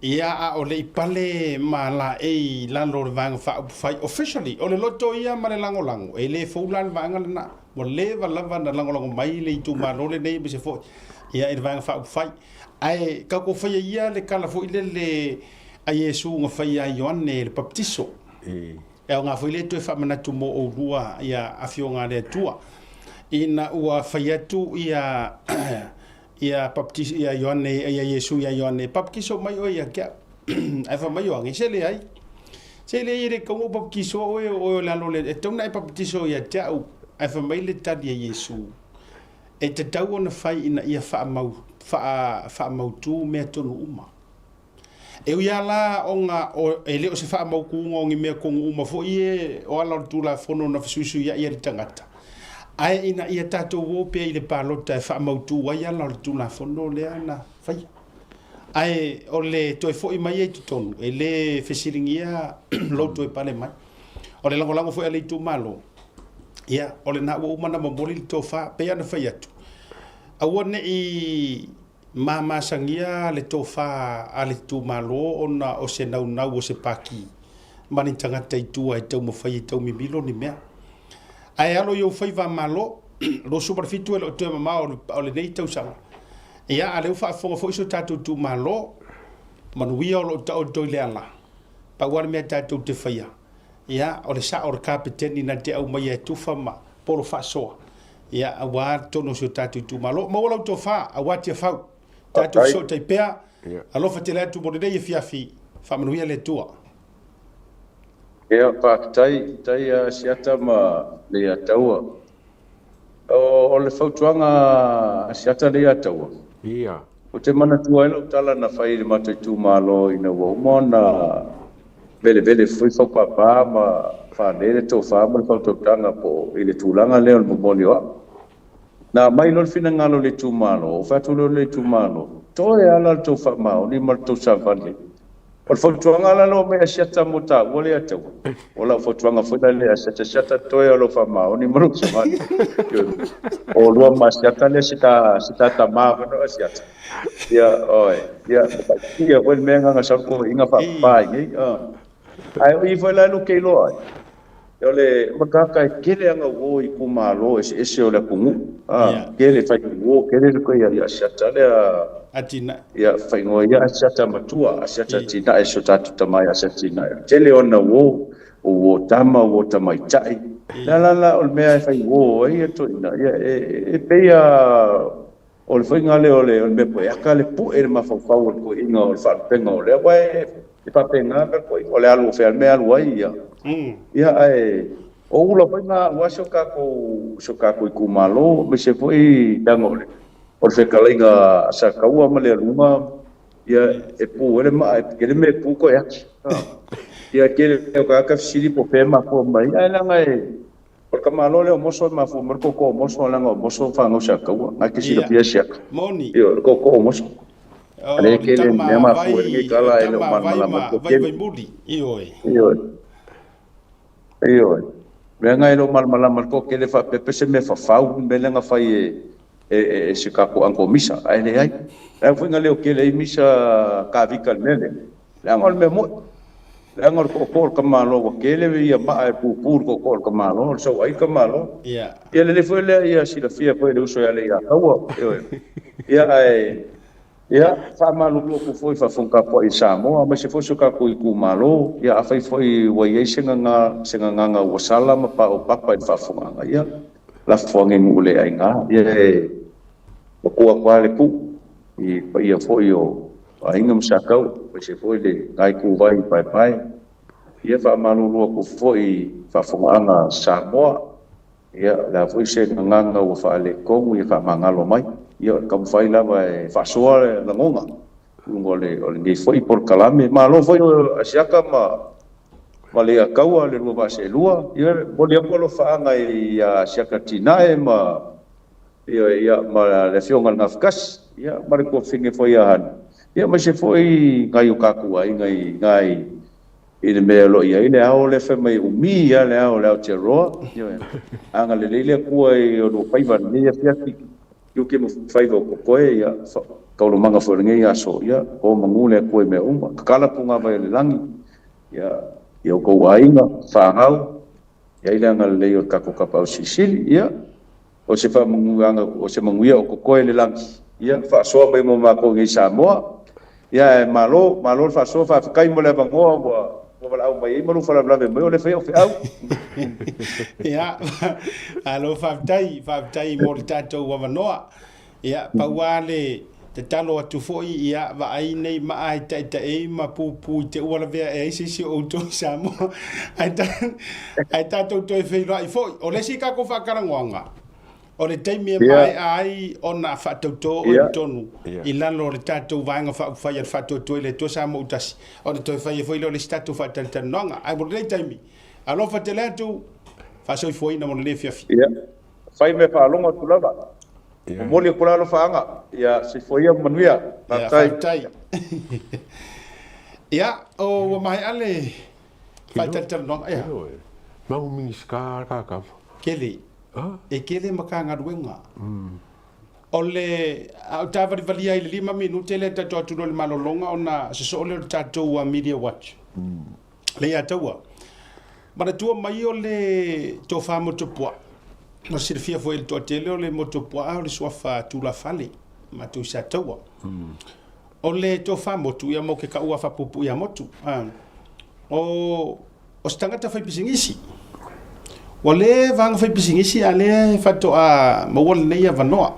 Ia, a o le i pale ma laei i lalo o le Vaega Faaupufai, officially, o le loto ia ma le lagolago, e le fou la le vaega lena. Ua leva lava ona lagolago mai le itumalo lenei aemaise foi ia i le Vaega Faaupufai. Ae tatou faia ia le tala foi lele a Iesu na fai ia Ioane le Papatiso. E aoga foi lea toe faamanatu mo oulua ia Afioga a le Atua. Ina ua fai atu ia Ia baptiso ia Ioane, ia Iesu ia Ioane, baptiso mai oe ia te au. Ae fai mai Ioane, se leai. Se leai e le tatau ona ou baptisoa oe, o oe o le alo o le, e tatau ona e baptiso ia te au. Ae fai mai le tali a Iesu, e tatau ona fai ina ia faamau, faa, faamautu mea tonu uma. E ui lava la ona e le o se faamautuga o ni mea tonu uma foi e o ala o le Tulafono na fesuisuiai ai le tagata, ae ina ia tatou o pea i le palota e faamautu ai ala o le Tulafono lea na faia. Ae o le toe foi mai ai i totonu, e le fesiligia lou toe pale mai. O le lagolago foi a le itumalo, ia, o lena ua uma ona momoli le tofa, pei ona fai atu, aua ne i Ma masagia le tofa a le itumalo ona o se naunau o se paki ma ni tagata i tua e taumafai e taumimilo ni mea. Ae alo i ou faiva malo, 27 e le o toe mamao o lenei tausaga. Ia, a lea ua faafofoga foi si o tatou itumalo, manuia o lo o taoto i le ala, pau lava le mea tatou te faia, ia, o le sao o le kapeteni na te aumaia e tufa ma polo faasoa, Ia, aua totonu o si o tatou itumalo. Maua lau tofa, aua Tiafau. Tatou fesootai pea. Alofa tele atu mo lenei afiafi. Faamanuia le Atua. Ia, faafetai, faafetai a Asiata ma Leiataua. O le fautuaga a Asiata Leiataua. Ia. Ou te manatua ai lau tala na fai i le matou itumalo ina ua uma ona velevele foi faupapa ma faalele le tofa ma le faautautaga po o i le tulaga lea o le momoli o au. Na aumai loa le finagalo i le itumalo, ou fai atu loa i le itumalo, toe lava la le tou faamaoni ma le tou savali. O le fautuaga la lea ua aumai e Asiata mo taua lea taua, o lau fautuaga foi la lea Asiata, Asiata toe o lou faamaoni ma lou savali. O lua ma Asiata lea si ta, si ta tama foi no Asiata. Ia, oe, ia, ia foi le mea nganga sau ko inga whaapai nei. Ae o i foi la e luke iloa ai, o le matata e tele ana uo i itumalo eseese o le atunuu, a, tele fai uo, tele le koe ia Asiata lea, Atinae. ia faaigoa ia Asiata matua, Asiata Atinae, si o tatou tama ia Asiata Atinae. Tele ona uo, o uo tama, o uo tamaitai. Le ala la o le mea e fai uo ai ia toeaiina, ia e pei a O le faiga lea o le mea poeaka le pue le mafaufau o le toeaina o le faalupega o lea aua e faapena mea toeaina o le alu o fea le mea e alu ai ia. Ia ae o ula foi na aua si o tatou si o tatou itumalo aemaise foi leaga o le o le fetalaiga a Sataua ma Lealuga ia e pu ai le maa e tele mea e pu toe ati. Ia e tele o tagata fesili po o fea e mafua mai ai ae leaga e O le tamaloa lea o Moso e mafua mai le tootoo o Moso leaga o Moso fanau Sataua na te silafia Siaka. Moni. Ioe, le tootoo o Moso. O Le le tele tama mea mafua ai vai, lenei o le tala e le o tama vai malamalama ma le vai toatele. vai muli. Ioe. Ioe. Ioe. Leaga e le o malamalama le toatele faapea pe se mea fafau le mea lea na fai e e si tatou uncle Misa, ae leai. O le a foi na leo tele ai Misa Kavika i le mea lea? Leaga o le mea moni. Leaga o le tootoo o le tamaloa ua tele ia maa e pupu i le tootoo o le tamaloa, o le sauai le tamaloa. Ia lelei foi lea ia silafia foi e le uso ia Leiataua. Ioe. Ia ae ia faamalulu atu foi i faafofoga tapuai i Samoa aemaise foi si o tatou itumalo. Ia afai foi ua i ai se gagana se gagana ua sala ma paopapa i le faafofogaaga, ia lafo ane i nuu le aiga. Ia e matua atu lava le tuu i paia foi o Aiga ma Sakau, aemaise foi le na ituvai i Paepae. Ia faamalulu atu foi i faafofogaaga a Samoa, ia o le a foi se gagana ua faaletonu ia faamagalo mai. Ia o le taumafai lava e faasoa le lagona i luga o lenei foi polokalame. Malo foi Asiata ma ma Leiataua le lua vaa seelua. Ia e momoli atu alofaaga ia Asiata Tinae ma Ioe, ia, ma le Afioga i le Gafatasi, ia, ma le tuafafine foi ia Hana, ia, aemaise foi nai o tatou aiga i ina i, i le mea o lo o i ai le ao lea fai mai e umi lava le ao o le Aotearoa. Ioe, agalelei le Atua i o lua faiva i lenei afiafi, tiute ma faiva o totoe, ia, taualumaga foi o lenei aso, ia, to manu le Atua i mea uma. Tatala punavai o le lagi, ia, i outou aiga, fanau, i ai le agalelei o le tatou Tapaau Silisili, ia, O se faamanuiaga, o se manuia o totoe le lagi, ia faasoa mai mo matou nei i Samoa. Ia ae malo, malo le faasoa, faafetai mo le avanoa ua ua valaau mai ai ma lou faalavelave mai o lea e fai au feau. Ia, malo faafetai, faafetai mo le tatou avanoa. Ia, pau lava le tatalo atu foi, ia, vaai nei maa e taetaei ma pupu i te ua lavea e ai se isi o outou i Samoa, ae, ta, ae tatou toe feiloai foi. O le isi tatou faatalanoaga, o le taimi e maea ai ona faatautō oe i totonu i lalo o le tatou Vaega Faaupufai a le Faatuatua i le Atua Samoa Autasi, ona toe fai ai foi lea o le isi tatou faatalatalanoaga. Ae mo lenei taimi, alofa tele atu, faasoifuaina mo lenei afiafi. Ia, Fai mea faalogo atu lava. Momoli atu la alofaaga. Ia soifua ia ma manuia. Faafetai. Faafetai. Ia, o ua maea le faatalatalanoaga. Ia. Mau Minisita ka ka. Kele. E kele Matagaluega. O le a o taavalivalia ai le 5 minute lea tatou atu loa i le malologa ona sosoo lea o le tatou Media Watch. Leiataua. Manatua mai o le tofa Motuopuaa. Mo silafia foi e le toatele o le Motuopuaa o le suafa tulafale matou i Sataua. O le tofa Motu, ia mo ke kaua faapuupuu ia Motu. O o se tagata faipisinisi. Ua leva ona faipisinisi a lea faatoa maua lenei avanoa.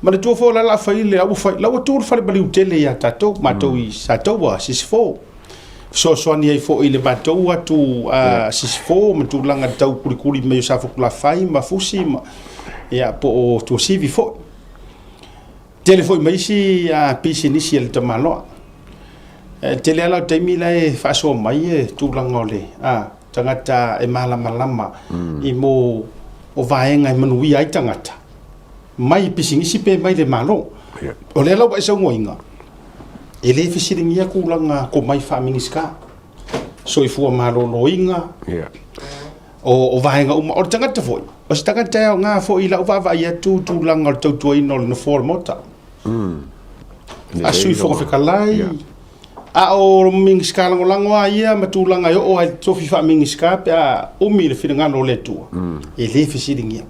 Manatua foi o la la fai le au fai, la ua tu le fale maliu tele ia tatou, matou i Sataua, Sisifo. Fesoasoani ai foi i le matou atu a Sisifo ma tulaga tau kulikuli mai o Safotulafai ma Fusi ma ia po o Tuasivi foi. Tele foi ma isi pisinisi a le tamaloa. E tele lava o taimi la e faasoa mai e tulaga o le tagata e malamalama i mo o vaega e manuia ai tagata mai pisinisi pe mai le Malo. O lea la ua e saunoaina, e le fesiligia tulaga tomai faa-Minisita, soifua maloloina, o vaega uma. O le tagata foi, o se tagata e aoga foi i lau vaavaai atu tulaga o le tautuaina o le Nofoa o le Maota. A Sui Fofoga Fetalai, A o Minisita Lagolago lava ia ma tulaga e oo ai i le tofi faa-Minisita pe a umi le finagalo o le Atua, e le fesiligia.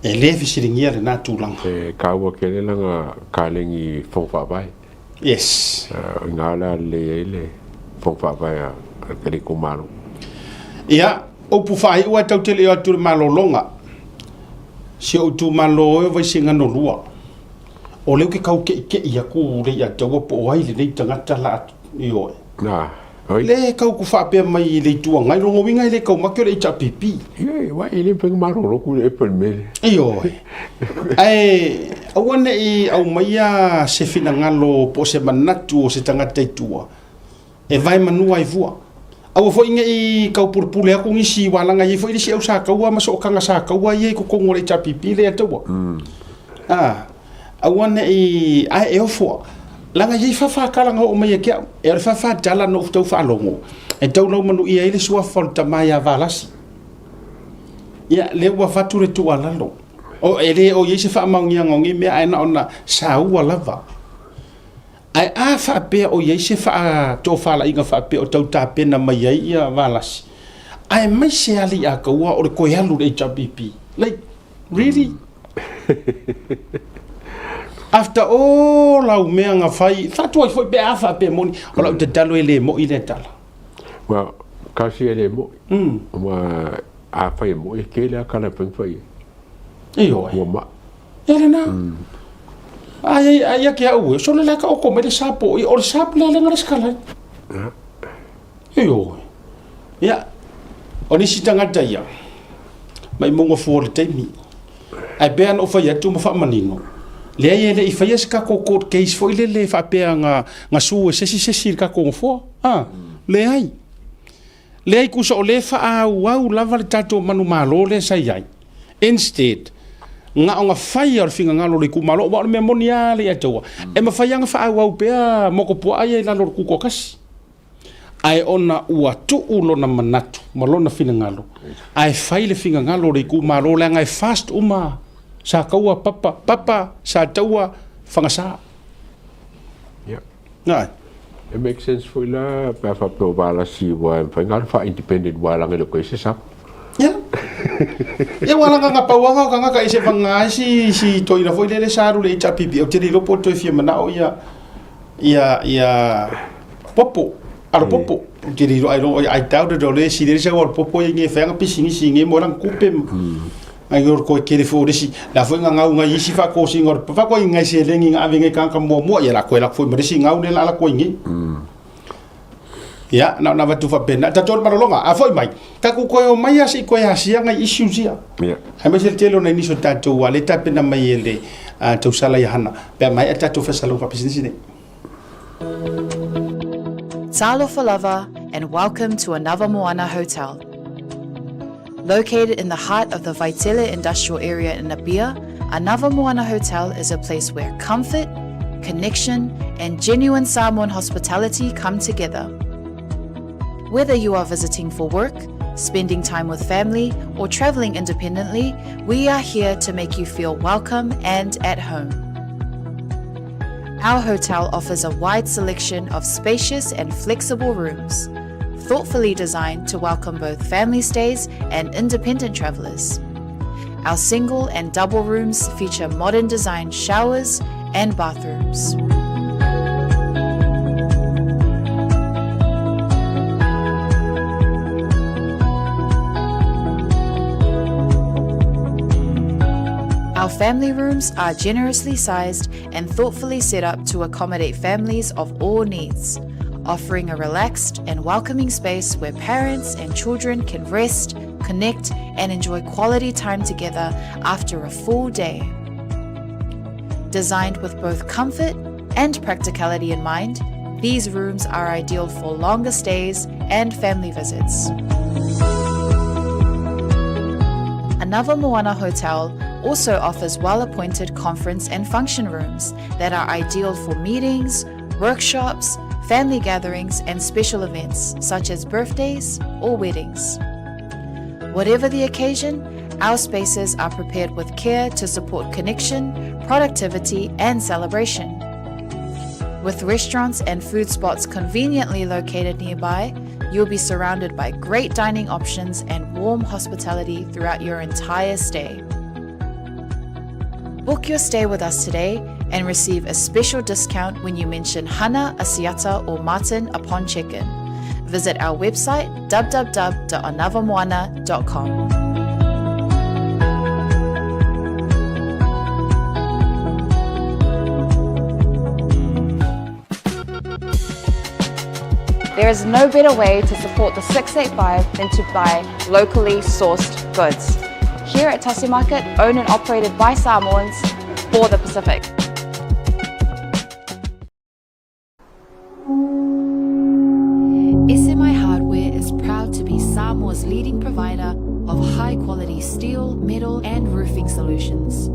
E le fesiligia lena tulaga. E taua tele lana kalegi Fono Faavae. Yes. O i ina o le a lelei ai le Fono Faavae a le itumalo. Ia, upu faaiu ae tatou te le i o atu i le malologa. Si ou itumalo e o Vaisigano 2. O lea ou te tau ke'ike'i atu Leiataua po o ai lenei tagata la ioe. Na, oi. Le tau ku faapea mai i le Itu Agai, lona uiga e le taumate o le HRPP. Ioe, aua e le mafai ona malolo atu i le epo i le mea lea. Ioe. Ae aua ne i aumaia se finagalo po o se manatu o se tagata i tua e vae manu ai fua. Aua foi ne i tau pulepule atu nisi aua leaga e i ai foi le isi au sa taua ma sootaga sa taua ia i totonu o le HRPP lea taua. A, aua ne i, ae e ofo a. Leaga e i ai faafatala na oo mai ia te au. E o le faafatala na ou tau faalogo, e tau laumanuia ai le suafa o le tama ia Valasi. Ia, lea ua avatu le tuualalo. O, e le o i ai se faamaoniaga o nei mea, ae na ona saua lava. Ae a faapea o i ai se faatofalaiga faapea o tau tapena mai ai ia Valasi, aemaise lava Leiataua o le toe alu i le HRPP. Like, really? After all au mea na fai, faatuai foi pe a faapea moni, o lau tatalo e le moi lea tala. Well, kasi e le moi. Ua a fai e moi, e tele a tala e fai fai e. Ioe. Ua maa. Ia lena. Ai, ai, ai ke au e, sole la ka oko mai le sapo, o le sapo lea lenga le skala. Ioe. Ia, o nisi tagata ia, maimauga fua o le taimi. Ae pei lava ona ou fai atu ma faamanino, leai e le i faia se tatou court case foi lele faapea na, na sue e se isi se isi i le tatou nofoa. A, leai. Leai tusa o lea e faaauau lava le tatou manumalo lea sa i ai. Instead, na ona fai lava o le finagalo o le itumalo, aua o le mea moni lava Leiataua, e mafai lava ona faaauau pea motupuaa ia i lalo o le tutoatasi. Ae ona ua tuu lona manatu ma lona finagalo, ae fai le finagalo o le itumalo leaga e fast uma Sataua Papa, Papa Sataua Fagasa. Yeah. Ae. E make sense foi la pe a faapea o Valasi ua e mafai ona alu faa-independent ua alaga i le koe se sap. Ia. Ia ua alaga na pau lava o tagata i se vagana ai si si toeaina foi lele sa alu i le HRPP. Ou te le iloa po o toe fia manao ia ia ia popo alo popo ou te le iloa I don't I doubt it o le isi le sau alo popo ia nge fai anga pisinisi nge mo lana tupe ai o koe kele fo le isi la foi nga ngau ngai isi faatosina o le faatoa ngai seleni nga ave ngai tagata muamua ia la koe la foi ma le isi ngau le la la koe nge ia na ona avatu faapena tatou le malologa a foi mai tatou toe o mai a se i toe asia ngai issues ia Yeah. aemaise le tele o nai nisi o tatou ua le tapena mai e le tausala ia Hana pe a maea tatou faasalalauga faapisinisi nei. Talofa lava and welcome to another Moana Hotel. Located in the heart of the Vaitele industrial area in Apia, Another Moana Hotel is a place where comfort, connection, and genuine Samoan hospitality come together. Whether you are visiting for work, spending time with family, or traveling independently, we are here to make you feel welcome and at home. Our hotel offers a wide selection of spacious and flexible rooms, thoughtfully designed to welcome both family stays and independent travelers. Our single and double rooms feature modern design showers and bathrooms. Our family rooms are generously sized and thoughtfully set up to accommodate families of all needs, offering a relaxed and welcoming space where parents and children can rest, connect, and enjoy quality time together after a full day. Designed with both comfort and practicality in mind, these rooms are ideal for longer stays and family visits. Another Moana Hotel also offers well appointed conference and function rooms that are ideal for meetings, workshops, family gatherings, and special events such as birthdays or weddings. Whatever the occasion, our spaces are prepared with care to support connection, productivity, and celebration. With restaurants and food spots conveniently located nearby, you'll be surrounded by great dining options and warm hospitality throughout your entire stay. Book your stay with us today and receive a special discount when you mention Hana, Asiata, or Martin upon check-in. Visit our website www.anavamoana.com. There is no better way to support the 685 than to buy locally sourced goods. Here at Tasi Market, owned and operated by Samoans for the Pacific. SMI Hardware is proud to be Samoa's leading provider of high-quality steel, metal and roofing solutions.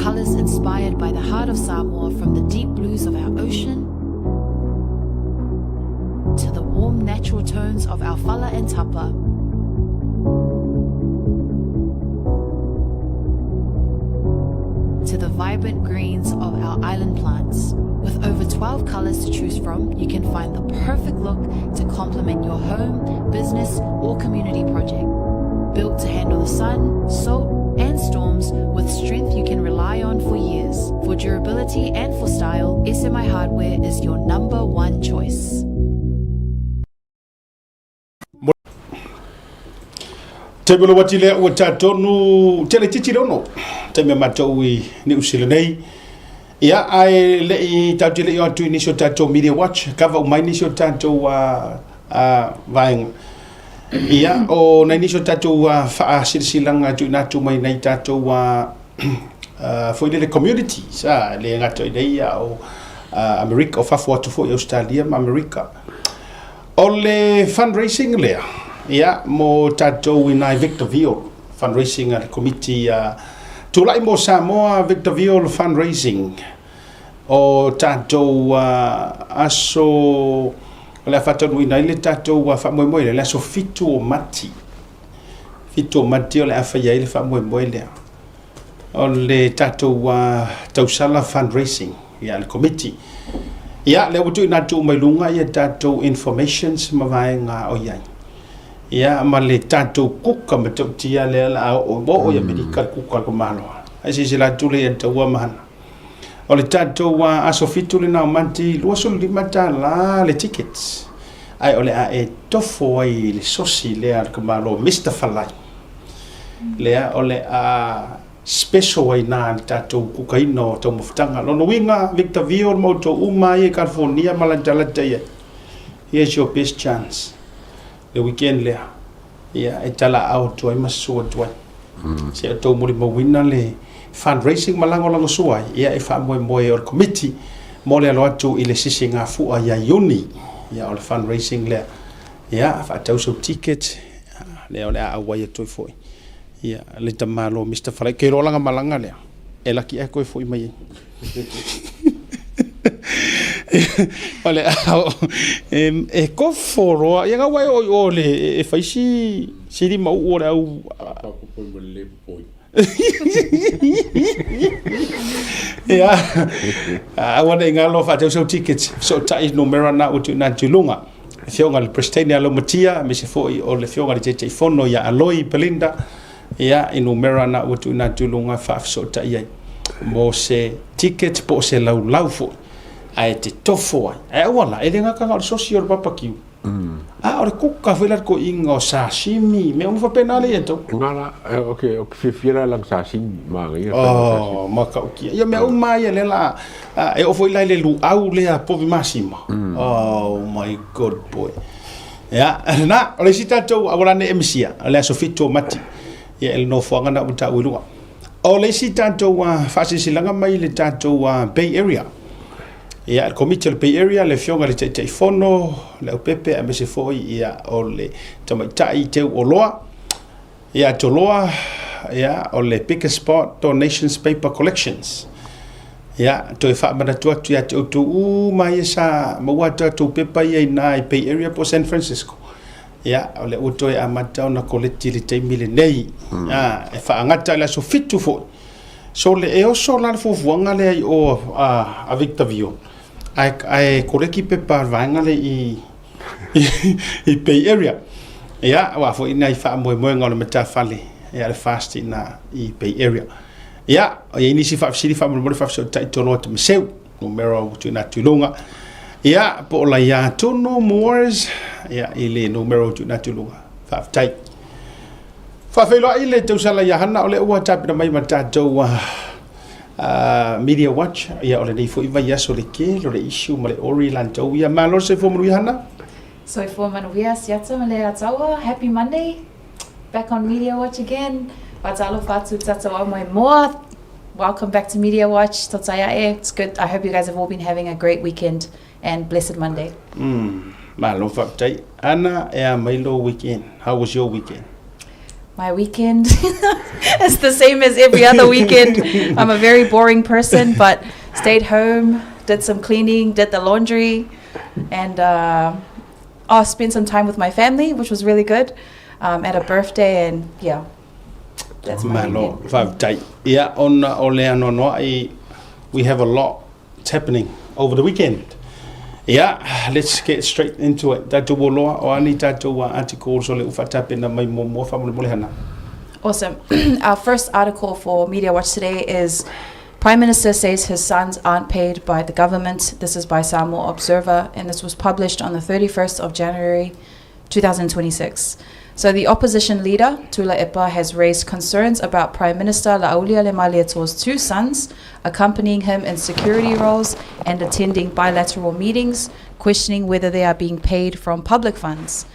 Colors inspired by the heart of Samoa from the deep blues of our ocean to the warm natural tones of our fala and tapa. To the vibrant greens of our island plants. With over 12 colors to choose from, you can find the perfect look to complement your home, business, or community project. Built to handle the sun, salt, and storms with strength you can rely on for years. For durability and for style, SMI Hardware is your number one choice. Taimi o le wati lea ua tatonu tele titi le ono taimi a matou i Niu Sila nei. Ia, ae le i tatou te le i o atu i nisi o tatou Media Watch, kava uma ai nisi o tatou uh, uh, vaega. Ia, o nai nisi o tatou uh, faasilasilaga tuuina atu mai nai tatou uh, uh, foi lele communities, ah, le gata i nei a o uh, Amerika, o fafo atu foi Australia ma Amerika. O le fundraising lea, ia, mo tatou i nai Victor Viol, fundraising a le komiti a Tulai mo Samoa Victor Viol Fundraising. O tatou aso o le a faataunuuina ai le tatou faamoemoe lea, le aso 7 o Mati. 7 o Mati o le a faia ai le faamoemoe lea. O le tatou tausala fundraising ia le komiti. Ia, lea ua tuuina atu uma i luga ia tatou informations ma vaega o i ai. Ia, ma le tatou kuka matautia lea la a oo, ua oo i Amerika le kuka a le Malo. Ai silasila atu lea ia taua ma hana. O le tatou aso 7 lena o Mati, $25 le tickets. Ae o le a e tofo ai i le sosi lea a le Malo, Mister Falai. Lea o le a special ai na le tatou kukaina o taumafataga. Lona uiga, Victor Vio ma outou uma ia i California ma latalata i ai, here's your best chance. Le weekend lea, ia e talaau atu ai ma susu atu ai. Se outou molimauina le fundraising ma lagolagosua ai, ia e faamoemoe o le komiti mo le alo atu i le sisigafua ia Iuni. Ia o le fundraising lea. Ia, faatau sou ticket, lea o le a auai atu ai foi. Ia, le tamalo Mister Falai, ke iloa lana malaga lea, e laki ea koe foi mai ai. O le a, e, e kofo roa, ia ngau ai o i o le, e fai si, si lima uu o le au. Ia, aua ne i galo faatau sau tickets, fesootai numera na ua tuuina atu i luga. Le Afioga i le Peresetene ia Laumatia, aemaise foi o le Afioga i le Taitaifono ia Aloi Belinda, ia, i numera na ua tuuina atu i luga e faafesootai ai mo se ticket po o se laulau foi, ae te tofo ai. Ae aua la, e le gata na o le sosi o le papakiu. A o le kuka foi la le toeaiina o sashimi, mea uma faapena lea ia tou. Nga la, o ke, o ke fiafia la lang sashimi, manaia le fai sashimi. Oh, matautia. Ia mea uma ia lea la, e oo foi la i le luau lea povi masima. Oh my god boy. Ia, na, o le isi tatou auala nei e misia, o le aso 7 o Mati. Ia, e le nofoaga na ua taua i luga. O le isi tatou faasilasilaga mai le tatou Bay Area. Ia, le Komiti o le Bay Area, le Afioga i le Taitaifono, Leaupepe, aemaise foi ia, o le Tamaitai Teu Oloa, ia Toloa, ia, o le Biggest Spot Donations Paper Collections. Ia, toe faamanatu atu ia te outou uma ia sa maua atu tatou pepa ia i na i Bay Area po o San Francisco. Ia, o lea ua toe amata ona koleti i le taimi lenei. Ia, e faagata i le aso 7 foi. So le e oso la le fuafuaga lea i o a, a Victor Vio, ae, ae koleki pepa a le vaega lea i, i, i Bay Area. Ia, aua foi nai faamoemoega o le matafale, ia le FAST i ina i Bay Area. Ia, o i ai nisi faafesili faamolemole faafesootai Toloa Tamaseu, numera ua tuuina atu i luga. Ia, po o Laia Tunu Moores, ia, i le numera ua tuuina atu i luga. Faafetai. Faafeiloai le tausala ia Hana, o lea ua tapena mai ma tatou Media Watch, ia o lenei foi vaiaso le tele o le issue ma le ori lantou. Ia malo le soifua manuia Hana. Soifua manuia Siata ma le Ataua. Happy Monday. Back on Media Watch again. Faatalofa atu tatou au mai moa. Welcome back to Media Watch. Totaia'e. It's good. I hope you guys have all been having a great weekend and blessed Monday. Malo faafetai. Ana, e a mai lou weekend? How was your weekend? My weekend is the same as every other weekend. I'm a very boring person, but stayed home, did some cleaning, did the laundry, and oh, spent some time with my family, which was really good, at a birthday, and yeah, that's my Malo, weekend. faafetai. Ia, ona o le anoanoai, we have a lot happening over the weekend. Ia, let's get straight into it. Tatou oloa, o a ni tatou articles o le ua faatapena mai muamua faamolemole Hana. Awesome. Our first article for Media Watch today is Prime Minister says his sons aren't paid by the government. This is by Samoa Observer, and this was published on the 31st of January 2026. So the opposition leader, Tuilaepa, has raised concerns about Prime Minister Laaulialemalietoa's two sons accompanying him in security roles and attending bilateral meetings, questioning whether they are being paid from public funds.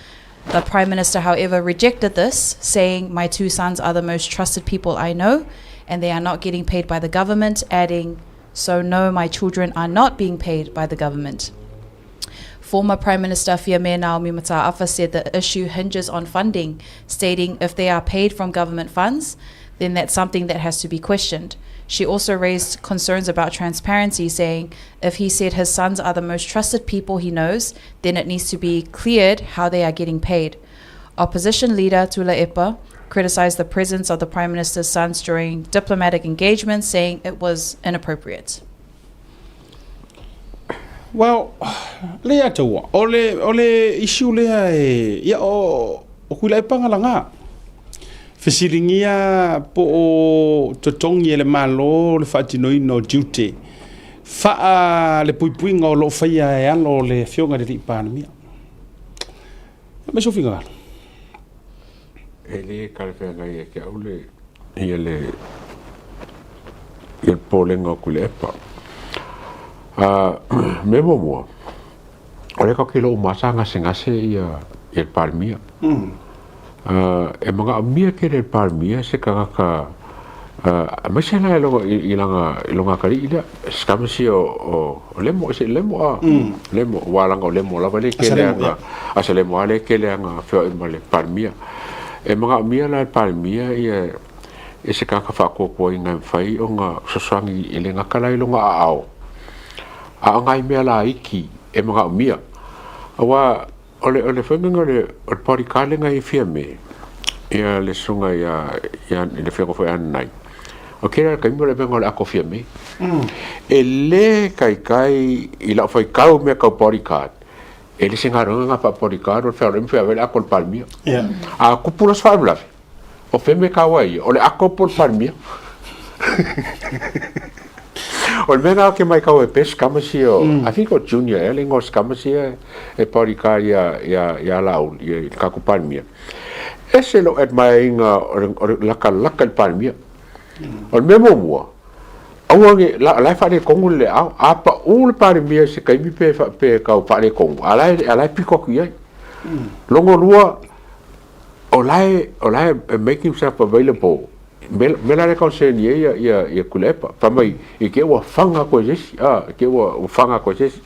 The Prime Minister, however, rejected this, saying, My two sons are the most trusted people I know, and they are not getting paid by the government, adding, So no, my children are not being paid by the government. Former Prime Minister Fiame Naomi Mata'afa said the issue hinges on funding, stating if they are paid from government funds, then that's something that has to be questioned. She also raised concerns about transparency, saying if he said his sons are the most trusted people he knows, then it needs to be cleared how they are getting paid. Opposition leader Tuilaepa criticized the presence of the Prime Minister's sons during diplomatic engagements, saying it was inappropriate. Well, Leiataua, o le, o le issue lea e, ia o, o Tuilaepa na laga. Fesiligia po o totogi e le Malo le faatinoina o tiute faa le puipuiga o lo o faia e alo o le Afioga i le Alii Palemia. Aumai sou finagalo. E le talafeagai ia te au le ia le ia le popolega o Tuilaepa. A mea muamua, o lea tatou te iloa uma lava sa gasegase ia ia le Palemia. E manaomia tele e le Palemia se tagata aemaise la i lona i lana i lona atalii lea, se tama sia o Lemo, is it Lemo a? Lemo, aua leaga o Lemo lava lea e tele ana, a se Lemo lava lea e tele ana feoai ma le Palemia. E manaomia la e le Palemia ia e se tagata faatuatuaina e mafai ona fesoasoani e le gata la i lona aao, a o nai mea laiti e manaomia. Aua o le o le faiga o le o le bodyguard lena e fia me ia le susuga ia ia le afioga foi ia Nanai, o kela le taimi o le avega o le ako fia me. E le taitai i lau faitau mea tau bodyguard, e le se galuega lena faa-bodyguard o le fealuai ma fealuai le ako o le Palemia. A tupu la se faalavelave, O fea mea kaua ia? O le ako po o le Palemia? O le mea lena ou te matau ai pea scammers ia, I think o Junior ea le igoa o scammers ia e bodyguard ia, ia, ia Laauli, ia le tatou Palemia. Ese lou admire ina o le, o le latalata i le Palemia. O le mea muamua, aua ne, la, la e faaletonu le leao, a pau le Palemia i se taimi pe, pe tau faaletonu, a la e, a la e pito atu i ai. Lona lua, O la e, o la e make himself available, mea, mea la lea concern i ai ia, ia, ia Tuilaepa. Fai mai, i te i ua fana atu e se isi, a, i te i ua, ua fana atu e se isi.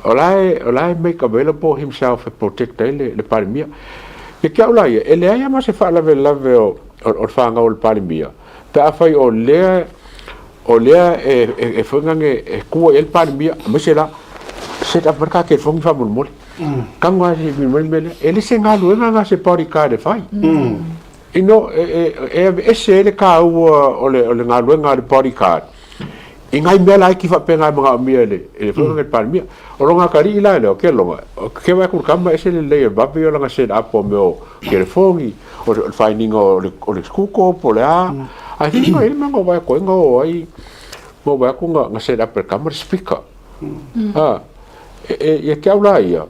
O la e, o la e make available himself e protect ai le, le Palemia. Ia te au la ia, e leai lava ma se faalavelave o, o, o le fanau a le Palemia, pe afai o lea, o lea e, e, e foi nane e kua i ai le Palemia, aemaise la, set up mai le ta telefoni faamolemole. Tago lava se mai le mea lea. E le se galuega lena a se bodyguard e fai. You know, e, e, e aveese ai le kāua o le, o le galuega a le bodyguard i ngai mea laiti faapena e manaomia e le, e le mm. le Palemia. O lona atalii la lea, o ke longa, o ke vaai atu i le tama ese lelei e vave o lana set up o mea o telefoni, o le finding o le, o le kuko po o le a. Mm. Ae whiringa i le mea na vaai atu ai na o ai, na vaai atu na, na set up e le tama le speaker. Mm. Ah, e, e, ia te au la ia,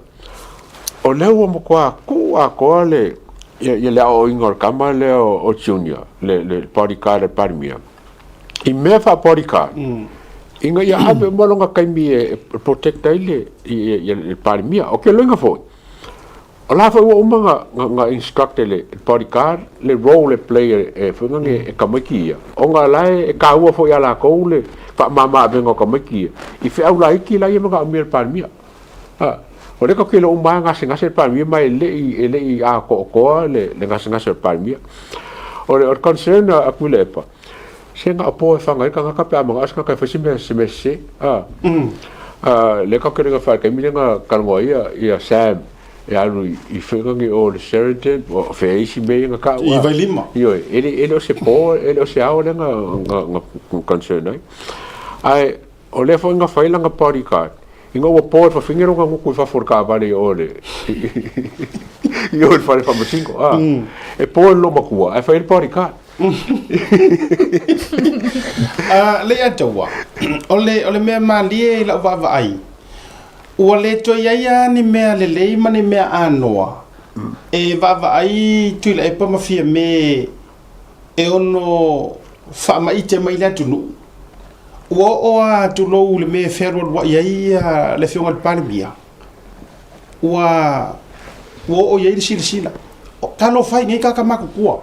o lea ua matua tuu atoa le, ia, ia le aoaoina o le tama lea o, o Junior, le, le bodyguard a le Palemia, i mea faa-bodyguard, mm. ina ia ave uma lona taimi e, e protect ai le, i, i, le Palemia. O ke loiga foi, o la foi ua uma na, na, na instruct e le bodyguard le role e play e, e foi nani e tamaiti ia. Ona la e, e kāua foi a lakou le faamama avega o tamaiti ia. I feau laiti la ia manaomia e le Palemia. A, o lea tatou te iloa uma lava e gasegase le Palemia ma e le i, e le i atoatoa le, le gasegase o le Palemia. O le, o le concern a, a Tuilaepa, se na o po e whanga ai le tagata pe a manao se tagata e fai se mea, se mea sese. A, a, lea tatou te le nafa i le taimi lea na talanoa ai ia, ia Sam e alu i, i Whengangi o le Sheraton, o fea isi mea ia na tau. I Vailima. Ioe, e le, e le o se po, e le o se ao lea na, na, na concern ai. Ae, O lea foi na fai lana bodyguard ina ua po e fafine lona gutu i fafo o le taavale i o le i o le fale faamasino a e po i le loomatua ae fai ai le bodyguard. A Leiataua, o le o le mea malie i lau vaavaai, ua le toe i ai lava ni mea lelei ma ni mea anoa e vaavaai Tuilaepa ma Fiame e ono faamaite mai le atunuu, ua oo lava tulou i le mea e fealualuai ai le Afioga i le Palemia, ua ua oo i ai le silasila. Talofa e i nei tagata matutua.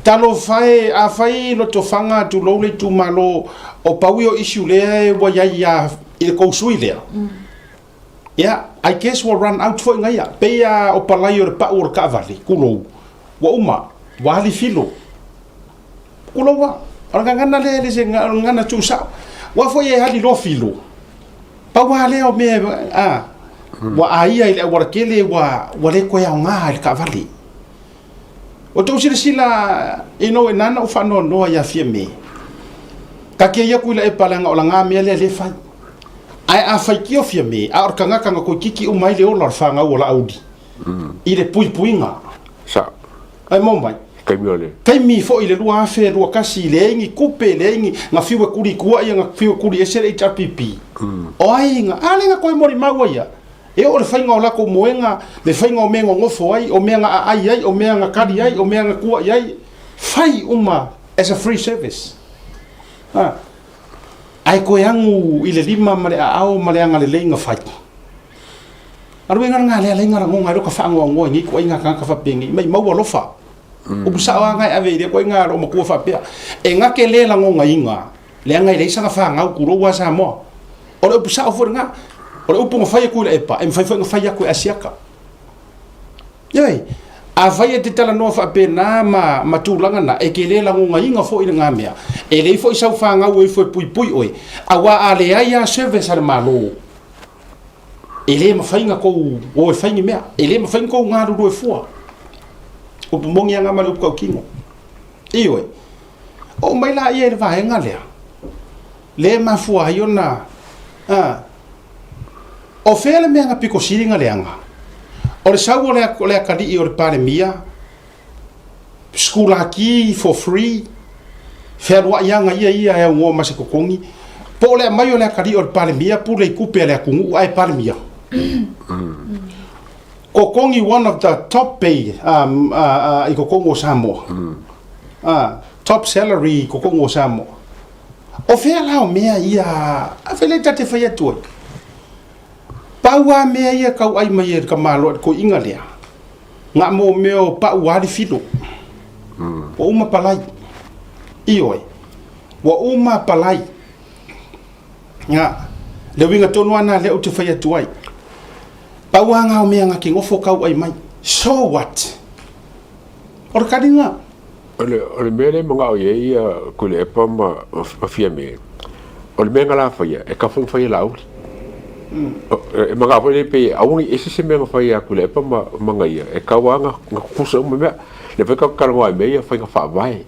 Talofa e, afai Lotofaga tulou le itumalo o pau ia o issue lea ua i ai ia i le tou sui lea. Ia, I guess ua run out foi ngaia. Pei a o palai o le pau o le taavale, kulou, ua uma, ua ali filo. Kulou a. O le gagana lea e le se gagana tuusao. Ua foi e ali loa filo. Pau a lea o mea, a, ua aia i le aualatele ua, ua le toe aoga i le taavale. Ua tou silasila you know, nana ou faanoanoa ia Fiame. Ka kei aku i Laepa leaga o laga mea lea le fai. Ae a faitio Fiame, a o le tagata na toeitiiti uma ai le ola o le fanau o Laauli i le puipuiga. Sa. Ae mo mai. Taimi o le. Taimi foi i le 2021, leai ni tupe, leai ni, na fiu e kuli i tua ia, na fiu e kuli ese le HRPP. O ai na, a lea na toe molimau ai ia. E oo le faiga o latou moega, le faiga o mea nonofo ai, o mea na aai ai, o mea na kali ai, o mea na kuaʻi ai, fai uma as a free service. Ha. Ae toe agu i le lima ma le aao ma le agalelei na fai. A le uiga lena lea alai na lagona ai lota faanoanoa i nei ituaiga tagata faapenei, maimau alofa. Upu sao lava na e ave i lea ituaiga loomatua faapea. E na te le lagonaina, leaga e leai sana fanau, tulou lava Samoa. O le upu sao foi lena. O le upu na fai e Tuilaepa, e mafai foi ona fai atu e Asiata. Ioe, afai e te talanoa faapena ma, ma tulaga na, e te le lagonaina foi lena mea. E leai foi sau fanau e ifo e puipui oe, aua a leai lava service a le Malo, e le mafai ona tou o e fai ni mea, e le mafai ona tou galulue fua. Upu moni lava ma le upu tautino. Ioe, oo mai laia i le vaega lea, lea e mafua ai ona, a, o fea le mea na pito sili ona leaga? O le sau o le, o le atalii o le Palemia, sikulaki for free, fealuai lava ia ia e aunoa ma se totogi, po o le aumai o le atalii o le Palemia pule i tupe a le atunuu ae Palemia. Totogi one of the top pay i totonu o Samoa. Top salary i totonu o Samoa. O fea la o mea ia, a fai lea ta te fai atu ai. Pau lava mea ia tau ai mai e le tamaloa i le toeaina lea, na mo mea o pau lava le filo. Ua uma palai. Ioe. Ua uma palai. Nga, le uiga tonu lava na lea ou te fai atu ai. Pau lava na o mea na te nofo tau ai mai. So what? O le taliga. O le, o le mea lea e manao i ai ia Tuilaepa ma, ma Fiame, o le mea na la faia, e tatau foi ona fai e Laauli. E manao foi lea pei aua ne i ese se mea na fai ia Tuilaepa ma, ma Nagaia, e tatau lava ona, ona tutusa uma mea. Lea foi tatou te talanoa ai i mea ia o faiga faavae.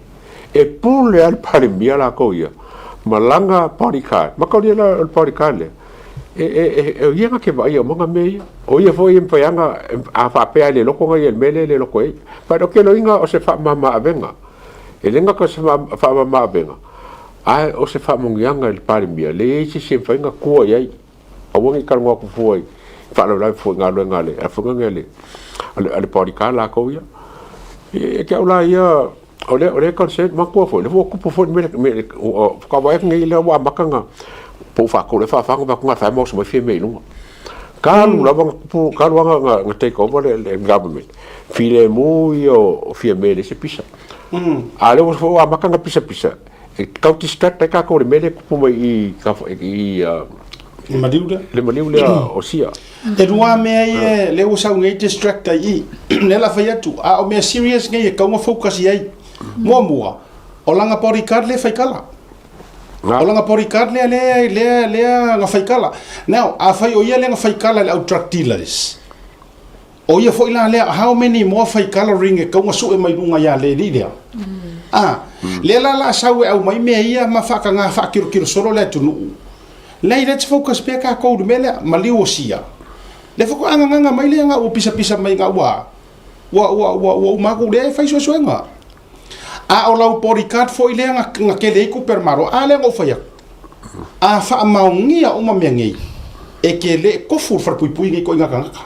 E pule lava le Palemia latou ia ma lana bodyguard. Mataulia la o le bodyguard lea, e, e, e, o ia na te vaaia uma na mea ia. O ia foi e mafai lava ona, a faapea e le loto na ia i le mea lea e le loto ai. But ou te iloaina o se faamama avega. E le gata o se faamama avega, ae o se faamanuiaga i le Palemia, e leai se isi e mafai ona tua i ai. Aua ne i talanoa atu fua i faalavelave fua i galuega a le foi lea a le bodyguard latou ia. E te au la ia, o lea o lea concern, manatua foi, o lea foi ua tupu foi le mea, faatoa vaai atu nei lea ua amata ona po ua faatolu ea faafa ona vaai atu na oso mai Fiamē i luga. Talu lava ona tupu, talu lava ona take over le government, filemu ia o Fiamē e leai se pisa. A o lea foi ua amata ona pisapisa, E tau distract ai tatou i le mea lea e tupu mai i i Le maliu lea. Le maliu lea o Sia. E lua mea ia lea ua sau nei distract ai i. Lea la fai atu, a o mea serious nei e tatau ona focus i ai. Muamua, o lana bodyguard lea e faikala. O lana bodyguard lea lea lea lea na faikala. Now, afai o ia lea na faikala i le au drug dealers, O ia foi la lea, how many more fai colouring e tatau ona sue mai luga ia le alii lea? A, lea la la sau e aumai mea ia ma faataga faakilokilo solo le atunuu. Leai, let's focus pea tatou i le mea lea, maliu o sia. Lea faatoa gagaga mai lea ua pisapisa mai ga ua ua ua ua ua uma atu lea e fai suesuega. A o lau bodyguard foi lea na, na tele ai tupe a le Malo, a lea na ou fai atu. A faamaonia uma mea nei, e te le tofu le falepuipui nei ituaiga tagata.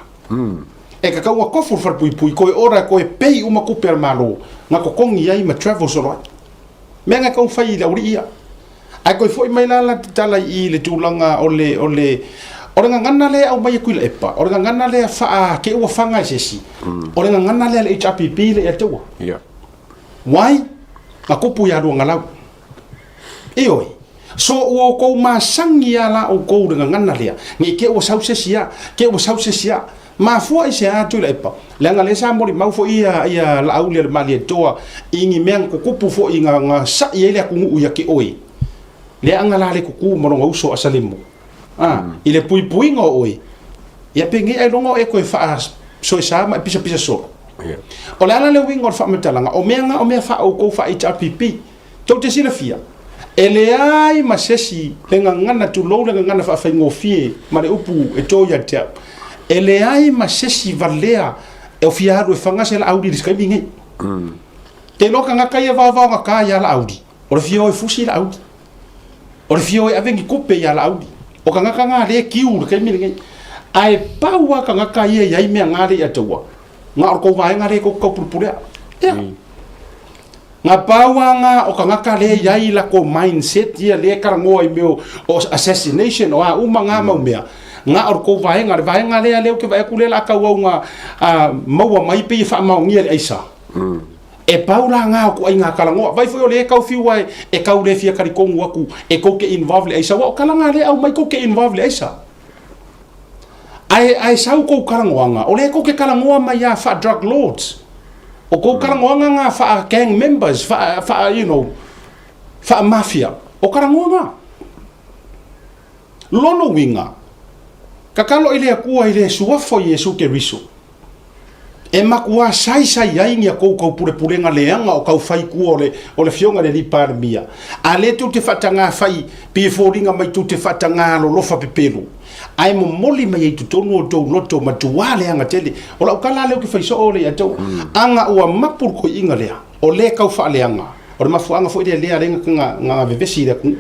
E tatau ua tofu le falepuipui koe ora e koe pay uma tupe a le Malo na totogi ai ma travel solo ai. Mea na e tatau fai i le aualii ia. Ae toe foi mai la la tala i le tulaga o le o le o le gagana lea e aumai e Tuilaepa, o le gagana lea faa te ua faga e se isi, o le gagana lea a le HRPP lea ia te ua. Why? Na tupu ia Luagalau. Ioe. So ua outou masani a la outou le gagana lea, ne i te ua sau se isi a, te ua sau se isi a. Mafua i se a Tuilaepa, leaga lea sa molimau foi ia ia Laauli a le Malietoa i ni mea na tutupu foi na na sa'i ai le atunuu ia te oe. Leaga la le tutu ma lona uso a Salemo. A, i le puipuiga o oe, ia penei ailoga o e toe faasoesa ma e pisapisa solo. O le ala le uiga o le faamatalaga, o mea na o mea faa-outou faa-HRPP. Tou te silafia, e leai ma se isi le gagana, tulou le gagana faafaigofie ma le upu e to ia te au, e leai ma se isi valea e fia alu e faga se Laauli i le taimi nei. Te iloa tagata ia vaovaogata ia Laauli, o le fia o e fusi Laauli. O le fia o e ave ni tupe ia Laauli. O tagata na lea e kiu i le taimi lenei. Ae pau lava tagata ia e i ai mea na lea ia te ua, na o le tou vaega lea tou te taupulepulea. Ia. Na pau lava na o tagata lea e i ai latou mindset ia lea e talanoa i mea o assassination o a uma na mau mea, na o le tou vaega. Le vaega lea lea ou te vaai atu lea o le a tauau ina maua mai pei e faamaonia i le aisa. E pau la na o ituaiga talanoa. Vaai foi o lea e tau fiu ae e tau le fia talitonu atu e tou te involve i le aisa aua o tala na lea e aumai tou te involve i le aisa. Ae ae sau kou talanoaga, o lea tou te talanoa mai lava faa drug lords. O kou talanoaga na faa gang members, faa faa you know, faa mafia. O talanoa na. Lona uiga, tatalo i le Atua i le Suafa o Iesu Keriso, e matua saisai ai ni a kou taupulepulega leaga o kau fai tua o le, o le Afioga i le Alii Palemia, a lea tou te faatagā fai, pei e foliga mai tou te faatagā alolofa pepelo, ae momoli mai ai i totonu o tou loto matuā leaga tele. O lau tala lea ou te fai soo le ia tou, aga ua mapu le toeaiina lea, o lea e tau faaleaga, o le mafuaaga foi lea lea lea na, na vevesi i le atunuu.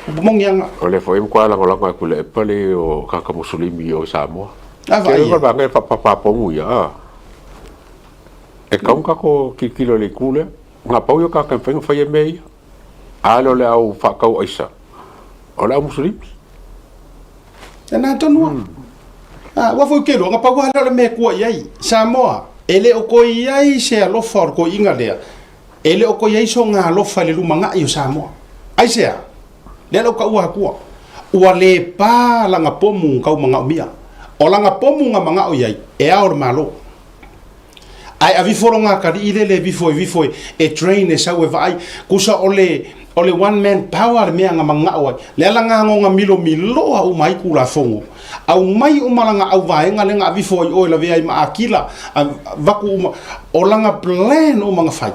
Upu moni aga. O lea foi e matua lagolago atu i le epa le o tagata Musulimi i o i Samoa. A vaai. Ke vaega e faapapapomu ia, a. E tatau ona tatou tilotilo i le itu lea. Na pau ia o tagata e mafai ona faia mea ia. A lea o le au faatau aisa, o le au Musulimi. E na tonu lava. A, ua foi ke iloa, na pau lava lea o le mea e tua i ai. Samoa, e le o toe i ai se alofa o le toeaiina lea. E le o toe i ai sona alofa i le lumanai o Samoa. Aisea? Lea la ua taua atua. Ua le pa lana pomu tau manaomia. O lana pomu na manao i ai, e ao le Malo. Ae avifo lona atalii lele e vifo e vifo e, e train e sau e vaai. Kusa o le, o le one man power le mea na manao ai. Lea la na goga milomiloa uma ai Tulafono. Aumai uma lana auvaega lea na avifo ai oe lavea ai ma Akila, vaku uma, o lana plan uma na fai,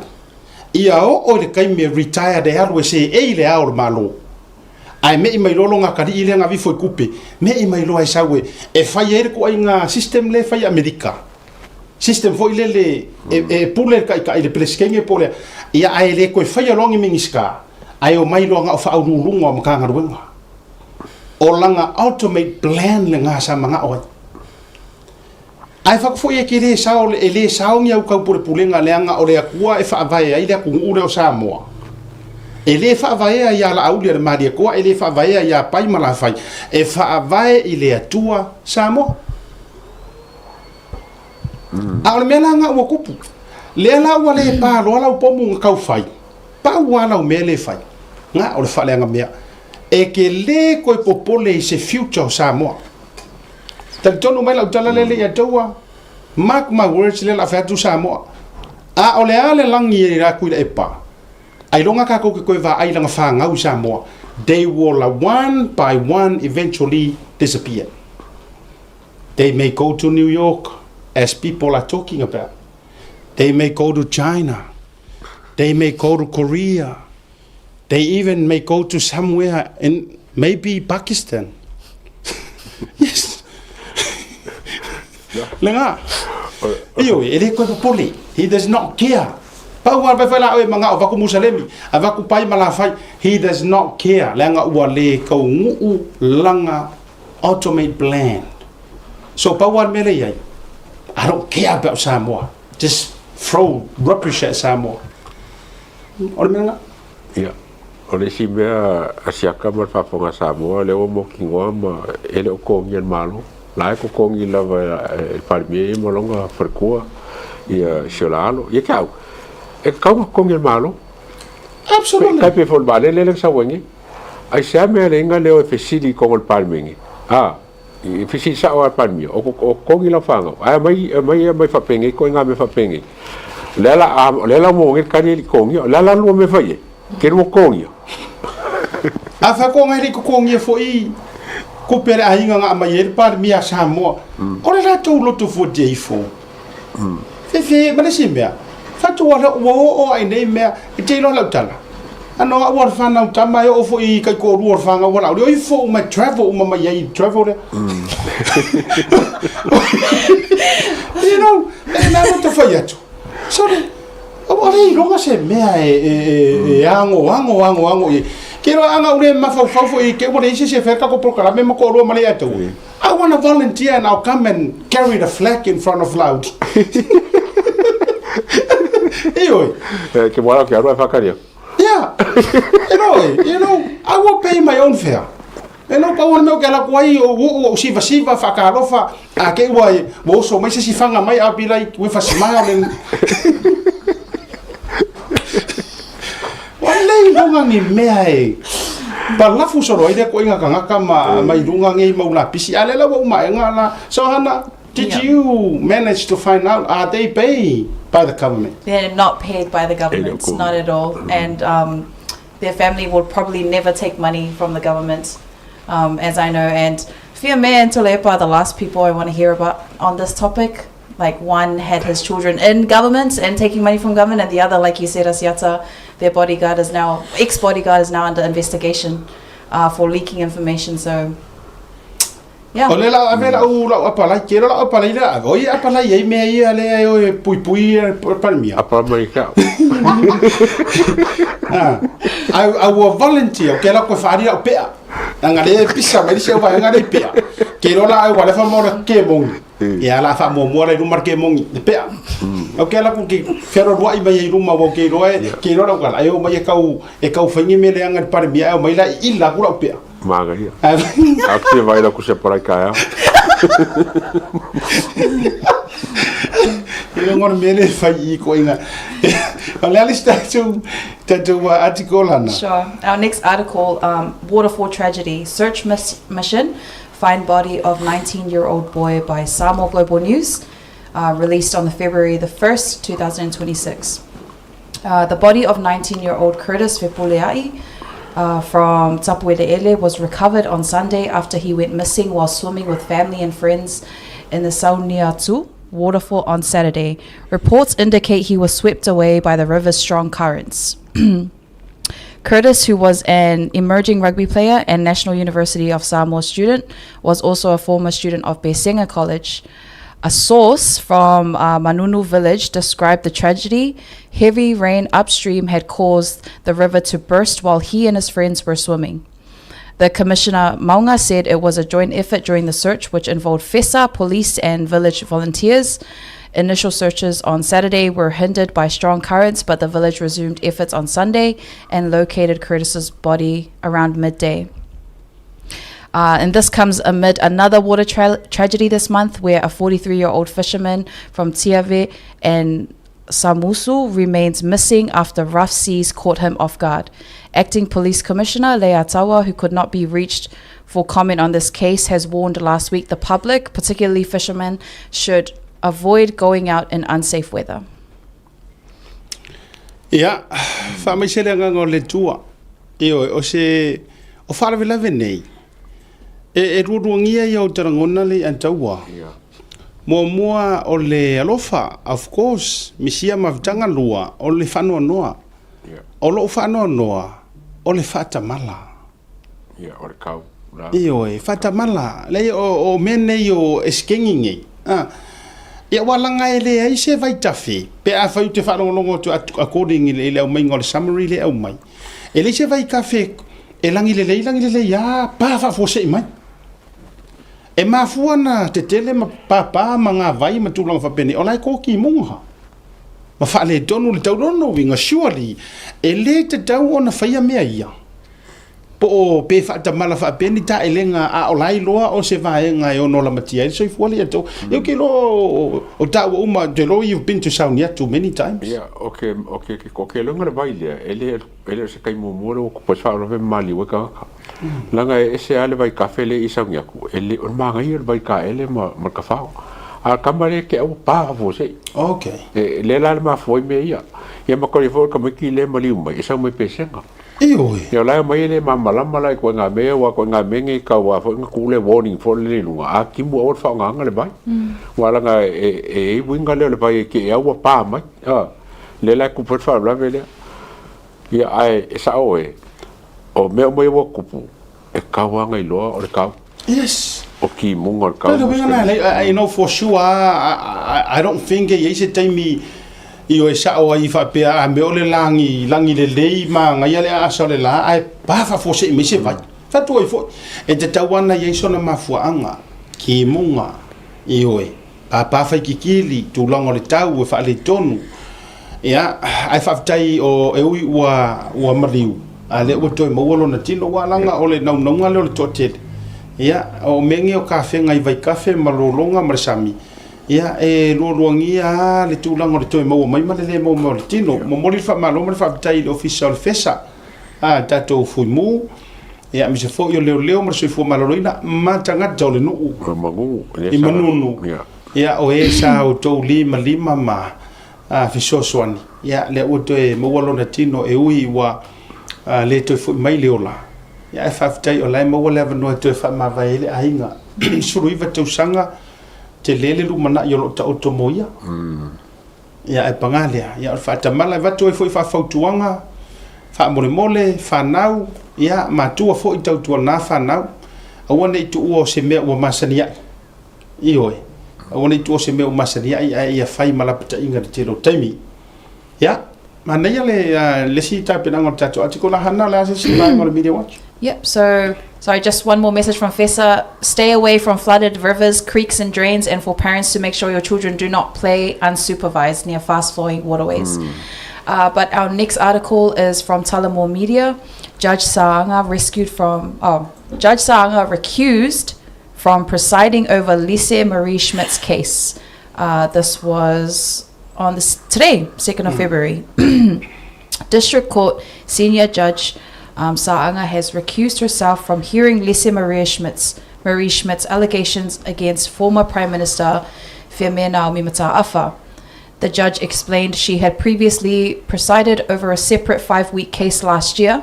ia oo i le taimi e retired e alu e seei i le ao o le Malo. Ae me'i mai loa lona atalii lea na avifo i kupe, me'i mai loa e sau e, e fai ai le ituaiga system lea e fai i Amerika. System foi lele e, e pule le taitai i le Peresetene po o le a, ia ae le toe faia loa ni Minisita, ae omai loa na o faauluuluga o Matagaluega. O lana ultimate plan lena sa manao ai. Ae fatu foi e te le sao, e le sao ni au taupulepulega leaga o le Atua e faavae ai le atunuu lea o Samoa. E le faavaea ia Laauli a le Malietoa, e le faavaea ia Pai ma Lafai, e faavae i le Atua Samoa. A o le mea la lena ua tupu, lea la ua le pa loa lau pomu na tau fai, pau lava lau mea lea e fai, na o le faaleaga mea. E te le toe popole i se future o Samoa. Talitonu mai lau tala lea ia te oua, mark my words lea o le a fai atu Samoa. A o le a le lagi e Tuilaepa, ailoga tatou te toe vaai i lana fanau i Samoa, they will one by one eventually disappear. They may go to New York as people are talking about. They may go to China. They may go to Korea. They even may go to somewhere in maybe Pakistan. Yes. Lena. Ioe, e le koe popole. He does not care. Pau lava pai fai la oe mangao vaku Musalemi, a vaku pai ma la fai. He does not care. Leaga ua le kaunuu lana automate plan. So pau lava le mea lea i ai. I don't care about Samoa. Just throw rubbish at Samoa. O le mea lena. Ia, o le isi mea a siaka ma le faafofoga a Samoa, lea ua mautinoa ma e le o totogia e le Malo. La e totogi lava e le Palemia ia ma lona faletua ia si o la alo. Ia te au, e tatau ona totogi e le Malo. Absolutely. Tai pei foi o le vaalele lea na sau ai nei. Aisea mea leai na leo e fesili i totonu o le Palemene? A, I fesili sao lava le Palemia, o totogi lau fanau, ae aumai, aumai, aumai faapenei ituaiga mea faapenei. O lea la, a, o lea la ua maua nei le tali e le i totogia. O le a la le lua mea e fai ai? Ke lua totogia. A faatoaga e le i totogia foi tupe a le aiga na aumai ai le Palemia a Samoa, o le latou loto fuatia ifo. Fefe ma le isi mea, faatu ala ua oo ai nei mea, e te iloa lau tala. Ano au o le whanau tama e oo foi i kai toalua o le whangau ala uli, o ifo uma e travel uma mai ai i travel lea. You know, e nā loto whai atu. Sorry, ua le iloga se mea e, e, e, e ago, ago, ago, ago i. Ke iloa anga ule mafaufau foi i ke ua leai se isi e fai kako polokalame ma toalua ma le ia taua. I wanna volunteer and I'll come and carry the flag in front of Laut. Ioe. Eh, ke moana ke aru ai whakaria. Yeah. You know, you know, I will pay my own fare. You know, pau o le mea o ke ala atu ai, o uu, o siva siva, whakaalofa, a ke ua, ua oso mai se si whanga mai, I'll be like, with a smile and... Ua lei luga ni mea e palafu solo ai lea koʻiga kangaka ma mai luga nei mau lapisi a lea la ua uma aʻe la. So Hana, did you manage to find out are they paid by the government? They're not paid by the government, not at all. And um, their family will probably never take money from the government, um, as I know. And Fiame and Tuilaepa are the last people I want to hear about on this topic. Like one had his children in government and taking money from government, and the other, like you said, Asiata, their bodyguard is now ex-bodyguard is now under investigation uh, for leaking information. So, yeah. O le la ave lau lau apalai, ke lau apalai la ave. O ia apalai ai mea ia le ai o e pui pui e palmia. Apalai mai ka. Ah, I, I will volunteer. Ke la ko whaari au pea. Anga le pisa mai se wa anga le pea. Ke rola ai wale fa mo ke mongi. Ia la faamuamua la i luma le kemogi le pea. Au ke ala ku ke fearoaroaʻi mai ai i luma ua ke iloa e ke iloa lau kala ai o mai e kau e kau faigi mea leaga i le Palemia ae omai la i ila aku lau pea. Manaia. A ku fia vaai la ku se parai taeao. E logo le mea lea e fai i ikoiga. O le a le isi tatou tatou article lana? Sure. Our next article, um, Waterfall Tragedy, Search Mission Find Body of 19 Year Old Boy by Samoa Global News, uh, released on the February the 1st, 2026. Uh, the body of 19 year old Curtis Fepuleai uh, from Tapueleele was recovered on Sunday after he went missing while swimming with family and friends in the Sauniatu waterfall on Saturday. Reports indicate he was swept away by the river's strong currents. Curtis, who was an emerging rugby player and National University of Samoa student, was also a former student of Besenga College. A source from uh, Manunu village described the tragedy. Heavy rain upstream had caused the river to burst while he and his friends were swimming. The Commissioner Maunga said it was a joint effort during the search, which involved FESA, police, and village volunteers. Initial searches on Saturday were hindered by strong currents, but the village resumed efforts on Sunday and located Curtis's body around midday. Uh, and this comes amid another water tra tragedy this month where a 43 year old fisherman from Tiave and Samusu remains missing after rough seas caught him off guard. Acting Police Commissioner Leatawa, who could not be reached for comment on this case, has warned last week the public, particularly fishermen, should avoid going out in unsafe weather. Ia, faamaise le agaga o le Atua. Ioe, o se, o faalavelave nei, e, e lualuagia ia o talagona le iantaua. Yeah. Muamua o le alofa, of course, misia mafutaga lua, o le faanoanoa. Yeah. O lou faanoanoa, o le faatamala. Ia, o le kau. La. Ioe, faatamala. Leai, o, o mea nei o esekengi nei. A, ia ua laga e leai se vaitafe, pe afai ou te faalogologo atu according i le, i le aumaiga o le summary lea e aumai. E leai se vaikafe e lagi lelei, lagi lelei lava, pa faafuasei mai. E mafua na tetele ma pāpā ma gavai ma tulaga faapenei, o la e koki muga. Ma faaletonu le tau lona uiga, surely, e le tatau ona faia mea ia. Po o pe faatamala faapea ni taelega a o la e iloa o se vaega e ono lamatia ai le soifua le ia tou. Ia ou te iloa o, o taua uma, ou te iloa you've been to Sauniatu many times. Ia, o ke, o ke, o ke loga le vai lea, e le, e le o se taimi muamua lea ua tupu ai se faalavelave ma maliu ai tagata. Leaga e ese lava le vaikafe lea i Sauniatu, e le, o le manaia o le vaikaele ma, ma le kafao. A o le tama lea e te au pa faafuasei. Okay. E, lea la le mafua ai mea ia. Ia ma kore foi o le tamaiti lea e maliu mai, e sau mai Pesega. Ioe. Ia o la e aumai e le malamalama la i koe mea aua koe mea nei tau a foi na tuu le warning foi lele i luga, a timu aua le faaaogaina le vai. Aua leaga e e i ai uiga lea o le vai e te au ua pa mai, a, lea la e tupu ai le faalavelave lea. Ia ae e sao e, o mea uma ia ua tupu, e tatau lava ona iloa o le tau. Yes. O timuga o le tau. Pei o le uiga lena, I, I know for sure, I, I, I don't think e i ai se taimi Ioe sao ai faapea a mea o le lagi, lagi lelei manaia le aasa o le la ae pa faafuasei mai se vai. Fatu ai foi, e tatau ana i ai sona mafuaaga, kimuga, ioe, pāpā whaikikili, tulaga o le tau e faaletonu. Ia, ae faafetai o e ui ua, ua maliu, a lea ua toe maua lona tino, ua laga o le naunauga lea o le toatele. Ia, o mea nei o kafega i vaikafe ma lologa ma le sami, Ia, e lualuagia lava le tulaga o le toe maua mai ma le lē maua mai o le tino. Momoli le faamalo ma le faafetai i le Ofisa o le FESA, a, le tatou Fuimu, ia, aemaise foi o Leoleo ma le Soifua Maloloina ma tagata o le nuu i Manunu, ia, o e sa outou limalima ma fesoasoani, ia, lea ua toe maua lona tino e ui ua le toe foi mai le ola, ia, ae faafetai o la e maua le avanoa e toe faamavae ai le aiga. 19 tausaga Tele le lumanai o lo o taoto mo ia. Ia ae pagā lea, ia o le faatamala e avatu ai foi faafautuaga, faamolemole, fanau, ia matua foi tautuana fanau, aua ne i tuua o se mea ua masani ai. Ioe, aua ne i tuua o se mea ua masani ai ae ia fai ma lapataiga i le tele o taimi. Ia, manaia le, le isi tapenaga o le tatou article la Hana, o le a se isi vaega o le Media Watch? Yep, so sorry, just one more message from FESA. Stay away from flooded rivers, creeks, and drains, and for parents to make sure your children do not play unsupervised near fast flowing waterways. Uh, but our next article is from Tullamore Media. Judge Saanga rescued from, oh, Judge Saanga recused from presiding over Lise Marie Schmidt's case. Uh, this was on this today, 2nd of February. District Court Senior Judge um, Saanga has recused herself from hearing Lise Maria Schmidt's, Marie Schmidt's allegations against former Prime Minister Fiame Naomi Mata'afa. The judge explained she had previously presided over a separate five-week case last year,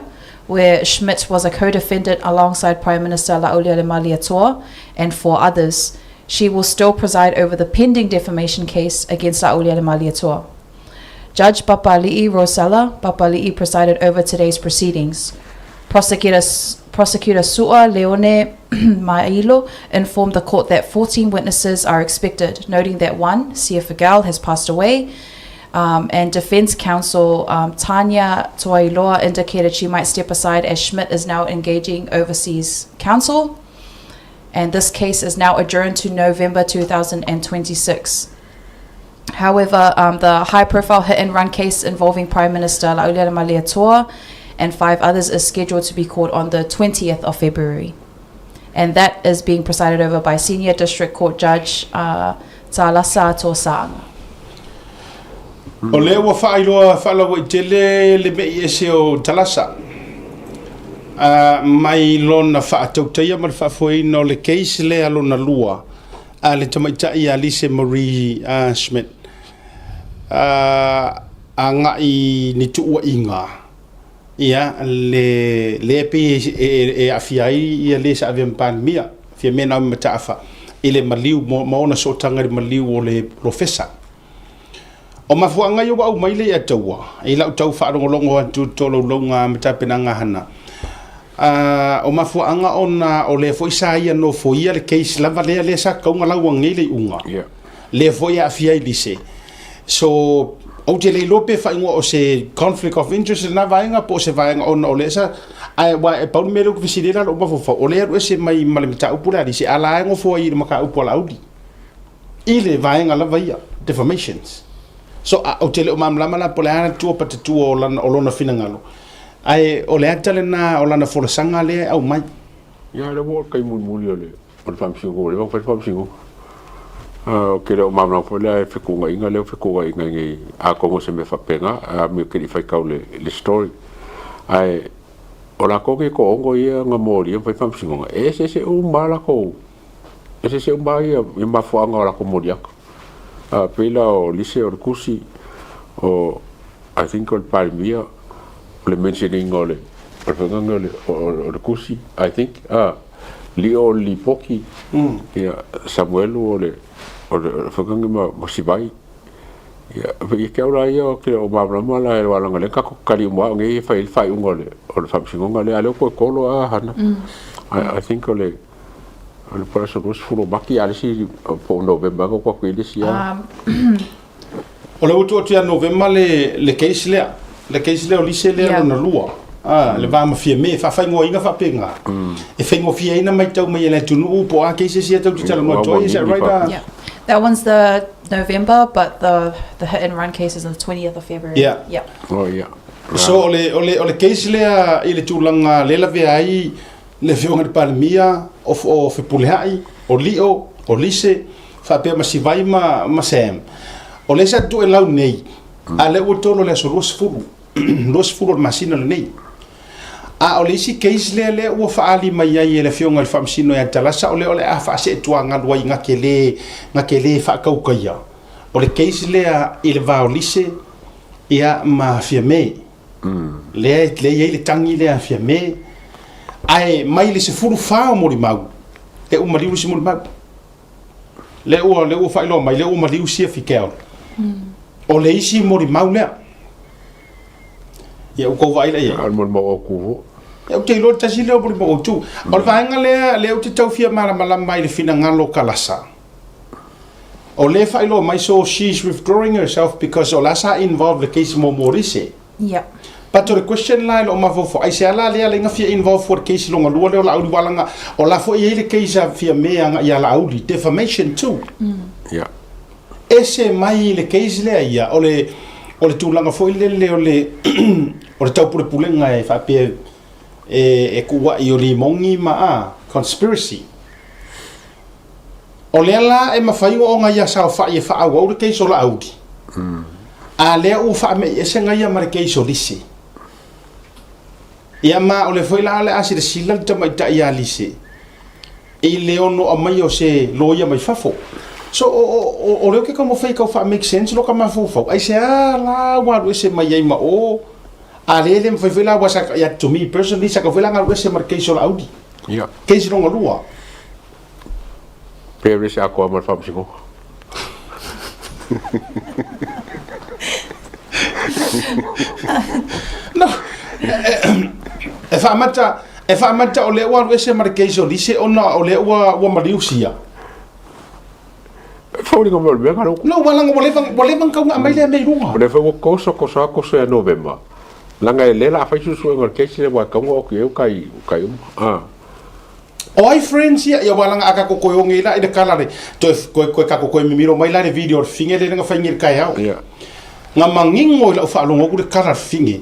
where Schmidt was a co-defendant alongside Prime Minister Laaulialemalietoa and four others. She will still preside over the pending defamation case against Laaulialemalietoa. Judge Papali'i Rosella Papali'i presided over today's proceedings. Prosecutor, Prosecutor Sua Leone Mailo informed the court that 14 witnesses are expected, noting that one, Sia Figal, has passed away, um, and defense counsel um, Tanya Toailoa indicated she might step aside as Schmidt is now engaging overseas counsel. And this case is now adjourned to November 2026. However, um, the high-profile hit-and-run case involving Prime Minister Laaulialemalietoa and five others is scheduled to be called on the 20th of February. And that is being presided over by Senior District Court Judge uh, Tsalasa Tosa'anga. O lea ua faailoa faalauaitele le me'i ese o Talasa a mai lona faatautaia ma le faafoeina o le case lea lona lua a le tamaitai ia Lise Marie Schmidt a agai ni tuuaiga ia le lea pei e aafia ai ia le sa avea ma Palemia Fiame Naomi Mataafa i le maliu ma ona sootaga i le maliu o le polofesa. O mafuaaga ia ua aumai le Iataua i lau tau faalogologo atu i tolaulauga ma tapenaga hana. A, o mafuaaga ona o lea foi sa ia nofoia le case lava lea lea sa tatau ona lauga nei le iuga. Yeah. Lea foi e aafia ai Lise. So, ou te le iloa pe faaigoa o se conflict of interest lena vaega po o se vaega ona o lea sa ae aua e pau le mea lea ou te fesili ai la lou mafaufau o lea e alu ese mai ma le mataupu lea a Lise a la e nofo ai i le mataupu a Laauli. I le vaega lava ia, defamations. So, a, ou te le o malamalama la po o le a le tua patatua o lana, o lona finagalo, ae o le ata lena o lana folasaga lea e aumai. Ia, lea ua oo le taimi mulimuli o le, o le faamasinoga, ua leva ona fai le faamasinoga. Ou te le o malamalama foi la i fetuunaiga lea ua fetuunaiga i nei, atonu o se mea faapena, a mea ou te le i faitau i le, le story. Ae o latou nei toaono ia na molia ma fai faamasinoga, e eseese uma lava latou Eseese uma lava ia ia mafuaaga o latou moliaga. A pei la o Lise o le tusi o I think o le Palemia o le mention ina o le o le faiga o le o le tusi I think a Lio o le lipoti ia Samuelu o le o le faiga ma ma Sivai ia ia te au la ia o te o malamalama la e leaga lea tatou tali uma lava o nei e fai ai le faaiuga o le o le faamasinoga lea a lea ua toe tolo a Hana I think o le O le po o le aso 20 o Mati, a o le isi po o Novema ea na tuu atu i ai le isi a. O lea ua tuu atu ia Novema le, le case lea, le case lea o Lise lea lona lua, a, le va ma Fiame, e faafaigōaina faapena, e faigofie ai ona matau mai e le atunuu po o a cases ia tou te talanoa atu ai, is that right? A? Yeah. That one's the November, but the the hit and run case is on the 20th of February. Yeah. Yep. Oh, yeah. So o le, o le, o le case lea i le tulaga lea e lavea ai Le Afioga i le Palemia, o, o Fepuleai, o Lio, o Lise, faapea ma Sivai ma, ma Sam. O lea sa toelau nei, a lea ua tolo i le aso 20, 20 o le masina lenei. A o le isi case lea lea ua faaali mai ai e le Afioga i le Faamasino ia Talasa, o lea o le a faaseetuagalu ai na te le, na te le faataukaia. O le case lea i le va o Lise, ia ma Fiame. Lea lea i ai le tagi lea a Fiame, ae mai le 14 o molimau, lea ua maliu le isi molimau. Lea ua, lea ua faailoa mai, lea ua maliu sia Fidel. O le isi molimau lea. Ia ua tou vaai la i ai. A o le molimau autu foi. Ia ou te iloa le tasi lea o molimau autu. O le vaega lea, lea ou te tau fia malamalama ai i le finagalo o Kalasa. O lea e faailoa mai so she's withdrawing herself because o la sa involve le case mo Morise. Yep. But o le question la i lou mafaufau, aisea la lea alai na fia involve fua le case longa lua lea o Laauli aua leaga o la foi e i ai le case a Fiame agai ia Laauli, defamation too. Yeah. Ese mai le case lea ia, o le, o le tulaga foi lele o le, o le taupulepulega e faapea e, e kuua'i o limogi ma a, conspiracy. O lea la e mafai ona ia saofai e faaauau le case o Laauli, a lea ua faame'i ese gaia ma le case o Lise. Ia ma o lea foi la o le a silasila le tamaitai ia Lise i le ono aumaia o se loia mai fafo. So o, o, o, o lea ou te taumafai e tau faa make sense lo ka mafaufau, aisea la ua alu ese mai ai ma o? A lea e le mafai foi la aua sa, ia, to me personally, sa kau foi la galu ese ma le case o Laauli. Ia. Case longa lua. Pe le se akoa ma le faamasinoga. No, e faamata, e faamata o lea ua alu ese ma le case o Lise ona o lea ua, ua maliu sia. E foliga mai o le mea ngalo. No, ua langa ua leva, ua leva ona tau aumai lea mea i luga. O lea foi ua koso, koso a koso ia Novema. Langa e le la fai suesuega o le case lea ua tau ona oki ai o kai, kai uma. Ah. O ai friends ia, ia ua langa a kako koe onge la i le kala le, toe, koe, koe kako koe mimiro mai la le video o le finge le nga fai ngi le kaeao. Yeah. Nga mangingo i lau faalogo aku le kala le finge,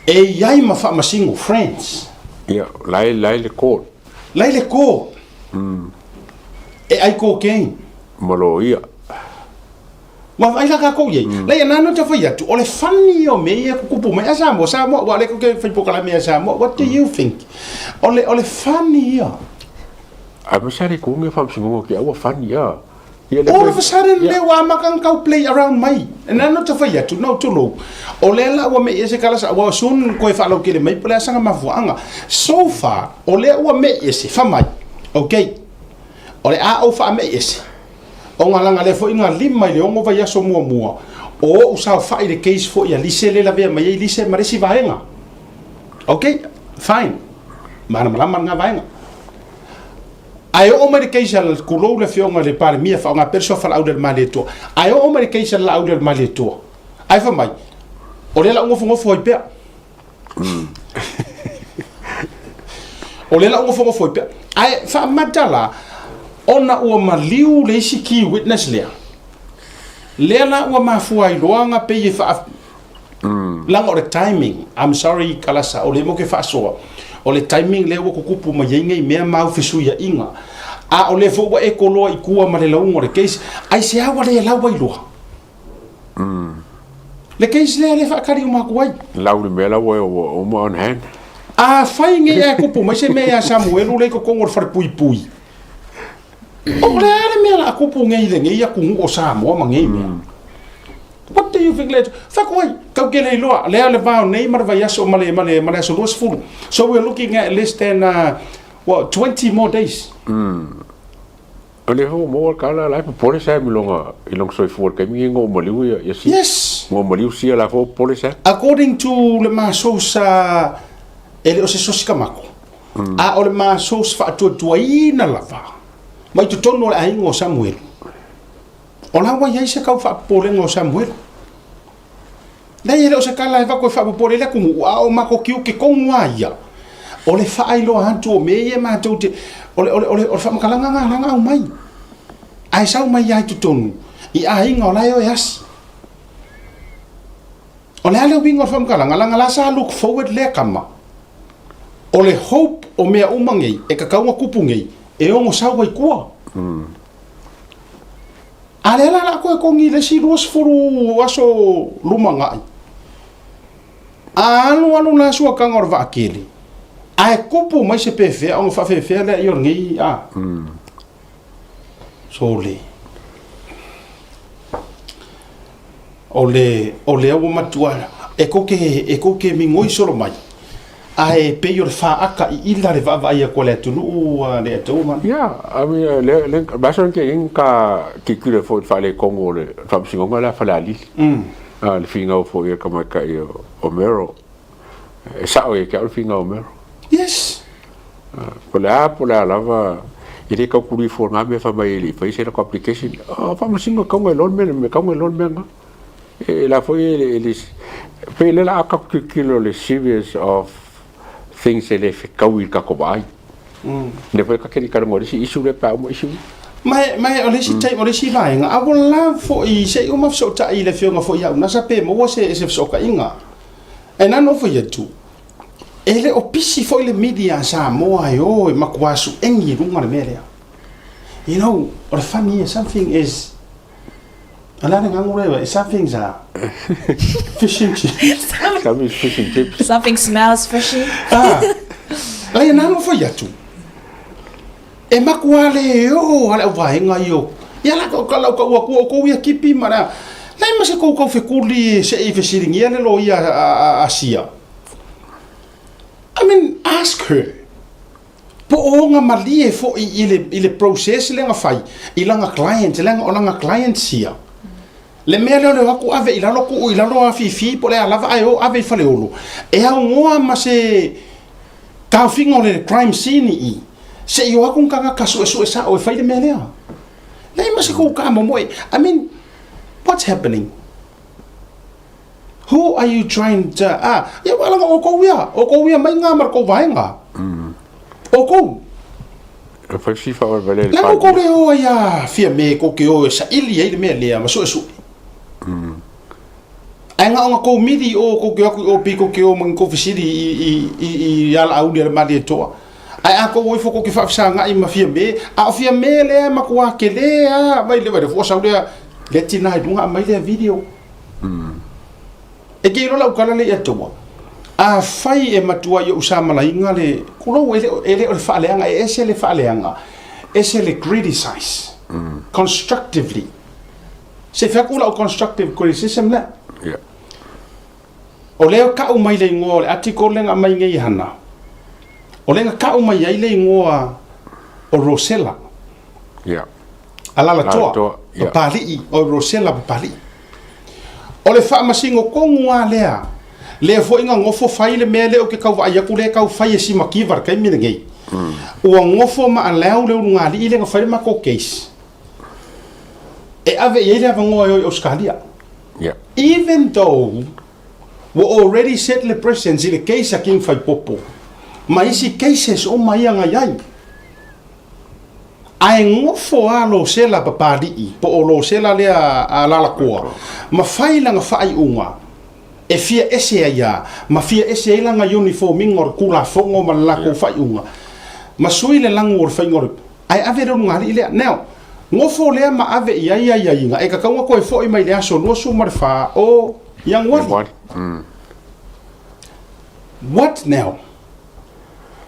e iai ma faamasingo, friends. Ia, lai, lai le court. Lai le ko. E ai cocaine. Ma loia. Ua vaai la kakou iai. Lai ana no ta fai atu, o le funny ia o mea ia kukupu mai a Samoa, Samoa, ua le ke fai pokalame ia Samoa, what do you think? O le, o le funny ia. Ai ma sa le kunge faamasinoga ke aua funny a. Ia le All of a sudden lea ua amata ona tau play around mai. Na no ta fai atu, no tulou. O lea la ua mei ese kala sa, ua soon koe faalautele mai po o le a saga mafuaaga. So far, o lea ua mei ese, fai mai. Okay. O le a ou faamei ese, ona laga lea foi na 5 i le 6 vaiaso muamua o ou saofai i le case foi a Lise lea lavea mai ai Lise ma le isi vaega. Okay, fine. Malamalama lena vaega. Ae oo mai le case a tulou le afioga i le Palemia faaaoga pea le suafa Laaulialemalietoa. Ae oo mai le case a Laaulialemalietoa, ae fai mai, o lea la u nofonofo ai pea. O lea la u nofonofo ai pea. Ae faamata la, ona ua maliu le isi key witness lea, lea la ua mafua ai loa ona pei e faa Leaga o le timing, I'm sorry Kalasa, o lea mo ke faasoa, o le timing lea ua kukupu mai ai nei mea ma au fesuiaiga, a o lea foi ua e koloa i tua ma le lauga o le case, aisea ua le lau ai loa? Le case lea lea e faatali uma atu ai. Lau le mea la ua uma on hand. Afai nei ae kupu mai se mea ia Samuelu lea i totonu o le falepuipui, o le a le mea o le a kupu nei i lenei atunuu o Samoa ma nei mea? What do you think le Fai atu ai, tau ke le iloa, lea le va o nei ma le vaiaso ma le, ma le, ma le aso 20. So we're looking at less than, what, 20 more days. O lea foi ua maua le tala, la e popole Sam i lona, i lona soifua i le taimi lenei ina ua maliu ia, ia Sia. Yes. Ina ua maliu Sia, la foi ua popole Sam. According to le ma source a, e le o se sosi kamako, a o le ma source faatuatuaina lava, mai totonu o le aiga o Samuelu. O la ua i ai se kau faapopolega o Samuelu. Leai, e le o se tala e avatu e faapopole ai le atunuu, a o matou tiute tonu lava ia, o le faailoa atu o mea ia matou te, o le, o le, o le, o le faamatalaga lena la na aumai. Ae sau mai lava i totonu, i aiga o la e o e asi. O le a le uiga o le faamatalaga, leaga la sa look forward lea tama, o le hope o mea uma nei, e tatau ona tupu nei, e ono sau ai tua. A lea la la koe kongi le isi 20 aso lumanai. A alu alu la suakaga o le vaakele, ae kupu mai se pefea ona faafefea lea i o lenei a. Sole. O le, o lea ua matua e kou ke, e kou ke migoi solo mai, ae pei o le faata i ila le vaavaai atu a le atunuu a le atunuu ma. Yeah, I mean, le, le, masani ke ing ka kikile foi i le faaletonu o le faamasinoga lea a Falealili. A le finau foi a le tamaitai o Merrill. E sao ia te au le finau o Merrill. Yes. Po o le a, po o le a lava, e le tau kuli ifo i na mea fai mai e le i faia se latou application. O faamasino e tatau ona iloa le mea, e tatau ona iloa le mea lena. E la foi e le, pei o lea o le a tatou tilotilo i le serious of things e le fetaui i le tatou vaai. Lea foi ta te le i talanoa i le isi issue lea pe a uma issue ia. Ma e, ma e o le isi taimi, o le isi vaega, a ua love foi se i uma fesootai i le afioga foi ia Unasa pe maua se, se fesootaiga. Ae na ona ou fai atu, E le o pisi foi le media a Samoa e o e matua suegi i luga le mea lea. You know, o le funny ia, something is, o le a le gago lea, something's a fish and chips. Something's fish and chips. Something smells fishy. Ah, leai, na ona fai atu, e matua le o a le auvaega ia o, ia la ka lau kau atu o kou ia kipi ma le a, leai ma se kou kau fekuli se i fesiligia le loia a Sia. Ask her po o ona malie foi i le, i le process lea na fai i lana client, leaga o lana clients ia. Le mea lea o le o atu ave i lalo tuu i lalo afifi po o le a lava ae o ave i Faleolo e aunoa ma se taofiga o le crime scene i i, se i o atu ni tagata suesue sao e fai le mea lea. Leai ma se kou kamomoe. I mean, what's happening? Who are you trying to, ah, ia ua laga outou ia, outou ia mai nga ma le tou vaega. Outou. E fai si fa vale le Leaga outou le o ai a Fiame tou te o e saili ai le mea lea ma suesue. Ae na ona tou mili i o tou te o atu i o pei tou te o ma ni tou fesili i, i, i, i Alauli a le Malietoa. Ae a tou o ifo tou te faafesagai ma Fiame, a o Fiame lea e matua tele a, vai le vai le fua sau lea, lea tina i luga aumai lea video. E te iloa lau tala lea ia te ua. Afai e matua i ou samalaina le kulou e le, e le o le faaleaga, e ese le faaleaga, ese le criticize constructively. Se fai atu lau constructive criticism lea. Yeah. O lea kau mai le ingoa o le article lea na aumai nei e Hana. O lea na kau mai ai le ingoa o Rosella. Yeah. Alalatoa, Papali'i, o Rosella Papali'i. O le faamasino tonu lava lea, lea foi na nofo fai le mea lea ou te tau vaai atu lea e tau fai e Simakiva i le taimi lenei. Ua nofo ma allow le ulugalii lea na fai le matou case e ave i ai le avanoa e o i Ausetalia. Even though ua already set le precedence i le case a King Faipopo ma isi cases uma ia na i ai. Ae nofo a Losela Papali'i, po o Losela lea a Lalakoa, ma fai lana faaiuga e fia ese ai a, ma fia ese ai lana uniform-iga o le Tulafono ma le latou faaiuga, ma sui le lagu o le faiga o le, ae ave le ulugalii lea. Now, nofo lea ma ave i ai aiaiga e tatau ona toe foi mai i le aso 24 o Ianuari. What now?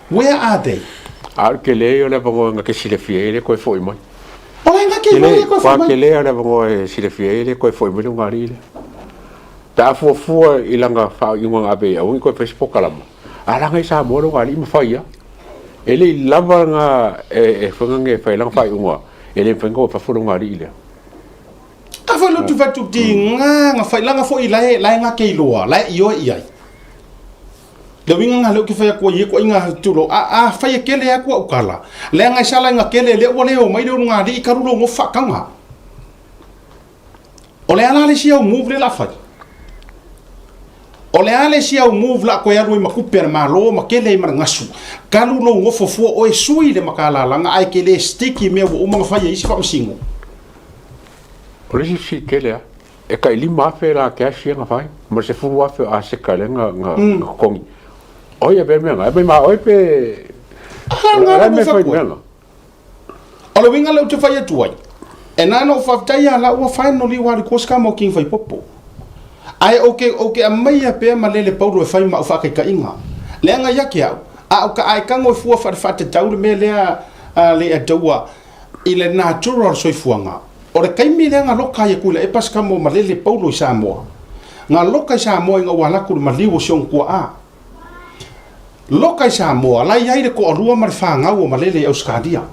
Where are they? A o le tele ia o le avanoa na te silafia ai e le toe foi mai. O la e na te mai e toe foi mai. Tele ia o le avanoa e silafia ai e le toe foi mai le ulugalii lea. Pe a fuafua i lana faaiuga na ave i ai, aua ne i toe fai se polokalama. A laga i Samoa le ulugalii ma fai lava. E le i lava na e fai e fai lana faaiuga e le mafai ona o i fafo le ulugalii lea. A foi lotu fatu tiga na fai lana foi la e la e na te iloa, la e ioe i ai. Le uiga lena lea ou te fai atu ai e ituaiga tulou, a, afai e kele atu au tala, leaga e sala ina kele lea ua le omai le ulugalii talu lou nofo faataga. O le a la le isi au move lea o le a fai? O le a le isi au move o le a toe alu ai ma tupe a le Malo ma kele ai ma le gasu, talu lou nofo fua oe sui le matalalaga ae te le stick i mea ua uma ona fai e isi faamasino. O le isi fesili tele lava, E tai 5,000 la cash ia na fai, ma le 10,000 o aseta lea na totogi. O ai e avea le mea na? E aumai ma oe pe... O le a le mea e fai i le mea na? O le uiga lea ou te fai atu ai, e na ona ou faafetai ia la ua finally ua alu i tua se kama o King Faipopo. Ae ou te, ou te aumaia pea ma lele Paulo e fai ma au faataitaiga. Leaga ia te au, a o ka aetago e fua faatatau le mea lea a le Adowa, I le natura o le soifuaga, o le taimi lea na loka ai e Tuilaepa se kama o Malele Paulo i Samoa. Na loka i Samoa ina ua alaku le maliu o si ona tuaa. Loka i Samoa, la i ai le toalua ma le fanau o Malele i Ausetalia.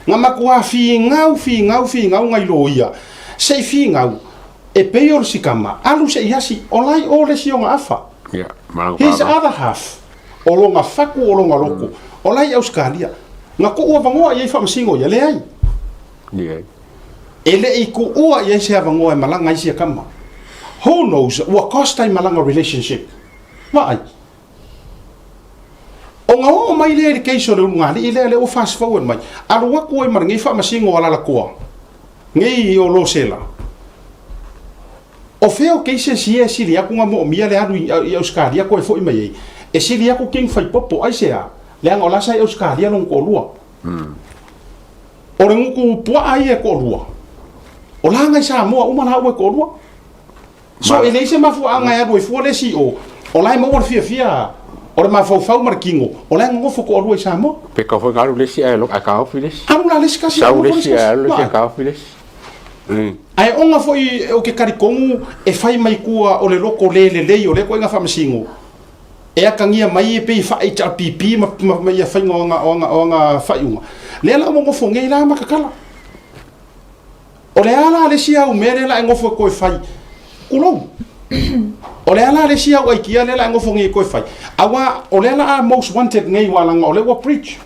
Na matua figau, figau, figau nai loia, se i figau, e pei o le sikama, alu se i asi, o la i o le isi ona afa. His other half. O lona fatu, o lona loto, o la i Ausetalia. Na tuu avanoa i ai faamasino ia? Leai. Leai. E le i tuua i ai se avanoa e malaga ai sia tama. Who knows, ua cost ai malaga relationship. Vaai. Ona oo mai lea i le case o le ulugalii lea, lea ua fast forward mai, alu atu ai ma lenei faamasino a Lalakoa, nei o Losela. O fea o cases ia e sili atu na moomia le alu i Ausetalia koe foi mai ai? E sili atu King Faipopo, aisea? Leaga o la sa i Ausetalia lona toalua. O le gutu puaa ia e toalua, o la na i Samoa uma laua e toalua. So e leai se mafuaaga e alu ai fua le isi i o, o la e maua le fiafia o le mafaufau ma le kino, o la e nonofo toalua i Samoa. Pe kau foi na alu le isi ae taofi le isi. Alu la le isi kasi, alu le isi ae alu le isi ae taofi le isi. Ae oga foi ou te talitonu e fai mai tua o le loko le lelei o lea ituaiga faamasino. E atagia mai e pei e faa-HRPP ma, ma, ma ia faiga o aga, o aga, o aga faaiuga. Lea la ua nofo nei la ma tatala. O le a la le isi au mea lea la e nofo e toe fai? Tulou. O le a la le isi au aikia lea la e nofo nei e toe fai? Aua o lea la a most wanted nei aua leaga o lea ua breach.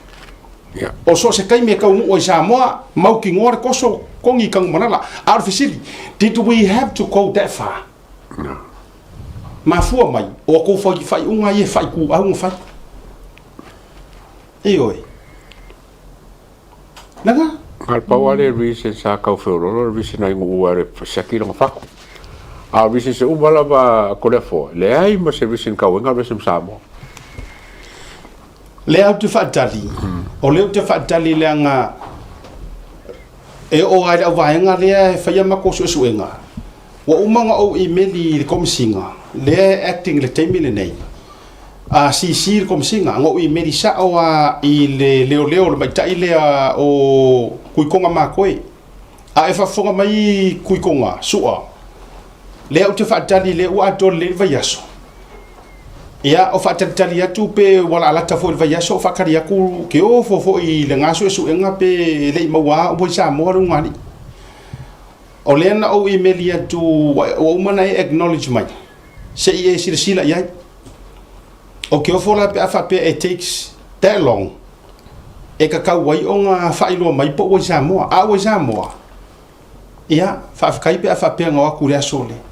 Yeah. O so o se taimi e taunuu ai i Samoa, mautinoa le toso, togi i Tanumalala. A o le fesili, did we have to go that far? No. Mafua mai, o a tou faaiuga ia e faaituau na fai. Ioe. Leaga. Na o le pau lava le reason sa tau feololo le reason ai nuu a le siaki lona fatu. A o reasons uma lava a Toleafoa, leai ma se reason tau ai na alu ese ma Samoa. Lea ou te faatali, o lea ou te faatali leaga e oo lava i le auvaega lea e faia matou suesuega, ua uma ona ou imeli i le Komesina lea e acting i le taimi lenei, a CC le Komesina, na ou imeli sao lava i le leoleo o le maita'i lea o Tuitoga Makoe. A e faafofoga mai Tuitoga, Su'a, lea ou te faatali lea ua atoa lelei le vaiaso. Ia, o faatalitali atu pe ua laalata foi i le vaiaso o faatali atu ke ofo foi i lena suesuega pe e le i maua lava i Samoa le ulugalii. O lea na ou imeli atu ua uma ona e acknowledge mai se i e silasila i ai. Ou te ofo la pe a faapea it takes that long e tatau ai ona faailoa mai po ua i Samoa. A ua i Samoa, ia, faafetai pe a faapea na o atu i le aso lea.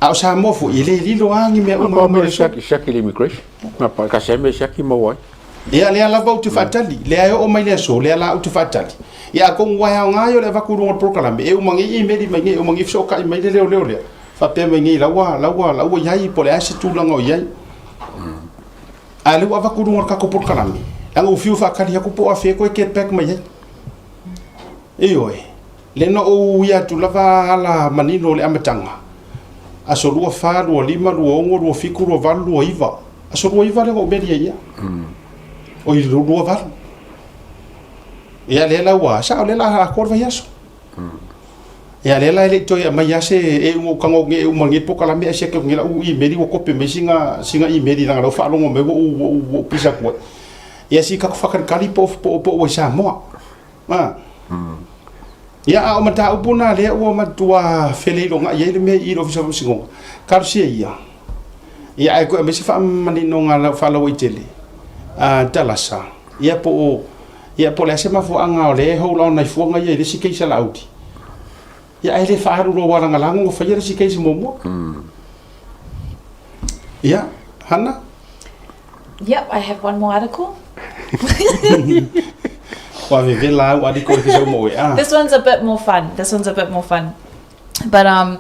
A o Samoa foi, e le lilo lava ni mea uma mai le aso. Siaki le immigration. Na tasi lava mea siaki maua ai. Ia, lea lava ou te faatali. Lea e oo mai le aso, lea la ou te faatali. Ia, atonu ua e aoga ia o le avatu i luga o le polokalame, e uma nei imeli mai nei, e uma nei fesootai mai le leoleo lea, faapea mai nei, la ua, la ua, la ua i ai, po o le a se tulaga o i ai. A o lea ua avatu i luga o le tatou polokalame, leaga ua fiu e faatali atu po o afea e toe get back mai ai. Ioe, lea na ou uia atu lava ala manino o le amataga, aso 24, 25, 26, 27, 28, 29. Aso 29 lea na ou meli ai ia. Oi, 28. Ia, lea la ua, sao lea la atoa le vaiaso. Ia, lea la e le i toe aumai lava se, e uma ou tago atu nei e uma lenei polokalame ae siaki atu nei lau imeli ua kope mai sina, sina imeli leaga o la ua faalogo mai ua ou, ua ou, ua ou pisa atu ai. Ia, si tatou faatalitali po o, po o, po o ua i Samoa. A. Ia, a o mataupu na lea ua matua feleilogai ai le mea i i le Ofisa o Faamasinoga, talosia ia. Ia, ae toe aumai se faamaninoga faalauaitele, a Talasa, ia po o, ia po o le a se mafuaaga o lea e hold on ai fuaga ia i le isi case a Laauli. Ia, ae le faaalu loa aua leaga la na faia le isi case muamua. Ia, Hana? Yep, I have one more article. Ua vevela au article e fisa uma oe. Ah. This one's a bit more fun. This one's a bit more fun. But um,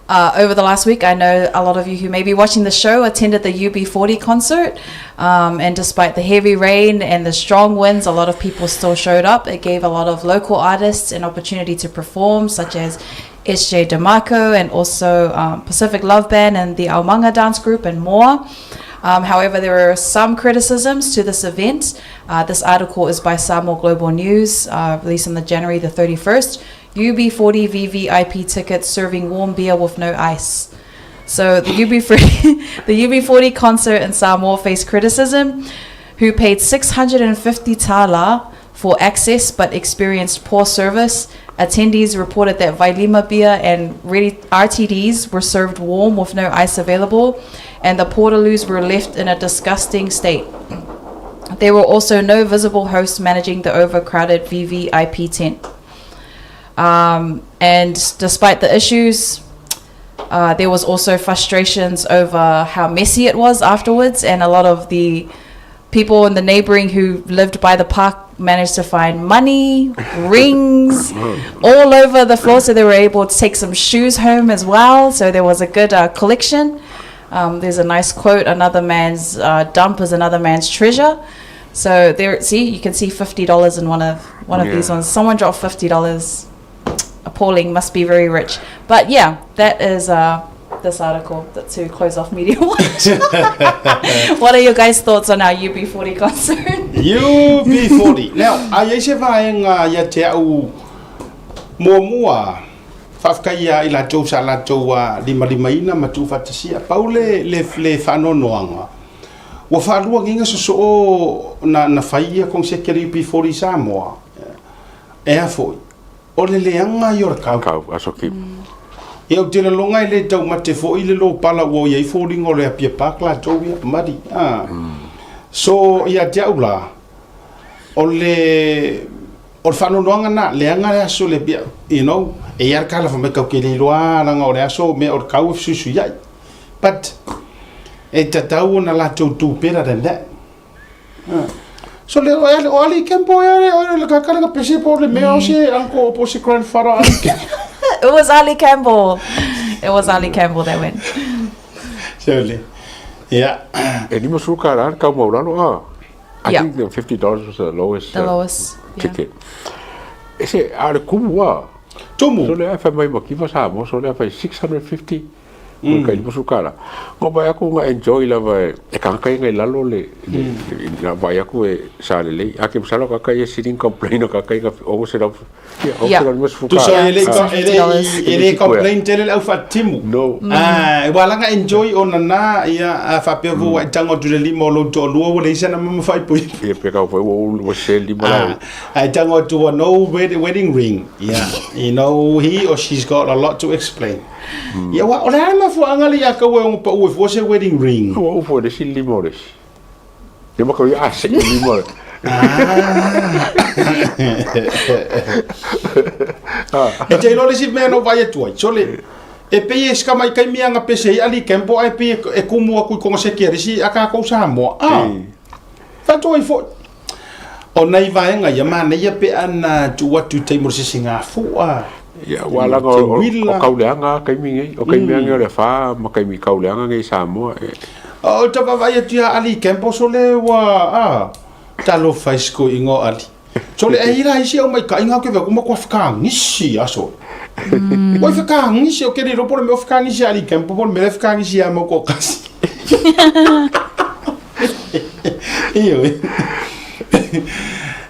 uh, over the last week, I know a lot of you who may be watching the show attended the UB40 concert. Um, and despite the heavy rain and the strong winds, a lot of people still showed up. It gave a lot of local artists an opportunity to perform, such as SJ DeMarco and also um, Pacific Love Band and the Almanga Dance Group and more. Um, however, there were some criticisms to this event. Uh, this article is by Samoa Global News, uh, released on the January the 31st. UB40 VVIP tickets serving warm beer with no ice. So the UB40, the UB40 concert in Samoa faced criticism, who paid 650 tala for access but experienced poor service. Attendees reported that Vailima beer and ready RTDs were served warm with no ice available, and the portaloos were left in a disgusting state. There were also no visible hosts managing the overcrowded VVIP tent. Um, and despite the issues, uh, there was also frustrations over how messy it was afterwards, and a lot of the people in the neighboring who lived by the park managed to find money, rings, all over the floor. So they were able to take some shoes home as well. So there was a good uh, collection. Um, there's a nice quote: "Another man's uh, dump is another man's treasure." So there, see, you can see $50 in one of one of Yeah. these ones. Someone dropped $50. Appalling, must be very rich. But yeah, that is uh, this article that to close off Media Watch. what are your guys' thoughts on our UB40 concert? UB40. Now, a i ai se vaega ia te au muamua, faafetai ia i latou sa latou a limalimaina ma tuufaatasia. Pau le, le, le faanoanoaga. Ua faalua giga sosoo na na fai ia koneseti a le UB40 i Samoa. E a foi, o le leaga ia o le kau. Kau, aso kimu. Ia ou te laloga e le taumate foi le lopala ua i ai foliga o le Apia Park latou ia, madi. Ah. So, ia te au la, o le o le faanoanoaga na, leaga le aso le Apia, you know, e i ai le kala fai mai kau ke le iloa lana o le aso mea o le kau e fesuisuiai. But, e tatau ona latou do better than that. So le o Ali Campbell e o le kakala ka pese po le mea o se uncle po se grandfather Ali Campbell. It was Ali Campbell. It was Ali Campbell that went. So le. Yeah. E lima sulu kālā le kau maulalo a. I Yeah. think the $50 was the lowest, The lowest, yeah. ticket. E se, a o le kumu a. Tumu. So le a fai mai makifa Samoa, so le a fai 650 mm. Kai lima sulu kālā. Ngo vai aku nga enjoy lava e, e kangaka ia ngai lalo le, le, mm. le vai aku e sa lelei. A ke masalo kaka ia sitting complain o kaka ia ongo se rau, ia, ongo se rau lima sulu Tusa kālā. e le Yeah, e le e le complain tele le au faatimu. No. Ah, ua laga enjoy ona na ia a faapea foi ua e tago atu i le lima o lou toalua ua leai sana mama faaipoipo. Ia pe kau foi ua ua se lima Ah, lau. ae tago atu ua no wedding ring. Yeah, you know he or she's got a lot to explain. Ia ua o le a le mafuaaga le ia kau e ogo pau e fua se wedding ring. Ua ufo e le isi lima o le isi. Ia ma kau ia a se lima o le. Ah. E te iloa le isi mea na ou vaai atu ai, sole, e pei e sika mai kaimi aga pese ai Ali Campbell ae pei e kumu atu i koneseti a le isi a kākou Samoa. Ah. Faatu ai foi. O nai vaega ia, manaia pe ana tuu atu i taimi o le sisigafua. Ia, ua laga o, o, o kauleaga a kaimi nei, o kaimi ange o le wha ma kaimi kauleaga nei Samoa. E. O ta vaavaai atu ia Ali Campbell sole ua, a, talofa i si koeina o Ali. Sole e ira isi au maikaʻiga au ke vea kuma kua whakaangisi a sole. Ua i whakaangisi o ke le iloa po o le mea o whakaangisi a Ali Campbell po o le mea la e whakaangisi ia mau ko kasi. Ioe.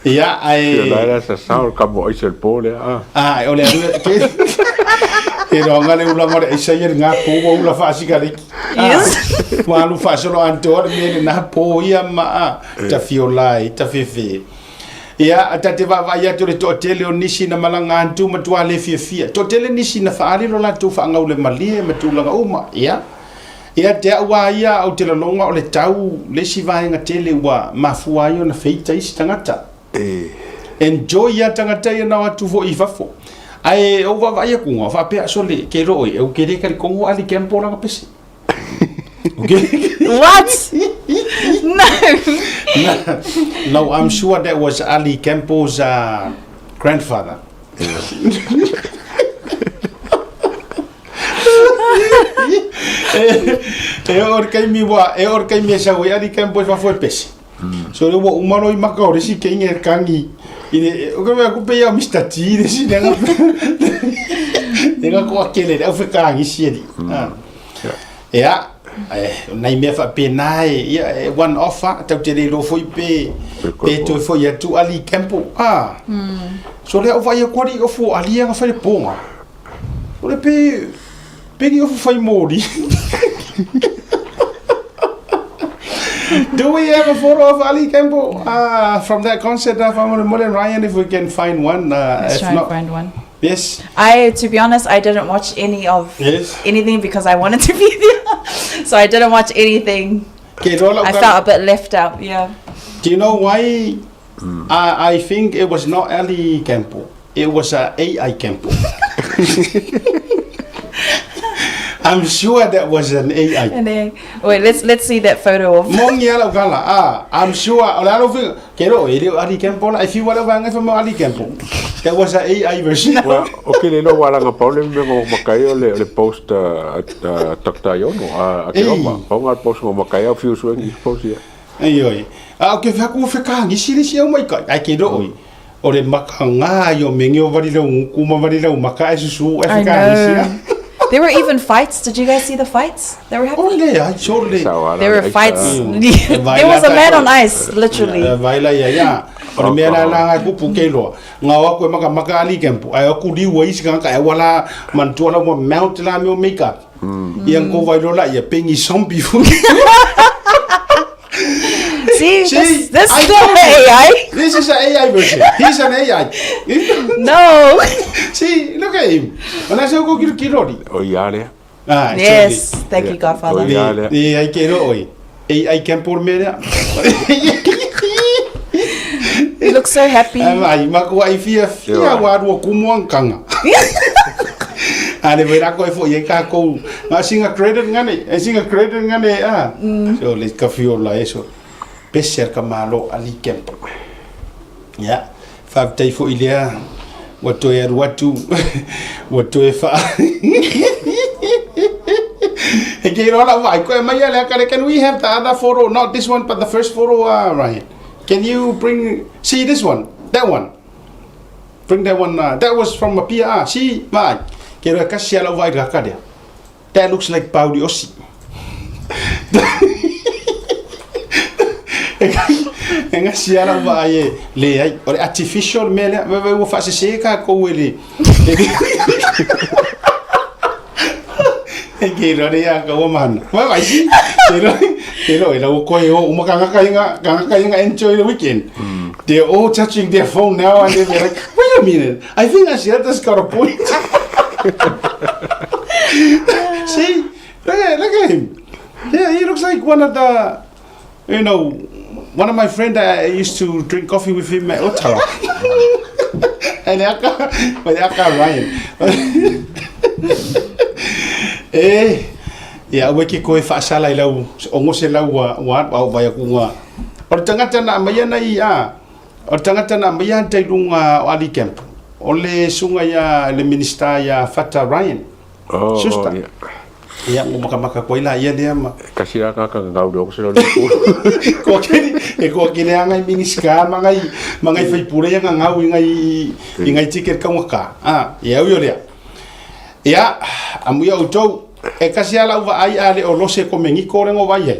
Ia, ae... Ia la la sa sao ka mo aisa le po le a. Ah, o le alu ke. Ke roanga le ulaga o le aisa ia le ngā pō ua ula faasikareki. Yes. Ua alu faasolo atoa le mea lena pō ia ma a, tafiola ai, tafefe. Ia, ta te vaavaai atu i le toatele o nisi na malaga atu matua le fiafia. Toatele nisi na faaali lo latou faagaulemalie ma tulaga uma. Ia. Ia te au a ia ou te laloga o le tau le isi vaega tele ua mafua ai ona feita isi tagata. Enjoy ia tagata ia na o atu foi i fafo. Ae ou vaavaai akuga o faapea sole ke loo e ou ke le kalikongo ali ke ampo langa pese. Okay. What? No. No, I'm sure that was Ali Campbell's grandfather. E oo le taimi ua, e oo le taimi e sau ai Ali Campbell i fafo e pese. So le ua uma loa i maka o le isi keinga e kagi i le, o ka mea kupe ia o Mr. T le isi le le koa kele le au whekaangisi ali. Ia, e, nai mea faapena e, ia, e one off a, tau te le iloa foi pe, pe toe foi atu Ali Campbell. Ah. So le au vaai atu ali, ofu o Ali anga fai le ponga. O le pe, pe ni ofu fai mori. Do we have a photo of Ali Campbell from that concert? Faamolemole Ryan, if we can find one. Let's if try and not, find one. Yes. I, to be honest, I didn't watch any of Yes. anything because I wanted to be there. So I didn't watch anything. Ke iloa lau I tala- felt a bit left out, yeah. Do you know why I think it was not Ali Campbell? It was a AI Campbell. I'm sure that was an AI. And then, wait, let's see that photo of. Moni lava lau tala, ah, I'm sure, o le a lau faiga, ke iloa e le o Ali Campbell la, e fiu lava vaega e fai mai o Ali Campbell. That was a AI version. Well, o ke le iloa ua alaga pau le mea na maka ai o le, o le post a, a Doctor Aiono, a, a Keroma. Pau nga le post na maka ai au fiu sue ni post ia. Ioe. A o ke whaku o whekaangisi le isi au maikai, ai ke iloa oi. O le maka ngā i o menge o wari rau nguku ma wari rau maka e susu e I whekaangisi know. a. There were even fights. Did you guys see the fights that were O happening? le ai, so le. There were fights. Vai There was a la man tātou. on ice, literally. Vai la ia ia. O le mea la la ngai kupu ke iloa. Ngā o aku e maka maka ali kempo. Ai aku liu ai isi kangaka e wala manatua la ua mount la mea o make up. Ia nko vai loa la ia pengi zombie foi. See, See, this, this I is not told you. AI. This is an AI version. He's an AI. No. See, look at him. Ona se ko kiro kirori. O ia lea. Ah, Yes, thank you, Yeah. Godfather. Oh, yeah. lea. Ni ai ke ro oi. AI Campbell me lea. You look so happy. Ai, ma ko ai fia fia Ioe. wa rua kumuankanga. A le wera koe fo i ka kou. Nga singa credit ngane, e singa credit ngane a. So le ka fio la eso. Pese ka malo ali kempo. Ya. Faafetai foi lea ua toe alu atu ua toe faa E ke iloa lau vaai koe mai a lea kare can we have the other photo not this one but the first photo uh, Ryan can you bring see this one that one bring that one uh, that was from a PR see vaai ke iloa e kasi a lau vaai le kaka lea that looks like Pauli Osi E gasi lava lau vaai e leai, o le artificial le mea lea, vaivai ua faasese tatou e le e ke iloa le ia kaua mahana. Vaivai si, ke iloa, ke iloa e lau koe o uma kangaka inga, kangaka inga enjoy the weekend. They're all touching their phone now and they're like, wait a minute, I think Asiata's got a point. See, look at, look at him. Yeah, he looks like one of the, you know, one of my friend I used to drink coffee with him at Ottawa. And aka, but aka Ryan. e, ia ua ke koe whaasala i lau, ongo se lau wa, wa, wa, vai aku ngā. O le tangata na mai ana i a, o le tangata na mai ana tai lunga o Ali Camp. O le sunga ia le minister ia Fata Ryan. Oh, Sister. oh, ia. Ia ngo makamaka koe la ia lea ma. Kasi la ka ka ngau le se le ku. Ko kene e ko kene anga i minisika mangai mangai fai pure ia ngau i ngai i ngai ticket ka ngaka. Ah, ia au lea. Ia amu ia outou e kasi ala uva ai ale o lose ko mengiko le ngo vai ai.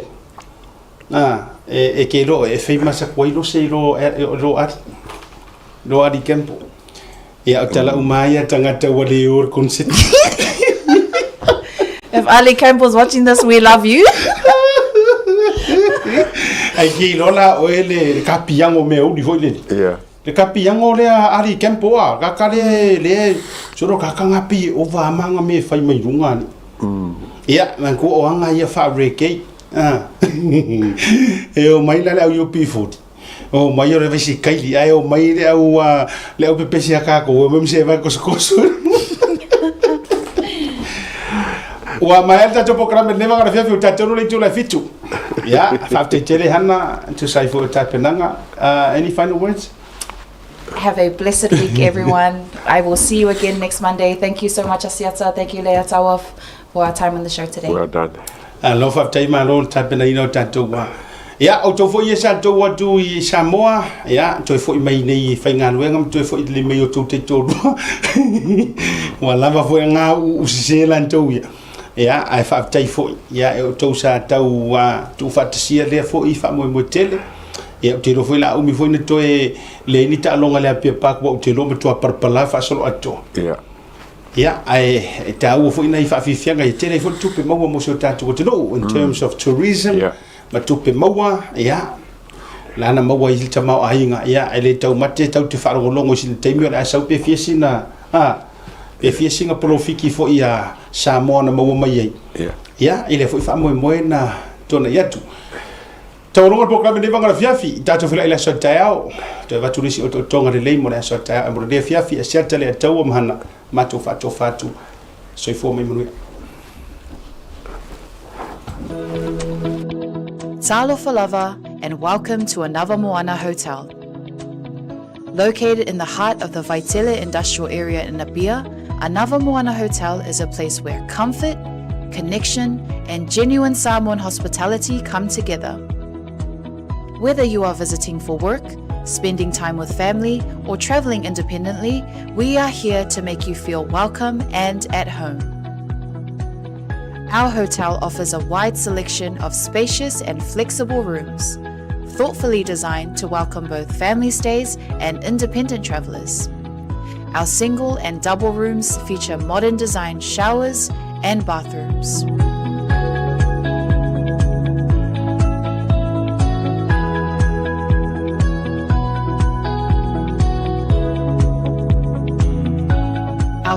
Ah, e e ke lo e famous a koi lose i lo e lo ari. Lo ari kempo. Ia o tala umaia tangata ua le or concert. If Ali Campbell's watching this, we love you. Ai ki lola o ele le kapiango me uri foi le. Ia. Le kapiango le Ali Campbell a ka ka le le soro ka ka ngapi o va manga me fai mai runga ni. Ia man ko o anga ia fa reggae. Ah. E o mai la le au UP40. O mai o le vesi kaili ai o mai le au le au pepesi a kako o mem se vai kosokoso. Ua maea le tatou polokalame i lenei vaega o le afiafi, ua tatou le itu o le fitu. Ia, faafetai tele Hana, e tusa ai foi o tapenaga. Uh, any final words? Have a blessed week, everyone. I will see you again next Monday. Thank you so much, Asiata. Thank you, Leiataua, for our time on the show today. Well done. Alo faafetai malo le tapenaina o tatou wā. Ia, outou foi e sa tou atu i Samoa, ia, toe foi mai nei i faigaluega ma toe foi le mai o tou taitoalua. Ua lava foi ngā u sese lan tou ia. Ia, ae faafetai foi, ia, e outou sa tau uh, tuufaatasia lea foi faamoemoe tele. Ia, ou te iloa foi la umi foi na toe leai ni taaloga le Apia Park, ua ou te iloa matua palapala faasolo atoa. Ia. Ia, ae e tāua foi nai faafiafiaga e tele ai foi le tupe maua mo si o tatou atunuu in terms of tourism Yeah. ma tupe maua, ia, lana maua i le tamaoaiga, ia, e le taumate tau te faalogologo i sina taimi o le a sau pe fia sina, a, pe fia sina polofiki foi a Samoa na maua mai ai. Yeah. Ia, i lea foi faamoemoe na tuanai atu. Taualoga le polokalame nei vaega o le afiafi, i tatou feiloai i le aso a taeao. Toe avatu le isi otootoga lelei mo le aso a taeao. E mo lenei afiafi, Asiata le Ataua ma Hana, matou faatofa atu. Soifua ma ia manuia. Talofa lava and welcome to another Moana Hotel. Located in the heart of the Vaitele industrial area in Apia, Another Moana Hotel is a place where comfort, connection, and genuine Samoan hospitality come together. Whether you are visiting for work, spending time with family, or traveling independently, we are here to make you feel welcome and at home. Our hotel offers a wide selection of spacious and flexible rooms, thoughtfully designed to welcome both family stays and independent travelers. Our single and double rooms feature modern design showers and bathrooms.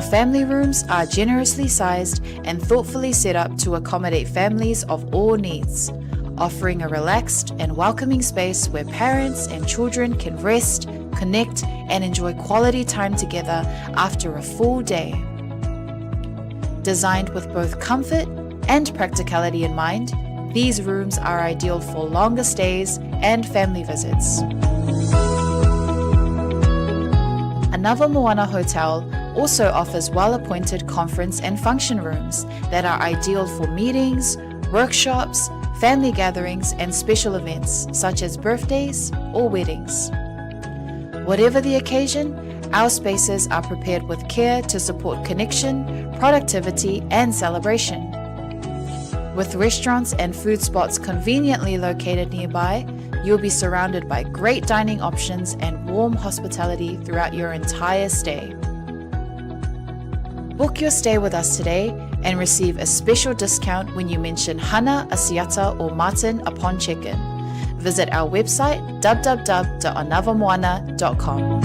family rooms are generously sized and thoughtfully set up to accommodate families of all needs, offering a relaxed and welcoming space where parents and children can rest, connect, and enjoy quality time together after a full day. Designed with both comfort and practicality in mind, these rooms are ideal for longer stays and family visits. Anava Moana Hotel also offers well-appointed conference and function rooms that are ideal for meetings, workshops, family gatherings, and special events such as birthdays or weddings. Whatever the occasion, our spaces are prepared with care to support connection, productivity, and celebration. With restaurants and food spots conveniently located nearby, you'll be surrounded by great dining options and warm hospitality throughout your entire stay. Book your stay with us today and receive a special discount when you mention Hana, Asiata, or Martin upon check-in. Visit our website www.anavamoana.com.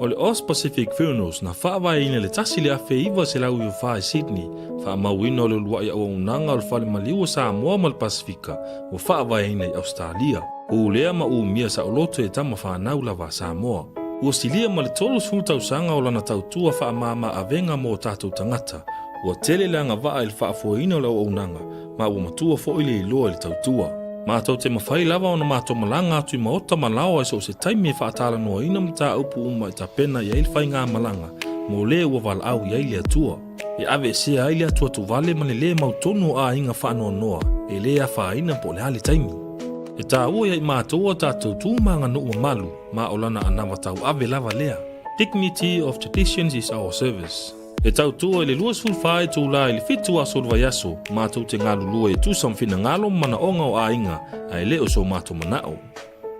O le Aus Pacific Funerals na faavaeina i le 1994 i Sydney, faamauina o le uluai auaunaga o le Fale Maliu o Samoa ma le Pasefika ua faavaeina i Ausetalia. Pulea ma umia saoloto e tama fanau lava a Samoa. Ua silia ma le 30 tausaga o lana tautua faamama avega mo o tatou tagata. Ua tele le agavaa i le faafoeina o le auaunaga ma ua matua foi le iloa i le tautua. Matou te mafai lava ona matou malaga atu i maota ma laoa i so o se taimi e faatalanoaina mataupu uma e tapena i ai le faigamalaga mo le ua valaau i ai le Atua. E aveesea ai le atuatuvale ma le lē mautonu o aiga faanoanoa e lē afaina po o le a le taimi. E taua ia i matou a tatou tu ma aganuu mamalu ma o lana anava tauave lava lea. Dignity of traditions is our service. E tautua i le 24 itulā i le 7 aso o le vaiaso, matou te galulue e tusa ma finagalo ma manaoga o aiga, ae le o so matou manao.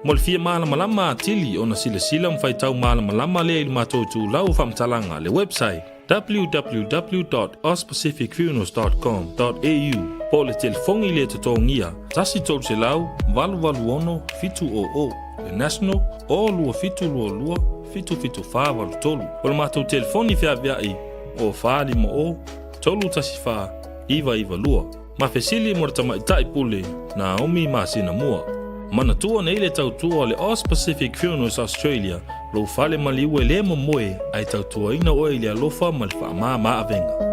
Mo le fia malamalama atili ona silasila ma faitau malamalama lea i le matou itulau o faamatalaga, le website, www.auspacificfunerals dot com dot au po o le telefoni le totogia 1 300 886 700, le national, o 2722 77483. O le matou telefoni feaveai o 450 314 992. Ma fesili mo le tamaitai pule Naomi masina mua. Manatua nei le tautua o le Aus Pacific Funerals Australia, lou fale maliu e le momoe ae tautuaina oe i le alofa ma le faamama avega.